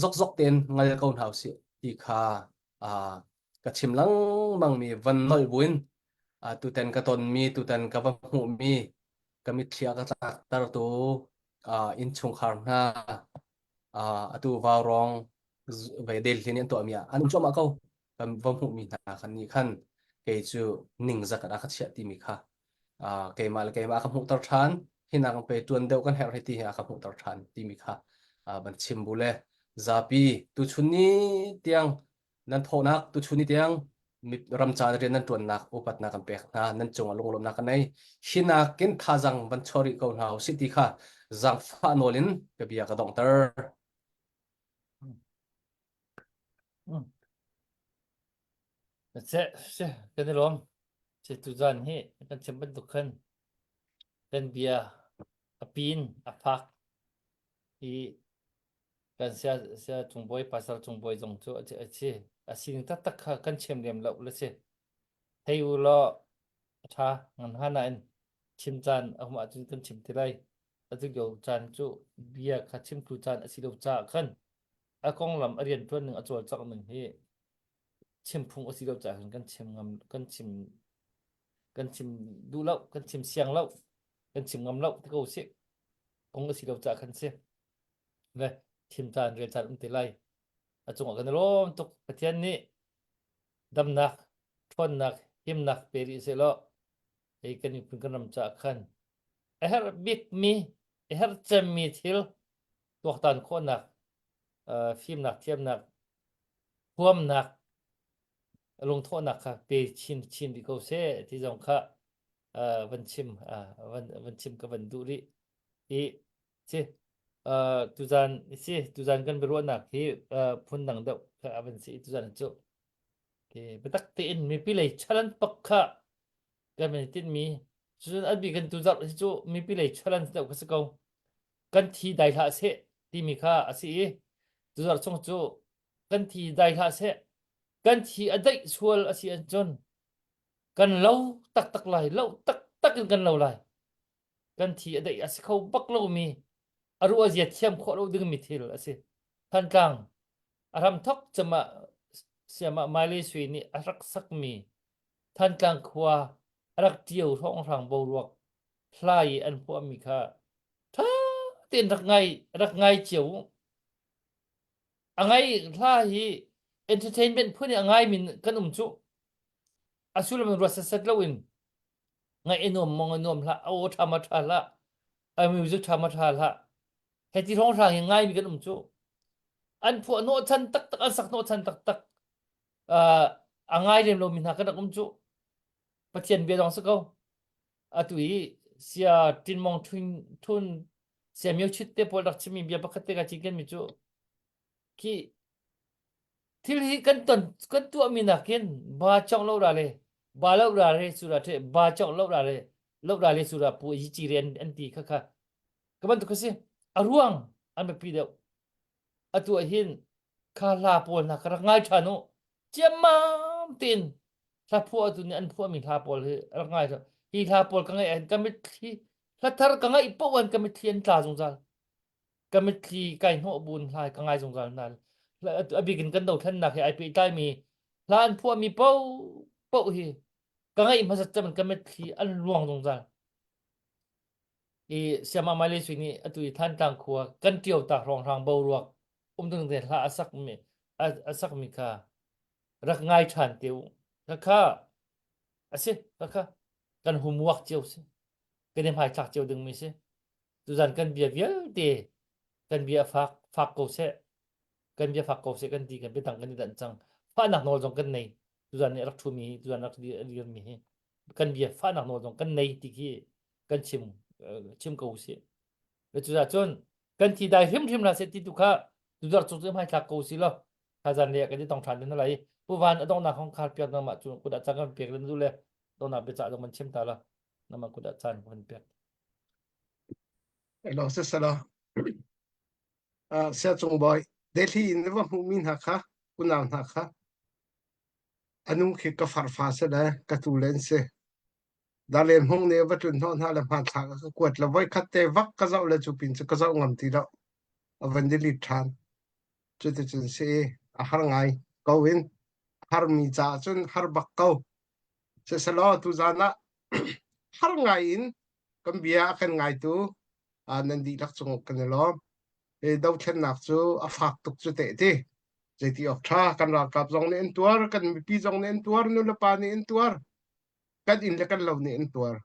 Zokzok tein ngal ko hna usih ti kha uh, ka chim lengmang mi van nolh buin uh, tutan ka tonmi tutan ka va hmuhmi ka mitthli a ka tlaktertu uh, innchungkhar hna uh, atu vaurawng ve del hin an tuahmi ah an um cuahmah ko kan va hmuhmi hna khan nih khan kei cu ningzak ah ka chiah timi kha uh, keimah le keimah a ka hmuhter ṭhan hinak pe ṭuan deuh kan herh hei ti hi a ka hmuhter ṭhan timi kha uh, van chim bu le zapi tuchun ni tiang nan thawhnak tuchun ni tiang ram caan rian nan ṭuannak upatnak kan pek hna nan cungah lunglawmhnak kan nei hinak in thazang van chuah rih ko hna usih ti kha zaangfah nawl in ka bia ka donghter. Se se kan i lawm. Se tuzan hi kan chim bantuk khan kan bia a pin a fak i kan sia sia cungbawi pasal cungbawi zong cu a a si a sining taktak kha kan chim lem lo le si. Thei u law a ṭha ngan hna nain chim caan a hum ahcun kan chim ti lai. Atu lio caan cu bia kha chimtu caan a si lo caah khan a konglam a rianṭuan ning a cawlcangh ning hi chim phung a si lo caah kan chim ngam kan chim kan chim duh lo kan chim siang lo kan chim ngam lo ti ko sih kong a si lo caah khan si le thim caan rel caan um te lai a cungah kan i lawm tuk Pathian nih damnak ṭhawnnak himnak pe rih seh law hei kan miphun kan ram caah khan a herh bikmi a herh cemmi thil tuaktan khawhnak fimnak thiamnak huamnak lungthawhnak kha pe chin chin rih ko seh ti zong kha van chim van van chim ka van duh rih i si tuzan si tuzan kan biaruahnak hi phun dang deuh kha van si tuzan cu biatak tein mipi lei chalan pak kha kan van tinmi cun an bi kan tuzarh hi cu mipi lei chalan deuh kha si ko kan thi dai hlah seh timi kha a si i tuzarh chung cu kan thi dai hlah seh. Kan thi a daih sual a si ahcun kan lo taktak lai, lo taktak in kan lo lai. Kan thi a daih a si kho bak lomi a ruah zia thiam khawh lo dingmi thil a si. Thantlang a hramthok cem ah siamah Miley Sui nih a rak sakmi Thantlang khua a rak ṭio hrawnghrang boruak hla i an phuahmi kha ṭha tein rak ngai rak ngai cio u. A ngai hla hi entertainment phun i a ngaimi kan um cu. A sullam in ruat setset loin ngaih i nuam mong i nuam hlah, a aw ṭha ma ṭha hlah, a music ṭha ma ṭha hlah. Hiti hrawnghrang hi ngaimi kan um cu. An phuah hnawhchan taktak, an sak hnawhchan taktak. Uh, a ngai lem lomi hna kan rak um cu. Pathian bia dong si ko. Atu i sia Tin Mong Thun Thun sia Myo Chit te pawl rak chimmi bia pakhat te ka cinken mi cu khi thil hi kan ton kan tuahmi nakin ba chong lo ra le ba lo ra le su ra the ba chong lo ra le lo ra le su ra pu yi chi ren an ti kha kha ka bantuk ka si a ruang an biapi deuh atu ah hin kha hla pawl hna ka rak ngai ṭhan u ciammam tein hla phuah tu nih an phuahmi hla pawl hi rak ngai ṭhan hi hla pawl ka ngaih ahhin ka mitthli hla thar ka ngaih paoh an ka mitthli an tla zungzal ka mitthli kai hnawh bun hla ka ngai zungzal hna a bik in kan dothlennak he ai pehtlaimi hla an phuahmi paoh paoh hi ka ngaih hmasat cem ka mitthli an luang zungzal i Siama Maile Sui nih atu i Thantlang khua kan ṭio tak hrawnghrang boruak um ding te hla a sakmi a sakmi kha rak ngai ṭhan te u kha a si kha kan homework cio si kan i hmaithlak cio dingmi si tuzan kan bia vialte kan bia fak fak ko seh kan bia fak ko seh kan ti kan biadang kan i danh cang fahnak nawl zong kan nei tuzan nih rak ṭhumi hi tuzan rak dirmi hi kan bia fahnak nawl zong kan nei ti khi kan chim chim ko usih cucaah cun kan thi dai hrimhrim hlah seh ti tu kha tudar cung cu hmaithlak ko usih law thazan le kan i tong ṭhan te lai pu van a donghnak hong khar piak nangmah cu kut ah caan kan pek le le donghnak biacah zong man chim ta la nangmah kut ah caan kan pek Hello, sisala. Uh, sia cung boy, Delhi in va hmuhmi hna kha, unau hna kha, anu khi ka farfa se le ka tu len si. Darlen Hmung nih a va tlun hnawh hna le hmanthlak a ka kuat le voikhat te vak ka zoh le cu pin cu ka zoh ngam ti lo. A van delete ṭhan. Cuticun si a har ngai ko in harmi caah cun har bak ko. Siselaw tuzaan ah har ngai in kan bia a kan ngaitu nan dihlak cung kan i lawm. Hi dothlennak cu a fak tuk cu teh ti. Zeiti awk ṭha kan ralkap zong nih an tuar, kan mipi zong nih an tuar, nulepa nih an tuar. Kan inn le kan lo nih an tuar.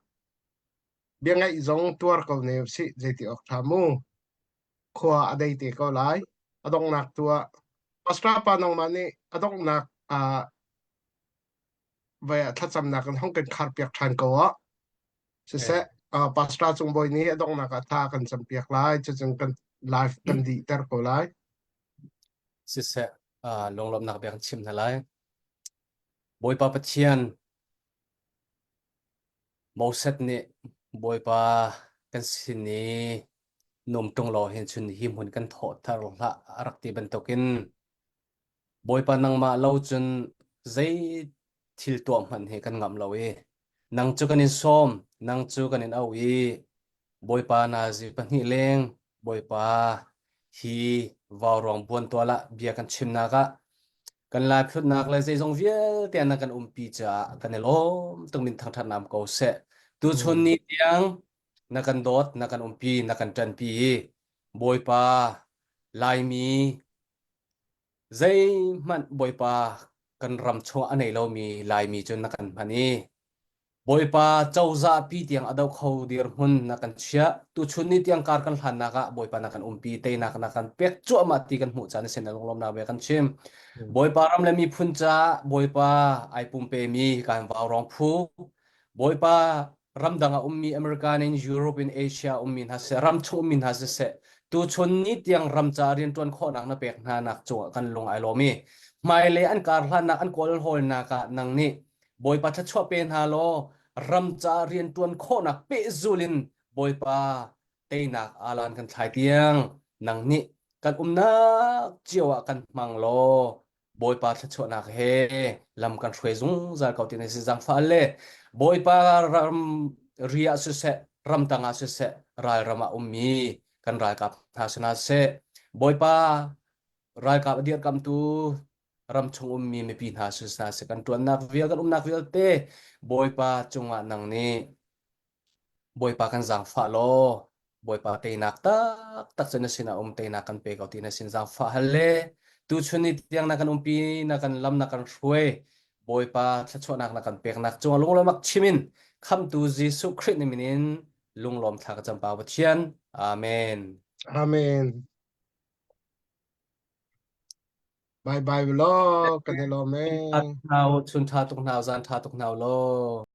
Bia ngaih zong tuar ko ne usih zeiti awk ṭha mu. Khua a dei te ko lai. A donghnak tu ah Pastor pa nangmah nih a donghnak ah vai ah thlacamnak in hong kan khar piak ṭhan ko ah. Siseh, uh, Pastor Cung Bawi nih a donghnak ah tha kan campiak lai. Cucun kan live kan dihter ko lai. Siseh, uh, lunglawmhnak bia kan chim hna lai. Bawipa Pathian Moses nih Bawipa kan sin i num ṭung law hin chun hi hmun kan thawhter hlah a rak ti bantukin Bawipa nangmah lo cun zei thil tuah hmanh hi kan ngamh lo i nang cu kan in sawm nang cu kan in auh i Bawipa nazi pahnih leng Bawipa hi vauruang buantual ah bia kan chimnak ah kan lai phutnak le zeizong vialte na kan umpi caah kan i lawm tuk min thangṭhat nam ko seh. Tuchun ni tiang na kan dawt, na kan umpi, na kan ṭanpi i Bawipa Laimi zeihmanh Bawipa kan ram chung a nei lomi Laimi cu na kan hman i Bawipa cozah pi tiang a do kho dirhmun na kan chiah. Tuchun ni tiang kar kan hlannak ah Bawipa na kan umpi, teinak na kan pek cuahmah ti kan hmuh caan sin na lunglawmnak bia kan chim. Bawipa ram le miphun caah Bawipa ai pumpe mi kan vaurawng phu. Bawipa ramdang a ummi American in Europe in Asia ummi hna seh, ram chung ummi hna siseh, tuchun ni tiang ram ca rianṭuan khawhnak na pek hna nak cungah kan lung ai lawm i hmailei an kar hlannak an kawl hawlnak ah nang nih Bawipa thluachuah pe hna law ram ca rianṭuan khawhnak pehzul in Bawipa teinak alan kan thlai tiang nang nih kan umnak cio ah kan hmang law. Bawipa thluachuahnak he lam kan hruai zungzal ko ti na si zaangfah le Bawipa ram ri ah siseh ramtang ah siseh ralram ah ummi kan ralkap hna sinah siseh Bawipa ralkap a dirkamtu ram chung ummi mipi hna sinah siseh kan ṭuannak vial kan umnak vialte Bawipa cungah nang nih Bawipa kan zaangfah law Bawipa teinak taktak cu na sinah um teinak kan pe ko ti na sin zaangfah hal le tuchun ni tiang na kan umpi na kan lam na kan hruai Bawipa thluachuahnak na kan peknak cungah lunglawmnak chim in khamtu Jesuh Khrih ni min in lunglawm thla ka cam Pa Pathian. Amen. Amen. Bye bye law kan i lawm e. Chun tha tuk hna, zan tha tuk hna law.